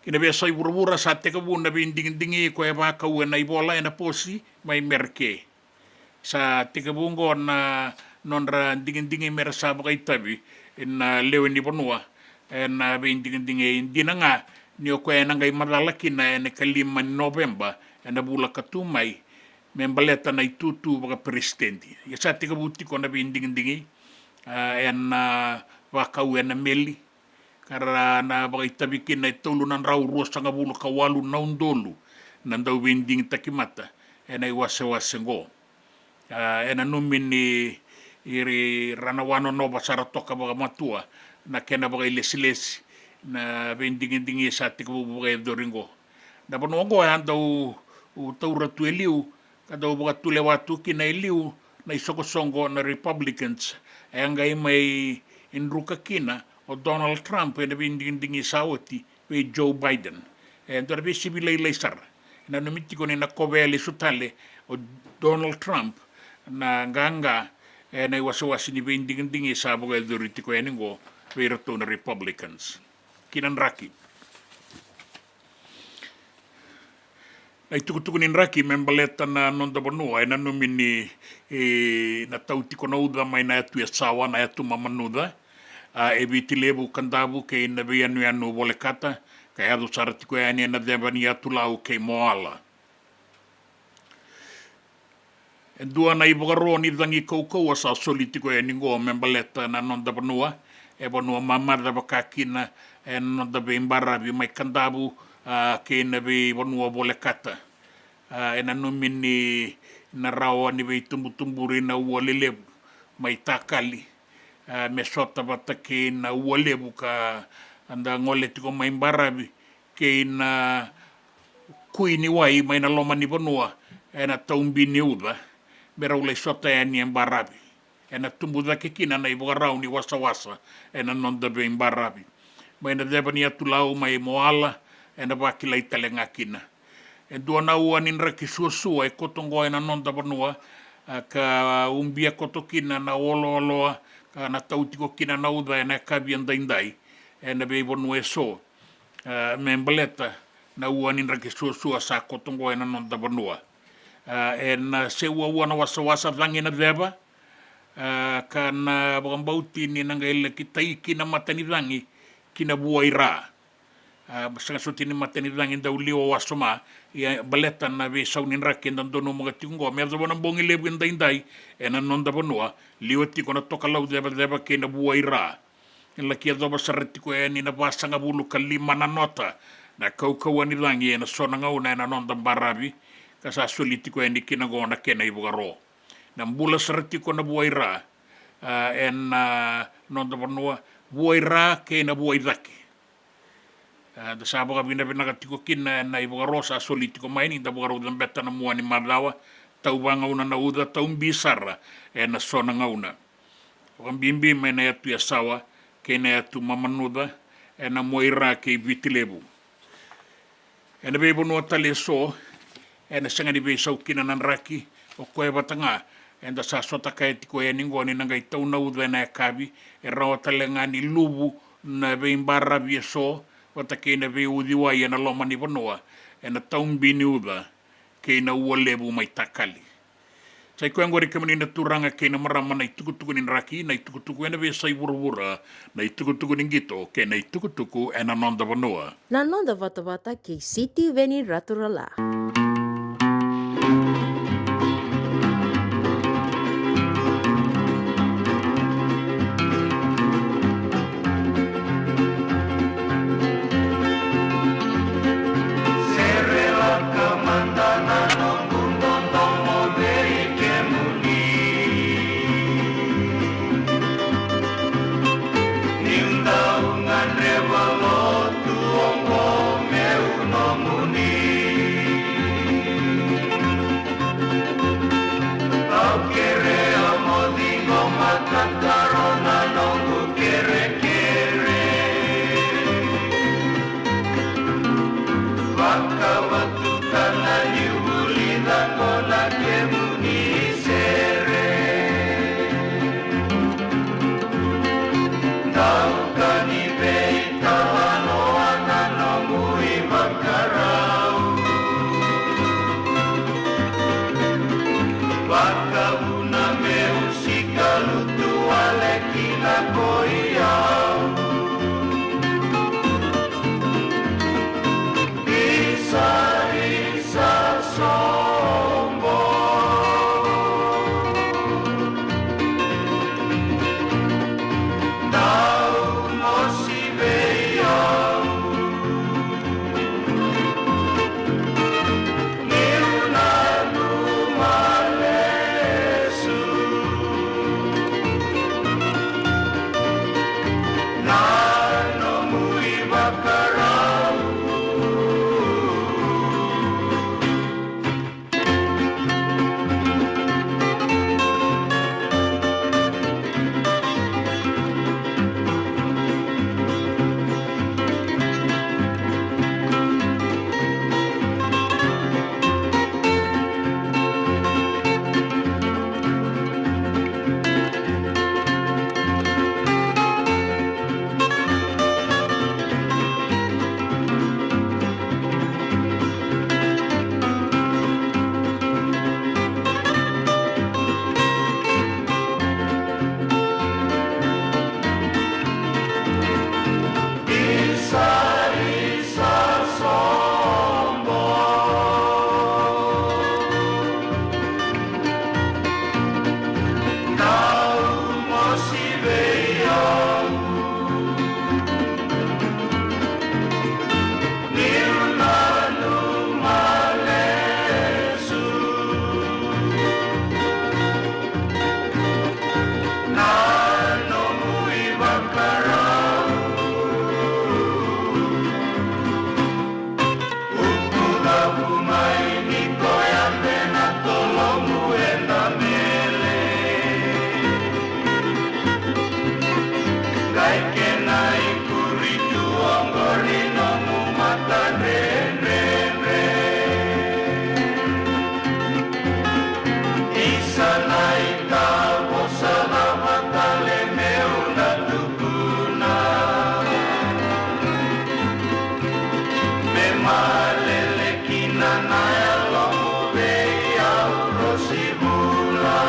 Ki na veiyasai vuravura sa tekivu na veidigidigi ko e vakau ena ivola ena posi mai Mereke. Sa tekivu oqo na nodra digidigi me ra sa vakaitavi na lewe ni vanua ena veidigidigi. E dina ga ni o koya ena qai macala kina ena ikalima ni Noveba ena vula ka tu mai me baleta na itutu vakaperesitedi. Ia sa tekivu tiko na veidigidigi, a, ena, a, vakau ena meli ka ra na vakaitavi kina e tolu na drau ruasagavulu ka walu na udolu na dauveidigitaki mata ena iwasewase oqo. A, e nanumi ni ira na wanonova sara toka vakamatua na kena vakailesilesi na veidigidigi sa tekivu vakayacori oqo. Na vanua oqo e a dau taura tu e liu ka dau vakatulewa tu kina e liu na isoqosoqo na Republicans, e a qai mai druka kina o Donald Trump ena veidigidigi sa oti vei Joe Biden. E dua na veisivi lailai sara. E nanumi tiko ni na kovea lesu tale o Donald Trump na qaqa ena iwasewase ni veidigidigi sa vakayacori tiko yani oqo vei iratou na Republicans. Ki na draki. Na itukutuku ni draki me baleta na noda vanua, e nanumi ni, e, na tau tiko na uca mai na yatu Yasawa, na yatu Mamanuca, a, e Viti Levu, Kadavu kei na veiyanuyanu volekata, ka yaco sara tiko yani ena ceva ni Yatu Lau kei Moala. E dua na ivakaro ni cagi kaukauwa sa soli tiko yani oqo me baleta na noda vanua, e vanua mamaca vaka kina ena noda veibaravi mai Kadavu, a, kei na veivanua volekata. A, e nanumi ni na rawa ni veitubutuburi na ua lelevu mai Takali, a, me sota vata kei na ua levu ka da gole tiko mai baravi kei na kui ni wai mai na loma ni vanua ena taubi ni uca me rau lai sota yani e baravi. Ena tubu cake kina na ivakarau ni wasawasa ena noda veibaravi. Mai na ceva ni Yatu Lau mai Moala ena vakilai tale ga kina. E dua na ua ni draki suasua e koto oqo ena noda vanua, a, ka ubia koto kina na oloaloa ka na tau tiko kina na uca ena yakavi edaidai ena veivanua eso, a, me baleta na ua ni draki suasua sa koto oqo ena noda vanua. A, ena se uaua na wasawasa cagi na ceva, a, ka na vakabauti ni na qai laki tai kina mata ni cagi ki na vua i ra. A, sega soti ni mata ni cagi dau liwa wasoma, ia baleta na veisau ni draki eda donumaka tiko oqo me yacova na bogi levu edaidai ena noda vanua, liwa tiko na tokalau cevaceva kei na vua i ra. E laki yacova sara tiko yani na vasagavulu ka lima na nota na kaukauwa ni cagi ena so na gauna ena noda baravi, ka sa soli tiko yani kina oqo na kena ivakaro. Na bula sara tiko na vua i ra, a, ena noda vanua, vua i ra kei na vua i cake. A, da sa vakavinavinaka tiko kina ena ivakaro sa soli tiko mai ni da vakarau cabeta na mua ni macawa, tau vagauna na uca, tau bi sara ena so na gauna. Vakabibi mai na yatu Yasawa kei na yatu Mamanuca ena mua i ra kei Viti Levu. Ena veivanua tale eso ena sega ni veisau kina na draki, o koya vata ga eda sa sota kaya tiko yani oqo ni na qai tau na uca ena yakavi, e rawa tale ga ni luvu na veibaravi eso vata kei na veiuciwai ena loma ni vanua ena taubi ni uca kei na ua levu mai Takali. Sa i koya oqori kemuni na turaga kei na marama na itukutuku ni draki, na itukutuku ena veiyasai vuravura, na itukutuku ni qito kei na itukutuku ena noda vanua. Na noda vatavata kei Sitiveni Raturala. Sere laka mada na noqu dodomo vei kemuni. Niu dau gadreva lotu oqo meu nomuni. Au kerea mo ciqoma tataro na noqu kerekere. Vakavatukana niu vulica qo na kemuni sere. Dau ka ni veitalanoa na nomu ivakarau. Vakavuna meu sikalutu wale kina ko i au. Isa, isa sobo. Dau mosi vei au. Niu nanuma lesu na nomu ivakarau. Ukucavu mai ni koya bena tolomu eda mele. Qai kena ikuri tu oqori nomu matadredredre. Isa na itavosa cava tale meu na tukuna. Me malele kina na yalomu vei au Rosi Vula.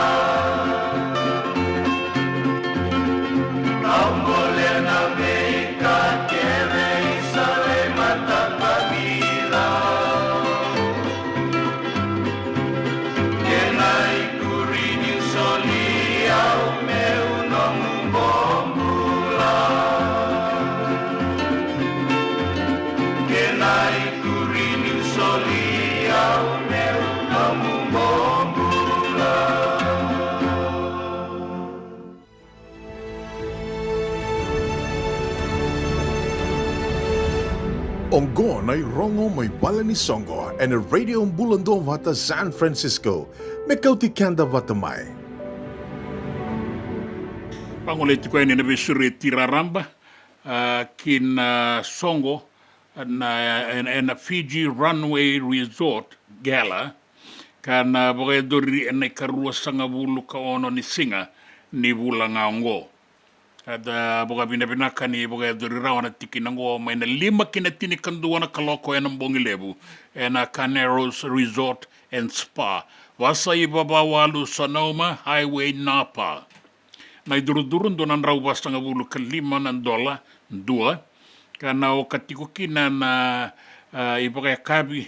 Au bolea na veika kece isa lei mataka vica. Kena ikuri niu soli au meu nomu bobula. Kena ikuri niu soli au meu nomu bobula. Oqo na irogo mai vale ni soqo ena Radio Bula Duavata San Francisco, me kauti keda vata mai. Vagolei tiko yani na veisureti raraba, a, ki na soqo na, ena, ena Fiji Runway Resort Gala, ka na vakayacori ena ikaruasagavulu ka ono ni siga ni vula ga oqo. Eda vakavinavinaka ni vakayacori rawa na tikina oqo mai na lima ki na tinikadua na kaloko ena bogi levu ena Carneros Resort and Spa, Vasaiva, Vawalu, Sonoma Highway, Napa. Na icurucuru dua na drau vasagavulu ka lima na dola dua, ka na oka tiko kina na, a, ivakayakavi,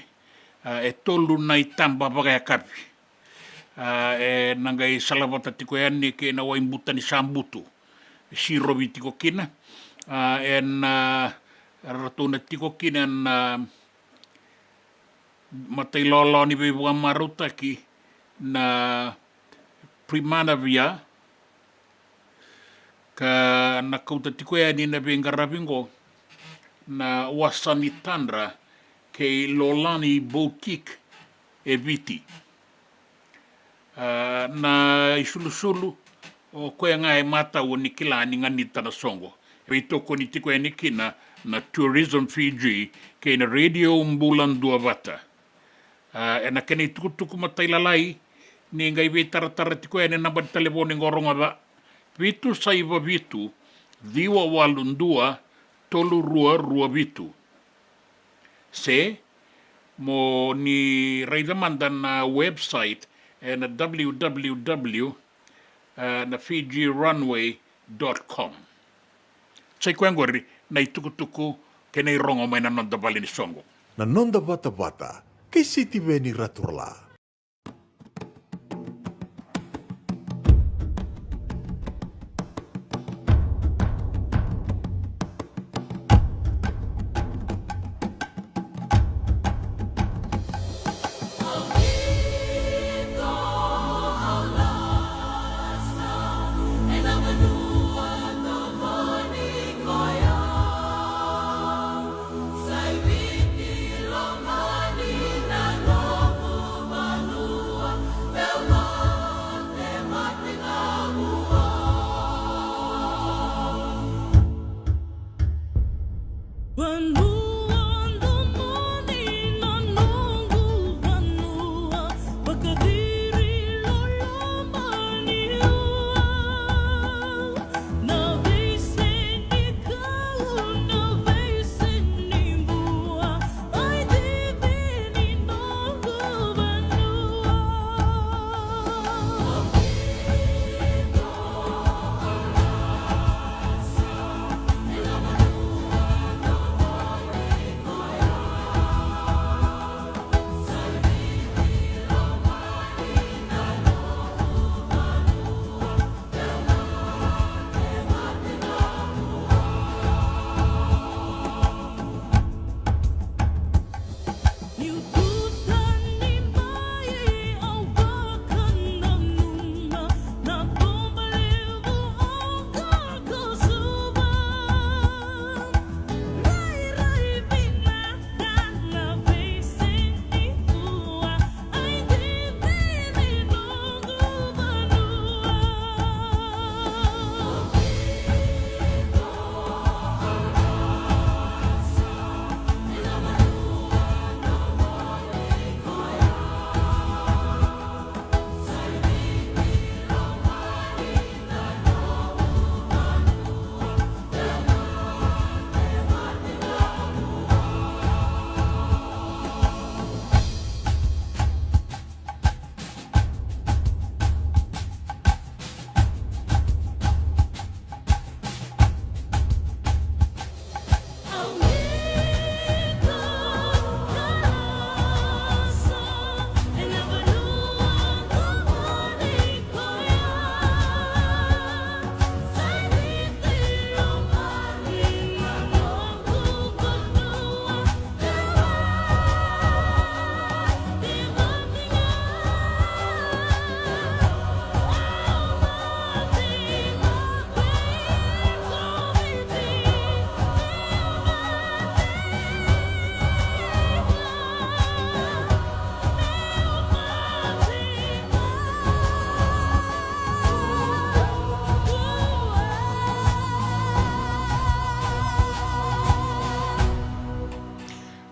a, e tolu na itaba vakayakavi. A, e na qai salavata tiko yani kei na waibuta ni sabutu. Sirovi tiko kina, a, ena, a, ratou na tiko kina na, a, matailawalawa ni veivakamarautaki na Primavera, ka na kauta tiko yani na veiqaravi oqo na Wasa ni Tadra kei Lolani Boutique e Viti. A, na isulusulu, o koya ga e matau ni kila ni ganita na soqo. Veitokoni tiko yani kina na Tourism Fiji kei na Radio Bula Duavata. A, ena kena itukutuku matailalai, ni qai veitaratara tiko yani na naba ni talevoni qo, rogoca: vitu saiva vitu, ciwa walu dua, tolu rua rua vitu. Se mo ni raica mada na website ena W W W, e, na Fiji Runway dot com. Sa i koya oqori na itukutuku kei na irogo mai na noda vale ni soqo. Na noda vatavata kei Sitiveni Raturala.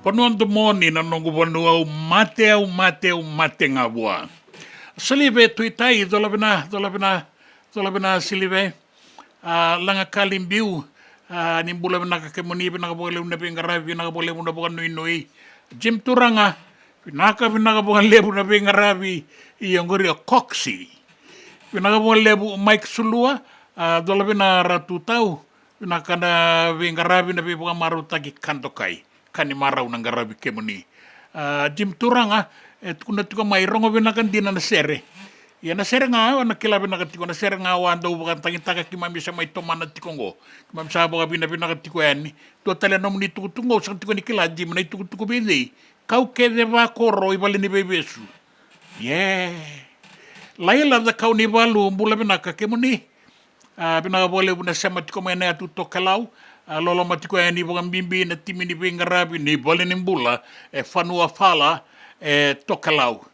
Vanua domoni na noqu vanua, au mate, au mate, au mate ga vua. Silive Tuitai, cola vina, cola vina, cola vina Silive. A, Lagakali Biu, a, ni bula vinaka kemuni, vinaka vakalevu na veiqaravi, vinaka vakalevu na vakanuinui. Jim Turaga, vinaka, vinaka vakalevu na veiqaravi. Ia oqori o Coxi. Vinaka vakalevu Mike Sulua, a, cola vina Ratu Tau, vinaka na veiqaravi, na veivakamarautaki ka dokai. Ka ni marau na qaravi kemuni. A, Jim Turaga, e tukuna tiko mai, rogo vinaka dina na sere. Ia na sere ga, au na kila vinaka tiko na sere ga, au a dau vakatagitaka, keimami sa mai tomana tiko oqo. Keimami sa vakavinavinaka tiko yani. Dua tale na nomuni tukutuku oqo, au sega tiko ni kila, Jim, na itukutuku vei cei. Kau kece vakoro i vale ni veivesu. Ie. Laila Cakaunivalu, bula vinaka kemuni. A, vinaka vakalevu na sema tiko mai na yatu Tokelau. A, loloma tiko yani vakabibi na timi ni veiqaravi ni valenibula e Fanua Fala e Tokelau.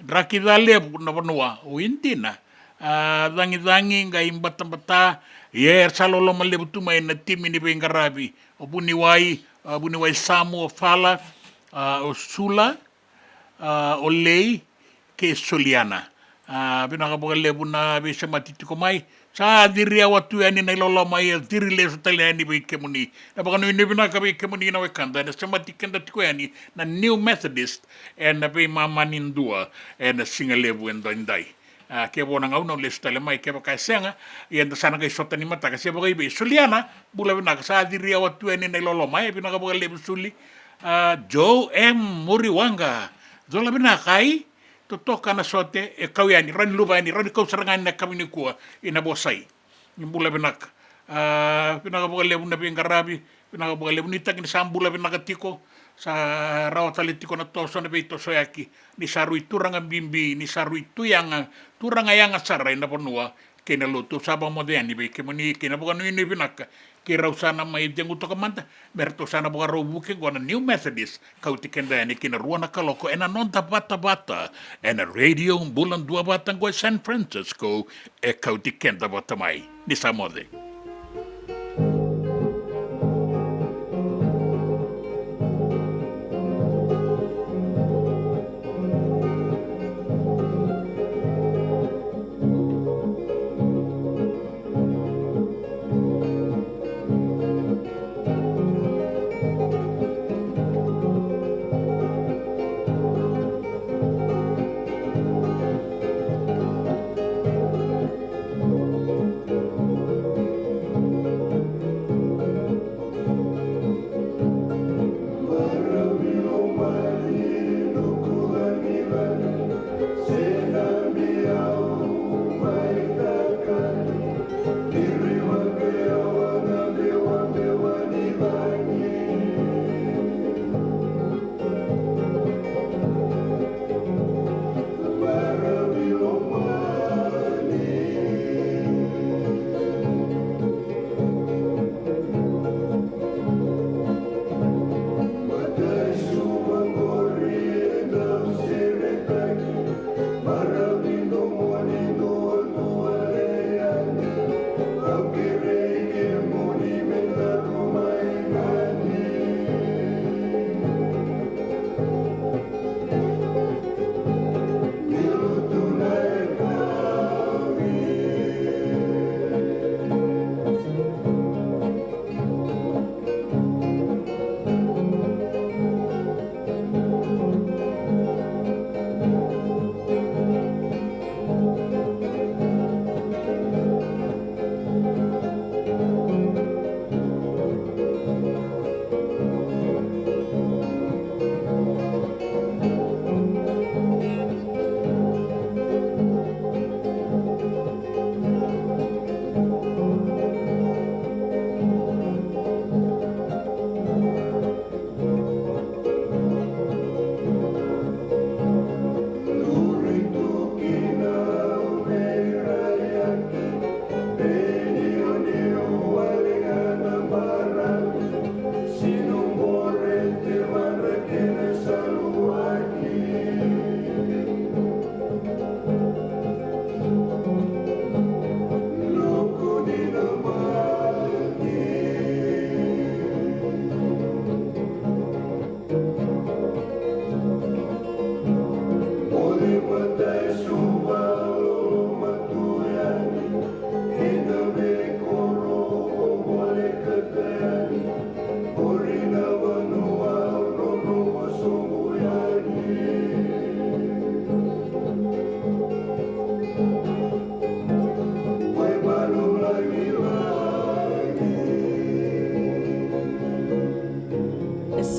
Draki ca levu na vanua o Idina. A, cagicagi qai batabata. Ia era sa loloma levu tu mai na timi ni veiqaravi. O Vuniwai, a, Vuniwai Samu, o Fala, a, o Sula, a, o Lei kei Soliana. A, vinaka vakalevu na veisemati tiko mai. Sa ciri yawa tu yani na iloloma, ia ciri lesu tale yani vei kemuni. Na vakanuinui vinaka vei kemuni na wekada, ena semati keda tiko yani na New Methodist ena veimama ni dua ena siga levu edaidai. A, ke vo na gauna au lesu tale mai, kevaka e sega, ia eda sa na qai sota ni mataka se vakaivei. Soliana, bula vinaka, sa ciri yawa tu yani na iloloma, e vinaka vakalevu Suli. A, Joe M Muriwaqa, cola vinaka, ai totoka na sote, e kau yani, rawa ni luva yani, rawa ni kau sara ga yani na yakavi nikua, ina vosai. Ni bula vinaka. A, vinaka vakalevu na veiqaravi, vinaka vakalevu, nuitaki ni sa bula vinaka tiko, sa rawa tale tiko na toso, na veitosoyaki, ni sa rui turaga bibi, ni sa rui tu yaga, turaga yaga sara ena vanua kei na lotu. Au sa vakamoce yani vei kemuni kei na vakanuinui vinaka, kei rau sa na mai cegu toka mada, me ratou sa na vakarau vuke qo na New Methodist, kauti keda yani ki na rua na kaloko ena noda vatavata ena Radio Bula Duavata qo e San Francisco, e kauti keda vata mai. Ni sa moce.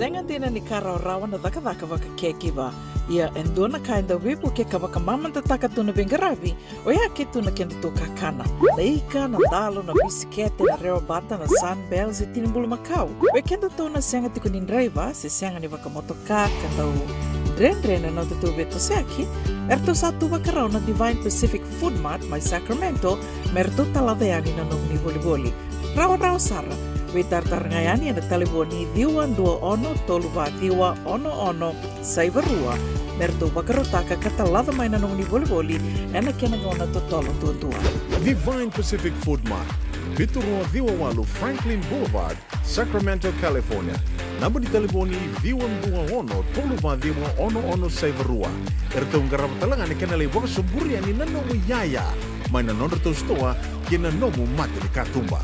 Sega dina ni ka rawarawa na cakacaka vaka caregiver. Ia e dua na ka e dau veivukei ka vakamamadataka tu na veiqaravi, oya ke tu na kedatou kakana. Na ika, na dalo, na bisikete, na rewa bata, na Sunbell, se tini bulumakau. Vei kedatou na sega tiko ni draiva, se sega ni vakamotoka, ka dau dredre na nodatou veitosoyaki, eratou sa tu vakarau na Divine Pacific Food Mart mai Sacramento, me ratou talaca yani na nomuni volivoli. Rawarawa sara. Veitaratara ga yani ena talevoni ciwa dua ono tolu va ciwa ono ono saiva rua, me ratou vakarautaka ka talaca mai na nomuni volivoli ena kena gauna totolo duadua. Divine Pacific Food Mart, vitu rua ciwa walu Franklin Boulevard, Sacramento, California. Naba ni talevoni ciwa dua ono tolu va ciwa ono ono saiva rua. Eratou qarava tale ga na kena lai vakasoburi yani na nomu iyaya mai na nodratou sitoa ki na nomu mata ni katuba.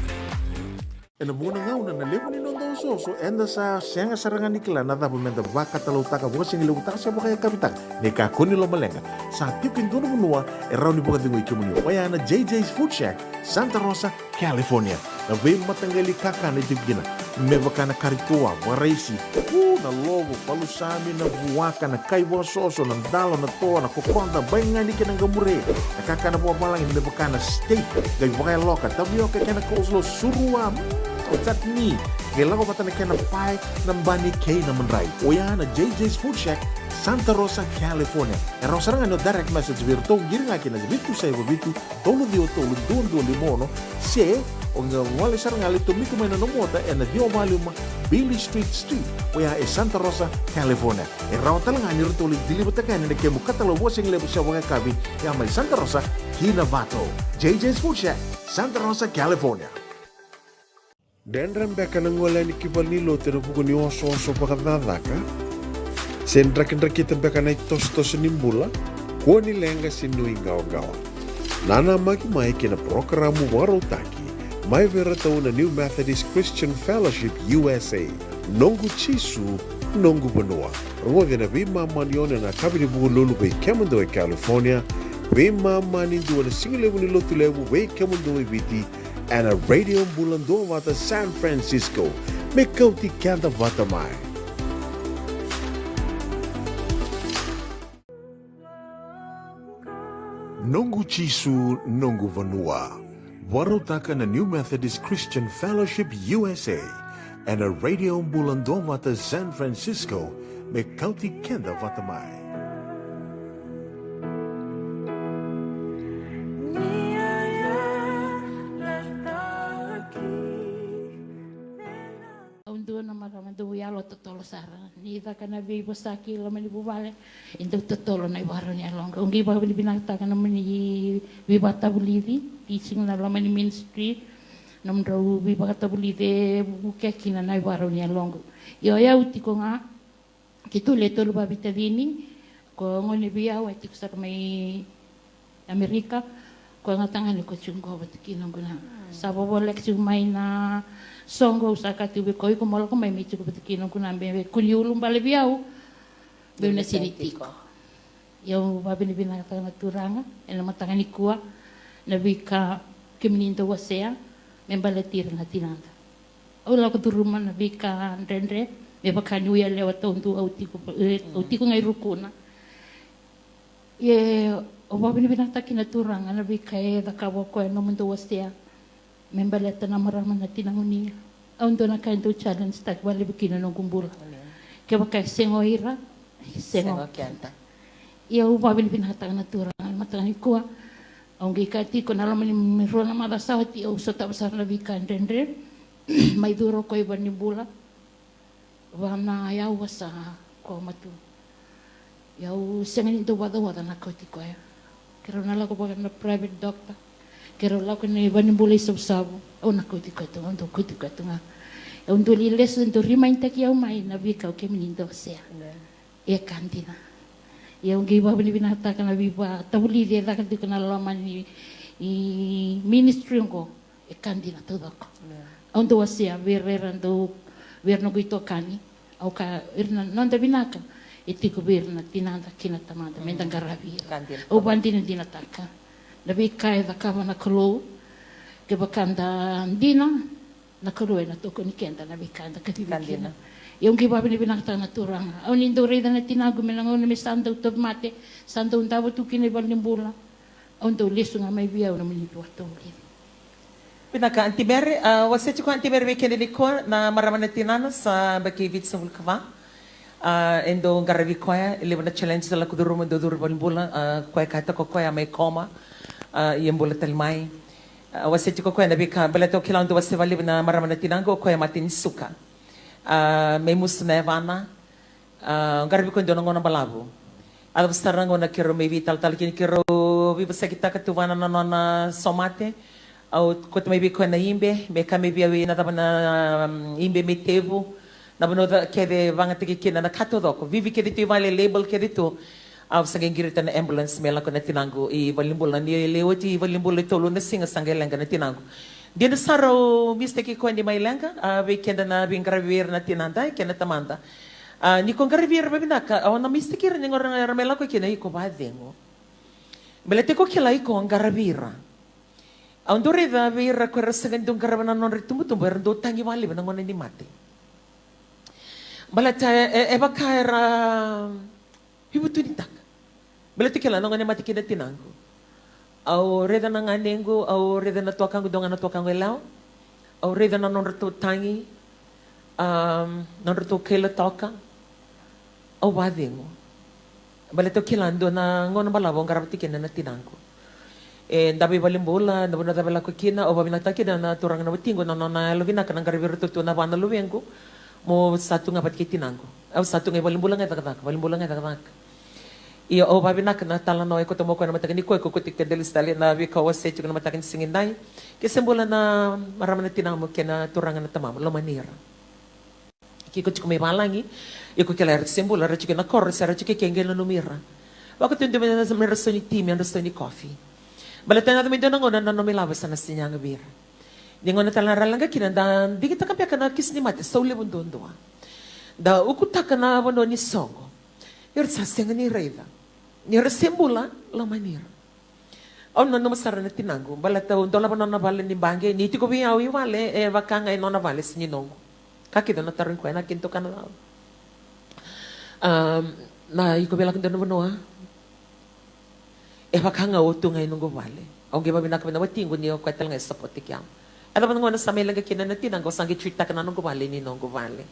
Ena vuqa na gauna na levu ni noda osooso, eda sa sega sara ga ni kila na cava meda vakatalautaka, vakasigilevutaka se vakayakavitaka. Ni kakua ni lomaleqa, sa tiko e dua na vanua e rawa ni vakacegui kemuni. Oya na J J's Food Shack, Santa Rosa, California. Na veimataqali kakana e tiko kina, me vaka na kari toa, vakaraisi, u, na lovo, palusami, na vuaka, na kai vakasoso, na dalo, na toa, na kokoda, baigani kei na qamure. Na kakana vakavalagi me vaka na steak, qai vakayaloka, tavioka kei na coleslaw, surua, mm, chutney, qai lako vata na kena pae, na bani kei na madrai. Oya na J J's Food Shack, Santa Rosa, California. E rawa sara ga ni o direct message vei iratou, qiri ga kina vitu saiva vitu, tolu ciwa tolu dua dua lima ono, se o qai gole sara ga, lai tomika mai na nomu ota ena ciwa va lima Beale Street Suite, oya e Santa Rosa, California. E rawa tale ga ni ratou lai deliver-taka yani na kemu katalau vakasigalevu se vakayakavi, ya mai Santa Rosa ki Novato. J J's Food Shack, Santa Rosa, California. Dredre beka na gole yani ki valenilotu ena vuku ni osooso vakacakacaka? Se drakidrakita beka na itosotoso ni bula? Kua ni leqa se nuiqawaqawa. Nanamaki mai ki na parokaramu vakarautaki mai vei iratou na New Methodist Christian Fellowship U S A. Noqu Jisu, noqu vanua. Rogoci ena veimama ni ono ena yakavi ni Vukelulu vei kemudou e California, veimama ni dua na sigalevu ni Lotulevu vei kemudou e Viti, ena Radio Bula Duavata San Francisco. Me kauti keda vata mai. Noqu Jisu, noqu vanua. Vakarautaka na New Methodist Christian Fellowship U S A, ena Radio Bula Duavata San Francisco, me kauti keda vata mai. Au dua na marama dau yalo totolo sara. Ni caka na veivosaki loma ni vuvale, e dau totolo na ivakarau ni yaloqu. Au qai vakavinavinakataka na nomuni veivakatavulici, teaching na loma ni ministry, nomudrau veivakatavulici e vukea kina na ivakarau ni yaloqu. Io, o yau tiko ga, keitou le tolu vavitacini, ko gone vei au e tiko sara mai Amerika, ko gatagane ko tiko qo vata kei noqu na. Sa vovoleka tiko mai na soqo, au sa kaya tiko vei koya, iko mo lako mai me tiko vata kei noqu na, me kua ni ulubale vei au, meu na sega ni tiko. Ia au vakavinavinakataka na Turaga ena mataka nikua, na veika kemuni dau wasea me baleti ira na tinada. Au lako curuma na veika dredre, me vaka niu yalewa taudua, au tiko, e, au tiko ga i Rukuna. Ia au vakavinavinakataka kina na Turaga na veika e cakava o koya, nomudou wasea me baleta na marama na tinamuni. Au dua na ka e dau challenge-taki vakalevu kina na noqu bula. Kevaka e sega o ira, e sega o keda. Ia au vakavinavinakataka na Turaga ena mataka nikua. Au qai kaya tiko, na loma ni rua na macawa sa oti, au sotava sara na veika dredre mai curu o koya i valenibula. Va na yau a sa koma tu. Ia au sega ni dau vacawaca na kauti koya. Keirau na lako vaka na private doctor, keirau lako ina valenibula i Savusavu, au na kauti koya tu ga, au dau kauti koya tu ga. Au dau lai lesu, dau remind-taki au mai na veika o kemuni dau wasea. E ka dina. Ia au qai vakavinavinakataka na veivakatavulici e caka tiko ena loma ni ministry oqo. E ka dina taucoko. Au dau wasea vei ira, era dau, vei ira noqu itokani. Au kaya, ira na noda vinaka e tiko vei ira na tinada kei na tamada, meda qaravi ira. Au vakadinadinataka na veika e cakava na Kalou. Kevaka da dina, na Kalou ena tokoni keda na veika eda kacivi kina. Ia au qai vakavinavinakataka na Turaga. Au ni dau raica na tinaqu mai na gauna me sa dau tauvimate, sa dau davo tu kina i valenibula. Au dau lesu ga mai vei au na nomuni vakataulici. Vinaka Aunty Mary, a, wasea tiko Aunty Mary vei keda nikua na marama na tinana sa yabaki vitusagavulu ka va. A, e dau qaravi koya, e levu na challenge sa lako curuma, dau curu i valenibula, a, koya e kaya tiko o koya mai koma, a, ia bula tale mai. A, wasea tiko o koya na veika, baleta au kila au dau wasea vakalevu na marama na tinaqu, o koya e mate ni suka. A, mai musu na yavana, a, qaravi koya e dua na gauna balavu. A cava sara na gauna keirau mai veitalatala kina, keirau veivosakitaka tu vua na nona somate. Au kauta mai vei koya na ibe, me kaya mai vei au na cava na, mm, ibe me tevu. Na vanua ca-, kece vagataki kina na ka taucoko. Vivi kece tu i vale, label kece tu. Au sa qai qirita na ambulance me lako na tinaqu i valenibula. Ni lai oti i valenibula e tolu na siga sa qai leqa na tinaqu. Dina sara au mistake koya ni mai leqa, a, vei keda na veiqaravi vei ira na tinada kei na tamada. A, ni ko qaravi ira vavinaka, au na mistake ira ni gauna era mai lako kina, iko vacegu. Baleta iko kila iko qaravi ira. Au dau raica vei ira ko era sega ni dau qarava na nodra itubutubu, era dau tagi vakalevu na gauna ni mate. Baleta e, e, e vaka era veivutunitaka. Baleta kila na gauna e mate kina tinaqu. Au raica na ganequ, au raica na tuakaqu, dua ga na tuakaqu e lawa. Au raica na nodratou tagi, am, nodratou kaila toka. Au vacegu. Baleta au kila dua na gauna balavu au qarava tiko kina na tinaqu. E davo i valenibula, na vanua cava e lako kina, au vavinakataka kina na turaga na watiqu, na nona yalovinaka na qaravi iratou tu na va na luvequ. Mo sa tu ga vata kei tinaqu. Au sa tu ga i valenibula ga e cakacaka, valenibula ga e cakacaka. Io, au vavinaka na talanoa e koto mo koya na mataka ni koya, ko koti ke delisi tale na veika au wasea tiko na mataka ni siga edai. Ke se bula na marama na tinamu kei na turaga na tamamu, lomani ira. Ke ko tiko mai valagi, iko kila era se bula, era tiko na koro, se era tiko ke qai nanumi ira. Vakatudumi na mera sau ni ti, mera sau ni kofi. Baleta na yaco mai dua na gauna na nomu ilavo sa na sinyaga vei ira. Ni gauna tale na ra leqa kina da digitaka beka na kisi ni mate sau levu duadua. Da ukutaka na vanua ni soqo. Ira sa sega ni raica. Ni ra se bula, lomani ira. Au nanuma sara na tinaqu, baleta au dolava nona vale ni baqe, ni tiko vei au i vale, e vaka ga e nona vale se ni noqu. Ka kece au na tarogi koya na kena tukana vau. Am, na iko vei lako dua na vanua. E vaka ga o tu ga i noqu vale. Au qai vavinaka vei na watiqu ni o koya tale ga e sapotaki au. A cava na gauna sa mai leqa kina na tinaqu, au sa qai treat-taka na noqu vale ni noqu vale.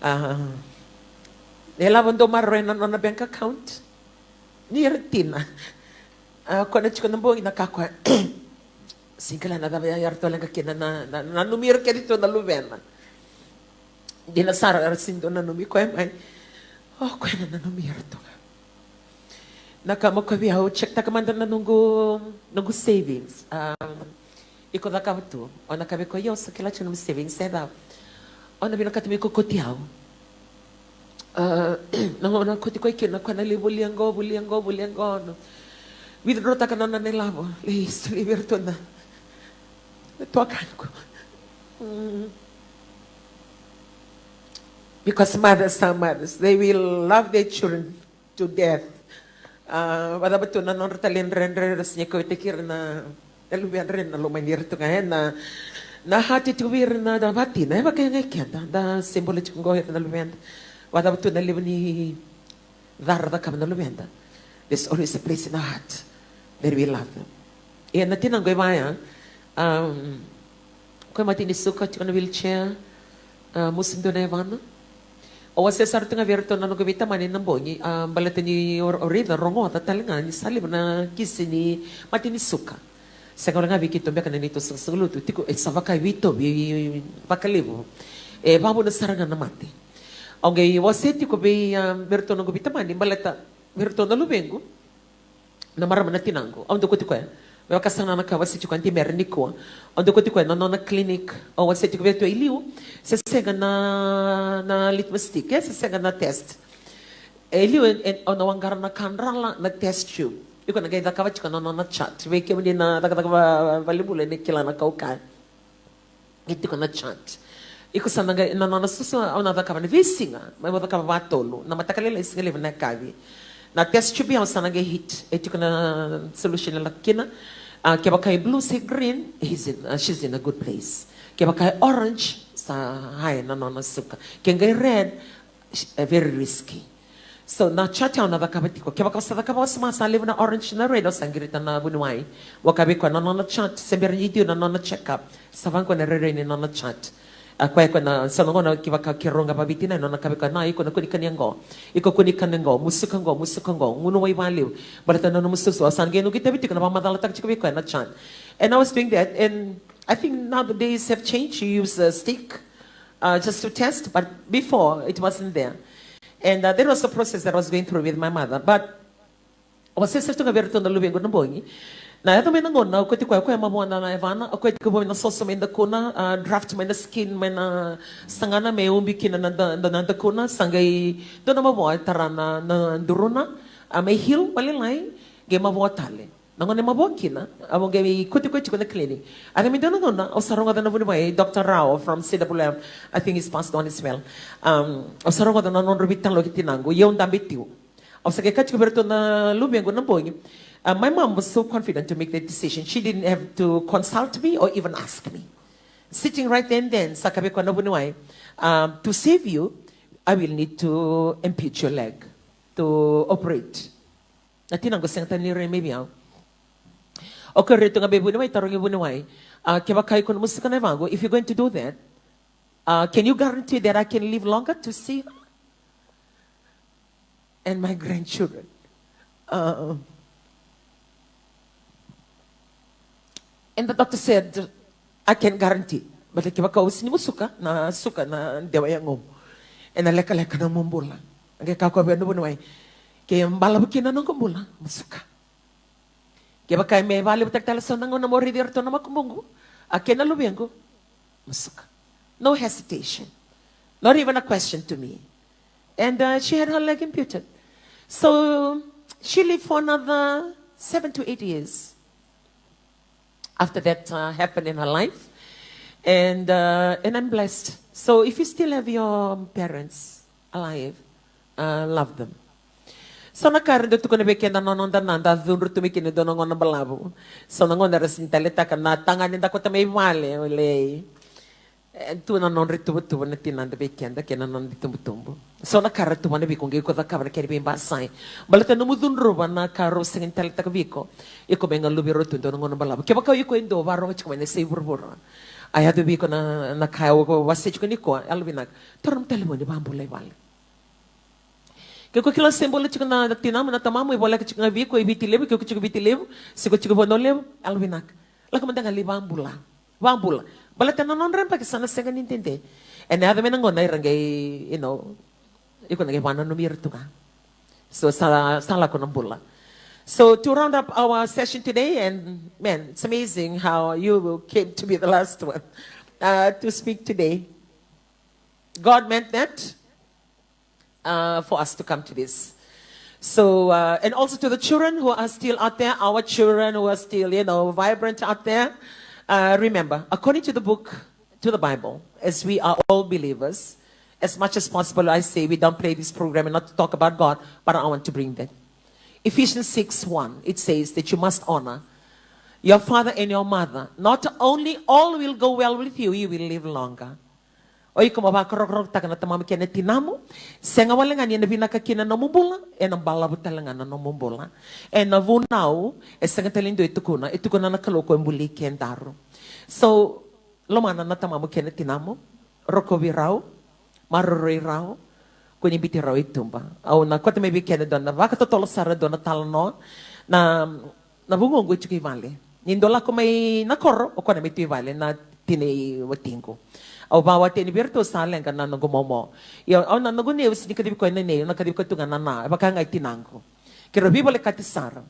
A, e lavo dau maroroya na nona bank account. Ni era tina. A, koya na tiko na bogi na ka koya. Sega ni kila na cava ya, eratou leqa kina na, na, na, nanumi ira kece tu na luvena. Dina sara era sega ni dau nanumi koya mai. O koya na nanumi ira tu ga. Na ka mo koya vei au, check-taka mada na noqu, noqu savings. A, iko cakava tu. O na kaya vei koya, io, sa kila tiko nomu savings e cava. O na vinakata me iko kauti au. A, na gauna kauti koya kina, koya na lai volia qo, volia qo, volia qo. Withdraw-taka na nona ilavo. Lai solia vei iratou na, na tuakaqu. Mm. Because mothers are mothers. They will love their children to death. A, vakacava tu na nodra talent, dredre, era sega ni kauwaitaki ira na, na luvedra, na lomani ira tu ga, e, na, na heart e tiko vei ira na, na vatina, e vaka ga i keda, da se bula tiko qo ira na luveda. Vakacava tu na levu ni ca ra cakava na luveda. There's always a place in our heart that we love them. Ia na tinaqu e vaya, um, koya mate ni suka, tiko na wheelchair, a, musu dua na yavana. Au wasea sara tu ga vei iratou na noqu veitamani na bogi, a, baleta ni o, o raica, rogoca tale ga ni sa levu na kisi ni mate ni suka. Sega wale ga vei keitou beka na neitou sagasagalotu, tiko e sa vaka e veitauvi vakalevu. E vavuna sara ga na mate. Au qai wasea tiko vei, a, vei iratou noqu veitamani, baleta vei iratou na luvequ. Na marama na tinaqu, au dau kauti koya. Me vaka sara na ka wasea tiko Aunty Mary nikua. Au dau kauti koya na nona clinic, au wasea tiko vei iratou e liu. Se sega na, na litmus stick, e se sega na test. E liu, e, e, au na waqara na kadrala, na test tube. Iko na qai cakava tiko na nona chart. Vei kemuni na cakacaka va, valenibula ni kila na ka au kaya. E tiko na chart. Iko sa na qai, na nona susu, au na cakava na veisiga, mai mo cakava vakatolu, na mataka lailai, siga levu, na yakavi. Na test tube au sa na qai heat, e tiko na solution e lako kina. A, kevaka e blue se green, he's in, a, she's in a good place. Kevaka e orange, sa high na nona suka. Ke qai red, e very risky. So na chart au na cakava tiko. Kevaka au sa cakava wasoma, sa levu na orange na red, au sa qirita na vuniwai. Au kaya vei koya na nona chart, se bera ni dua na nona check up, sa vaqo na rairai ni nona chart. A koya, koya na, so na gauna kevaka keirau ga vaviti na, nona kaya vei koya, na, iko na kua ni kania qo. Iko kua ni kania qo, musuka qo, musuka qo, gunu wai vakalevu. Baleta na nomu susu, au sa qai nuqui tavi tiko na vakamacalataka tiko vei koya na chart. And I was doing that, and I think now the days have changed. You use a stick, uh, just to test, but before it wasn't there. And, uh, that was the process that I was going through with my mother. But au a sere tu ga vei iratou na luvequ na bogi. Na yaco mai na gauna, au kauti koya, koya mavoa na yavana, au kauti koya mai na soso mai dakuna, uh, draft mai na skin mai na sagana me ubi kina na da-, da-, na dakuna, sa qai dua na mavoa e tara na, na duruna, a mai heal vakalailai, qai mavoa tale. Na gauna e mavoa kina, au qai kauti koya tiko na clinic. A yaco mai dua na gauna, au sa rogoca na vuniwai, Doctor Rao from C W M, I think he's passed on as well. Um, au sa rogoca na nodra veitalanoa kei tinaqu, ia au dabe tu. Au sa qai kaya tiko vei iratou na luvequ na bogi. Uh, my mom was so confident to make that decision. She didn't have to consult me or even ask me. Sitting right there and then, sa kaya vei koya na vuniwai, um, to save you, I will need to ampute your leg, to operate. Na tinaqu sega tale ni rai mai vei au. Au kaya tu ga vei vuniwai, tarogi vuniwai, uh, kevaka iko na musuka na yavaqu, if you're going to do that, uh, can you guarantee that I can live longer to see her and my grandchildren? Uh, and the doctor said, I can guarantee. But kevaka o sega ni musuka, na suka na dewa yagomu, ena lekaleka na nomu bula. Qai kaya o koya vei na vuniwai, ke balavu kina na noqu bula, musuka. Kevaka me vakalevutaki tale eso na gauna mo raici iratou na makubuqu, a kei na luvequ, musuka. No hesitation. Not even a question to me. And, uh, she had her leg amputed. So she lived for another seven to eight years after that, uh, happened in her life. And, uh, and I'm blessed. So if you still have your parents alive, uh, love them. So na ka era dau tukuna vei keda na noda, na da cudru tu mai kina e dua na gauna balavu. So na gauna era sega ni taleitaka na tagane da kauta mai vale, o lei. E tu na nodra ituvatuva na tinada vei keda kei na noda itubutubu. So na ka ra tuvana vei iko qai iko cakava na kena veibasai. Baleta nomu cudruva na ka rau sega ni taleitaka vei iko, iko mai galuvi rau tu e dua na gauna balavu. Kevaka o iko e dua o vakarogo tiko mai na yasai vuravura, a yaco vei iko na, na ka au wasea tiko nikua, yalovinaka, taura nomu talevoni, vakabula i vale. Ke ko kila se bula tiko na tinamu, na tamamu, e voleka tiko ga vei iko e Viti Levu, ke ko tiko Viti Levu, se ko tiko Vanua Levu, yalovinaka, lako mada ga lai vakabula. Vakabula. Baleta na nodra yabaki sa na sega ni dede. Ena yaco mai na gauna era qai, you know, iko na qai vakananumi ira tu ga. So sa, sa lako na bula. So to round up our session today, and man, it's amazing how you came to be the last one, uh, to speak today. God meant that, uh, for us to come to this. So, uh, and also to the children who are still out there, our children who are still, you know, vibrant out there, uh, remember, according to the book, to the Bible, as we are all believers, as much as possible, I say we don't play this program and not to talk about God, but I want to bring that. Ephesians six one, it says that you must honor your father and your mother. Not only all will go well with you, you will live longer. O iko mo vakarokorokotaka na tamamu kei na tinamu, sega wale ga ni ena vinaka kina na nomu bula, ena balavu tale ga na nomu bula. Ena vunau, e sega tale ni dua e tukuna, e tukuna na Kalou ko e buli kedaru. So, lomana na tamamu kei na tinamu, rokovi rau, maroroi rau, kua ni biuti rau i tuba. Au na kauta mai vei keda e dua na vakatotolo sara, e dua na talanoa, na na vugoqu e tiko i vale. Ni dau lako mai na koro, o koya na mai tu i vale, na tina i watiqu. Au vakawateni vei iratou, sa leqa na noqu momo. Ia au na, noqu nei, au sega ni kacivi koya na nei, au na kacivi koya tu ga na na, e vaka ga i tinaqu. Keirau veivolekati sara.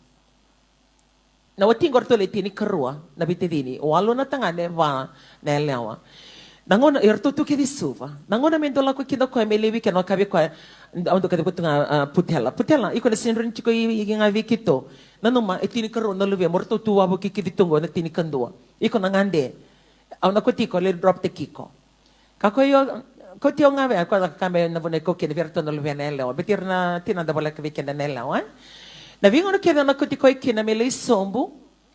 Na watiqu, o ratou le tinikarua na veitacini, walu na tagane, va na yalewa. Na gauna eratou tu kece i Suva, na gauna me dau lako kina o koya me laivi kina, au kaya vei koya, au dau kacivi koya tu ga, a, Putela. Putela, iko na sega ni rawa ni tiko i, i, ga vei keitou. Nanuma e tinikarua na luvemu, o ratou tu wavokikeci tu qo na tinikadua. Iko na gade. Au na kauti iko, lai drop the key iko. Ka koya, kauti au ga vei, koya na ka me na vunai kau kina vei iratou na luvena yalewa. Baleta ira na tinada voleka vei keda na yalewa, e? Na veigauna kece au na kauti koya kina me lai sobu,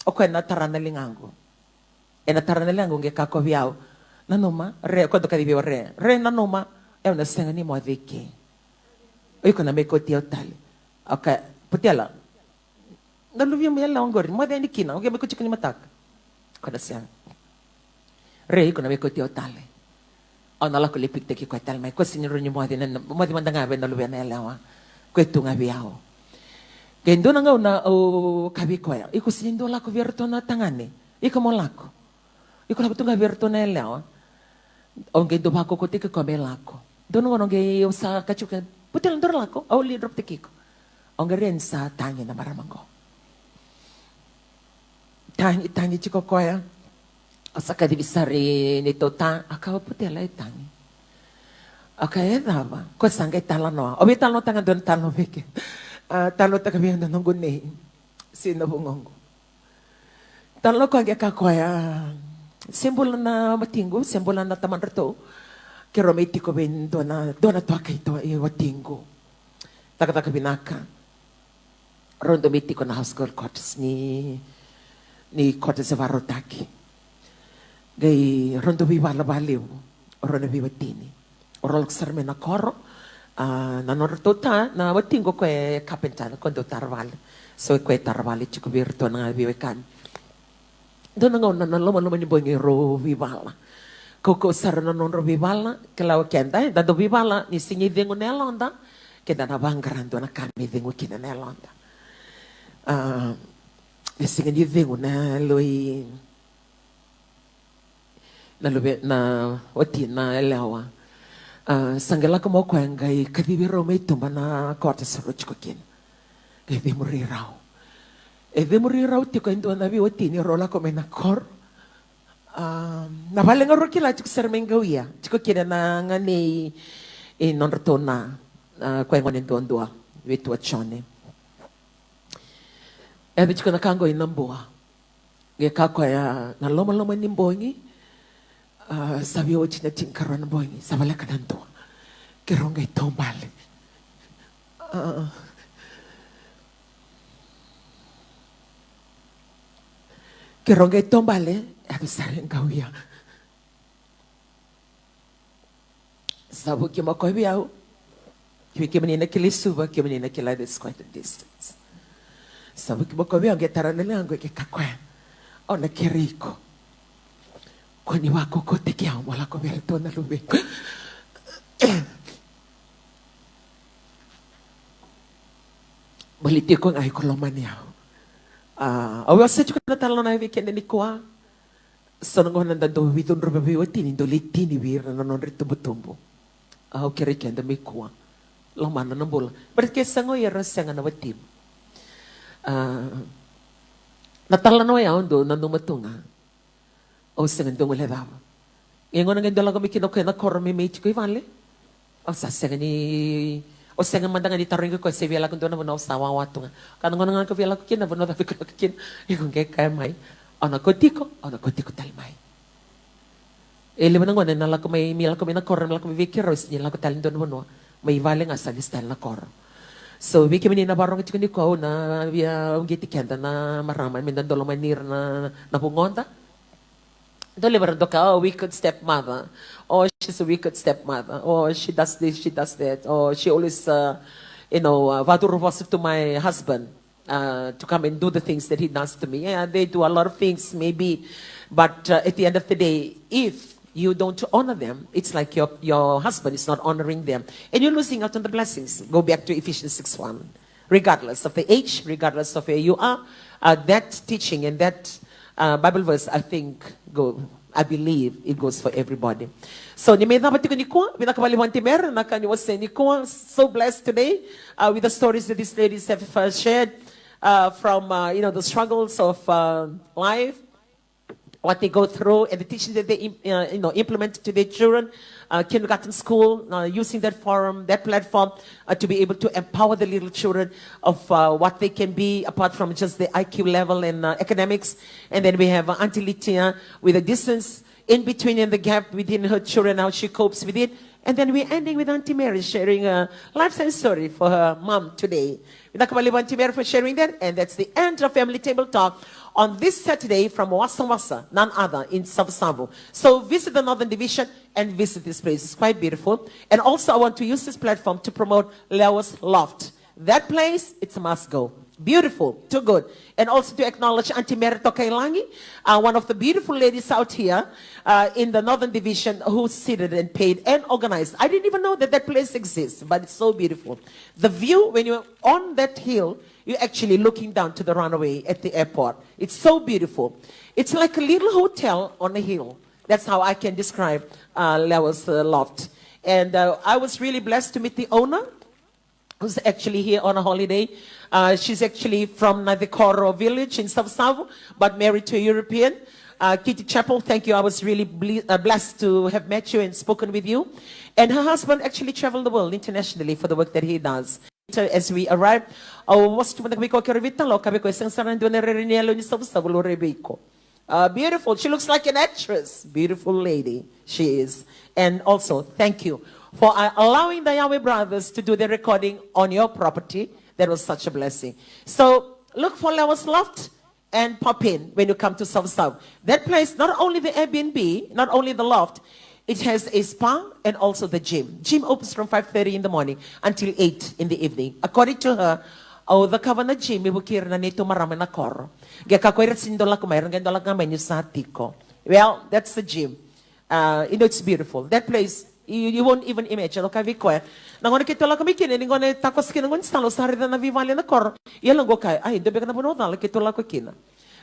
o koya na tara na ligaqu. Ena tara na ligaqu qai kaya o koya vei au, Nanuma, Re, ko dau kacivi au, Re. Re, nanuma, e, au na sega ni moce i ke. O iko na mai kauti au tale. Okay, Putela. Na luvemu mai yalewa oqori, moce yani kina, o qai mai kauti iko ni mataka. Ko na sega. Re, iko na mai kauti au tale. Au na lako lai pikitaki koya tale mai. Ko sega ni rawa ni moce, na, na, moce mada ga vei na luvena yalewa. Ko e tu ga vei au. Qai dua na gauna au kaya vei koya, iko sega ni dau lako vei iratou na tagane. Iko mo lako. Iko lako tu ga vei iratou na yalewa. Au qai dau vakaukauataki koya me lako. Dua na gauna au qai, au sa kaci koya, Putela, daru lako, au lai drop-taki iko. Au qai rai ni sa tagi na marama qo. Tagi, tagi tiko koya. Au sa kacivi sara i neitou ta, a kaya o Putela e tagi. A kaya, e cava? Koya sa qai talanoa. Au via talanoataka ga dua na talanoa vei keda. A, talanoataka vei au na noqu nei. Se na vugoqu. Talanoa koya qai kaya o koya, se bula na watiqu, se bula na tamadratou. Keirau mai tiko vei dua na, dua na tuaka i watiqu. Cakacaka vinaka. Rau dau mai tiko na house girl quarters ni, ni quarters e vakarautaki. Qai rau dau veivala vakalevu. O rau na veiwatini. O rau lako sara mai na koro, a, na nodratou ta, na watiqu o koya e carpenter, na koya dau tara vale. So o koya e tara vale tiko vei iratou na veiwekani. Dua na gauna na lomaloma ni bogi rau veivala. Kaukauwa sara na nodrau veivala, kila o keda, eda dau veivala, ni sega ni cegu na yaloda, keda na vaqara dua na ka me cegu kina na yaloda. A, ni sega ni cegu na yalo i na luve, na wati, na yalewa. A, sa qai lako mai o koya qai kacivi rau mai tuba na kota sa rau tiko kina. Qai cemuri rau. E cemuri rau tiko e dua na veiwatini rau lako mai na koro. A, na vale ga rau kila tiko sara mai qauia. Tiko kina na ganei, e nodratou na, a, koya gone duadua. Vei tua Jone. E yaco tiko na ka qo i na bua. Qai kaya o koya na lomaloma ni bogi, a, sa via oti na tinikarua na bogi, sa voleka na dua. Keirau qai taubale. A, keirau qai taubale, e yaco sara e qauia. Sa vuki mai o koya vei au. Vei kemuni na kilai Suva, kemuni na kila this quite a distance. Sa vuki mai o koya vei au, qai tara na ligaqu, qai kaya o koya, au na kerei iko. Ko ni vakaukauataki au mo lako vei iratou na luvequ. Baleti iko ga iko lomani au. A, au wasea tiko na talanoa vei keda nikua. So na gauna da dau veicudruvi veiwatini, dau lai tini vei ira na nodra itubutubu. Au kerei keda mai kua. Lomana na bula. Baleta ke sa qo ira sega na watimu. A, na talanoa ya au dau nanuma tu ga. Au sega ni dau guilecava. Ia gauna qai dau lako mai kina o koya na koro me mai tiko i vale. Au sa sega ni, au sega mada ga ni tarogi koya se via lako dua na vanua, au sa wawa tu ga. Ka na gauna ga ka via lako kina na vanua cava iko lako kina, iko qai kaya mai, au na kauti iko, au na kauti iko tale mai. E levu na gauna na lako mai, me lako mai na koro, me lako mai vei keirau, se ni lako tale dua na vanua. Mai vale ga sa lesu tale na koro. So vei kemuni na varogo tiko nikua, au na via uqeti keda na marama me da dau lomani ira na, na vugoda. Dau levu era doka, oh, wicked stepmother. Oh, she's a wicked stepmother. Oh, she does this, she does that. Oh, she always, uh, you know, uh, vacuru vosa to my husband, uh, to come and do the things that he does to me. Yeah, they do a lot of things, maybe. But, uh, at the end of the day, if you don't honor them, it's like your, your husband is not honoring them. And you're losing out on the blessings. Go back to Ephesians six one. Regardless of the age, regardless of where you are, uh, that teaching and that, uh, Bible verse, I think, go, I believe it goes for everybody. So, ni mai cava tiko nikua, vinaka vakalevu Aunty Mary, na ka ni wasea nikua, so blessed today, uh, with the stories that these ladies have, uh, shared, uh, from, uh, you know, the struggles of, uh, life, what they go through and the teaching that they im-, uh, you know, implement to their children, uh, kindergarten school, uh, using that forum, that platform, uh, to be able to empower the little children of, uh, what they can be apart from just the I Q level and, uh, academics. And then we have, uh, Auntie Litia with a distance in between and the gap within her children, how she copes with it. And then we're ending with Auntie Mary sharing a life science story for her mom today. Vinaka vakalevu Auntie Mary for sharing that. And that's the end of Family Table Talk on this Saturday from Wasawasa, none other in Savusavu. So visit the Northern Division and visit this place. It's quite beautiful. And also I want to use this platform to promote Lewa's Loft. That place, it's a must go. Beautiful, too good. And also to acknowledge Auntie Mary Tokailangi, uh, one of the beautiful ladies out here uh, in the Northern Division who seated and paid and organized. I didn't even know that that place exists, but it's so beautiful. The view, when you're on that hill, you're actually looking down to the runway at the airport. It's so beautiful. It's like a little hotel on a hill. That's how I can describe uh, Lewa's uh, Loft. And uh, I was really blessed to meet the owner, who's actually here on a holiday. Uh, she's actually from Nadikoro village in Savusavu, but married to a European. Uh, Kitty Chappell, thank you. I was really ble- uh, blessed to have met you and spoken with you. And her husband actually traveled the world internationally for the work that he does. So as we arrive, au vosa tu mada vei iko, kere vei talo, ka vei iko e sega sara ni dua na rere ni yalo ni Savusavu, lo rere vei iko. Uh, beautiful. She looks like an actress. Beautiful lady she is. And also, thank you for uh, allowing the Yahweh Brothers to do the recording on your property. That was such a blessing. So look for Lewa's Loft and pop in when you come to Savusavu. That place, not only the Airbnb, not only the loft, it has a spa and also the gym. Gym opens from five thirty in the morning until eight in the evening. According to her, au cakava na gym me vukei ira na neitou marama ena koro. Qai kakua ira sega ni dau lako mai, ira qai dau lako ga mai niu sa tiko. Well, that's the gym. Uh, you know, it's beautiful. That place, you, you won't even imagine. Au kaya vei koya, na gauna keitou lako mai kina, ni gauna e takoso kina na gaunisala, au sa raica na veivale ena koro. Ia au qai kaya, ai, dua beka na vanua cala keitou lako kina.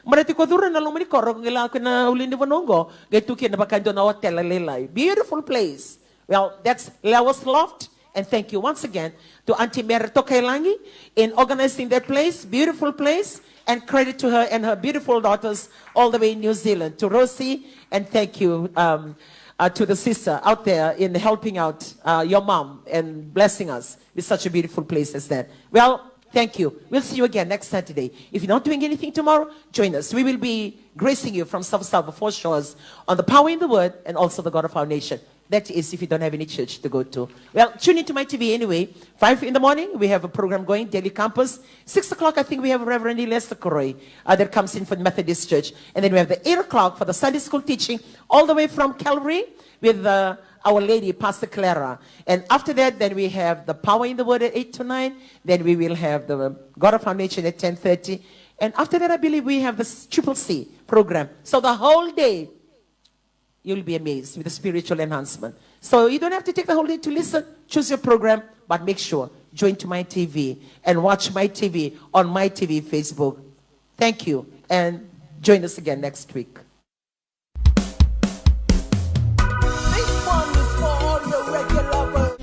Baleta ko curu ena loma ni koro, qai lako ena ulunivanua qo, qai tu kina vaka e dua na otela lailai. Beautiful place. Well, that's Lewa's Loft. And thank you once again to Auntie Mary Tokailangi in organizing that place, beautiful place, and credit to her and her beautiful daughters all the way in New Zealand, to Rosie, and thank you um, uh, to the sister out there in helping out uh, your mom and blessing us with such a beautiful place as that. Well, thank you. We'll see you again next Saturday. If you're not doing anything tomorrow, join us. We will be gracing you from Savusavu Four Shores on the power in the word and also the God of our nation. That is, if you don't have any church to go to. Well, tune into my T V anyway. Five in the morning, we have a program going, Daily Campus. Six o'clock, I think we have Reverend Elias Sakuroi uh, that comes in for the Methodist Church. And then we have the eight o'clock for the Sunday school teaching, all the way from Calvary with uh, Our Lady, Pastor Clara. And after that, then we have the Power in the Word at eight to nine. Then we will have the God of Our Nation at ten thirty. And after that, I believe we have the Triple C program. So the whole day, you'll be amazed with the spiritual enhancement. So you don't have to take the whole day to listen. Choose your program, but make sure join to my T V and watch my T V on my T V Facebook. Thank you, and join us again next week. This one is for all your reggae lovers.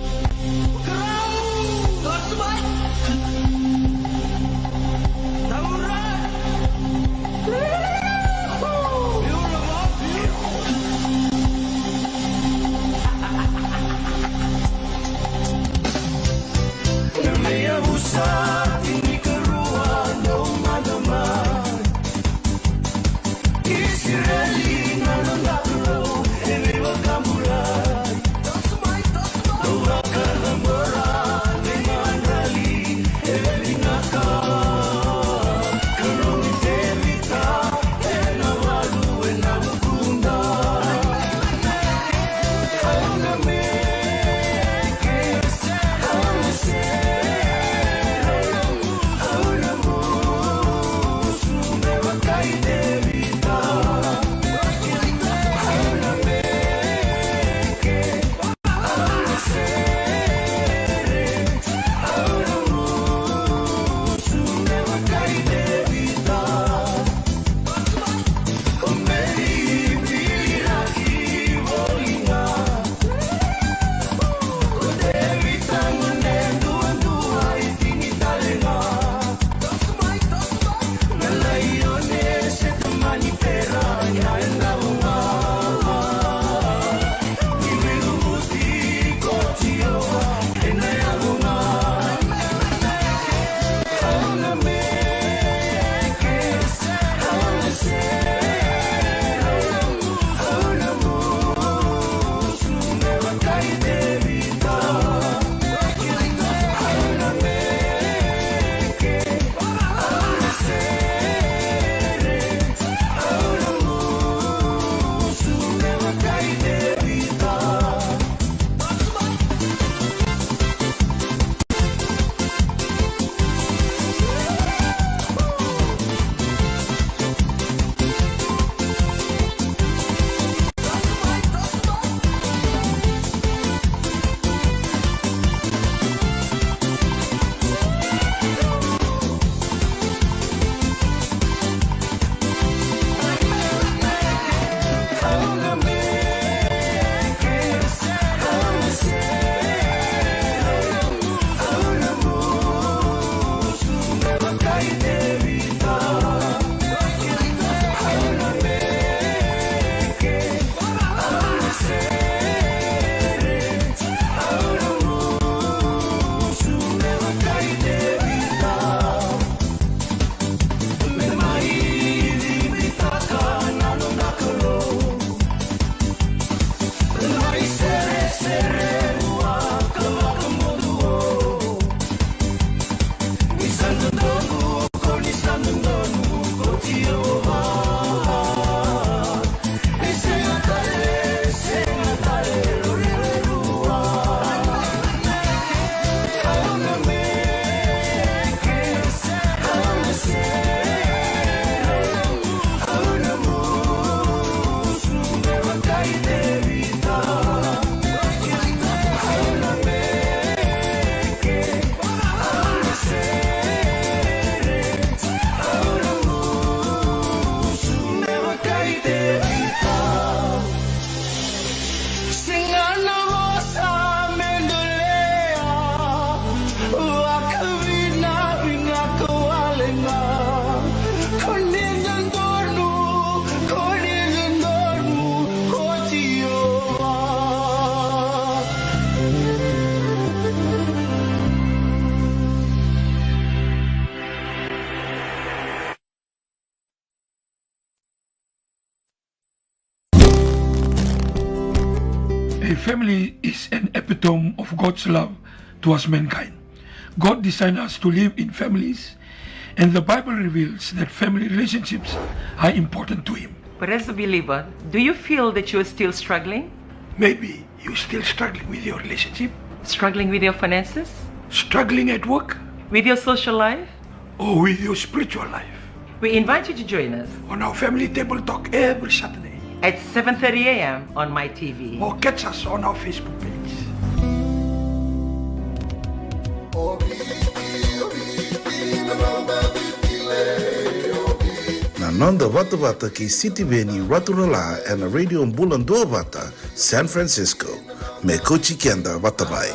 A family is an epitome of God's love towards mankind. God designed us to live in families, and the Bible reveals that family relationships are important to Him. But as a believer, do you feel that you are still struggling? Maybe you're still struggling with your relationship, struggling with your finances, struggling at work, with your social life, or with your spiritual life. We invite you to join us on our family table talk every Saturday at seven thirty a m on My T V. Or catch us on our Facebook page. Na noda vatavata kei Sitiveni Raturala ena Radio Bula Duavata, San Francisco. Me kauti keda vata mai.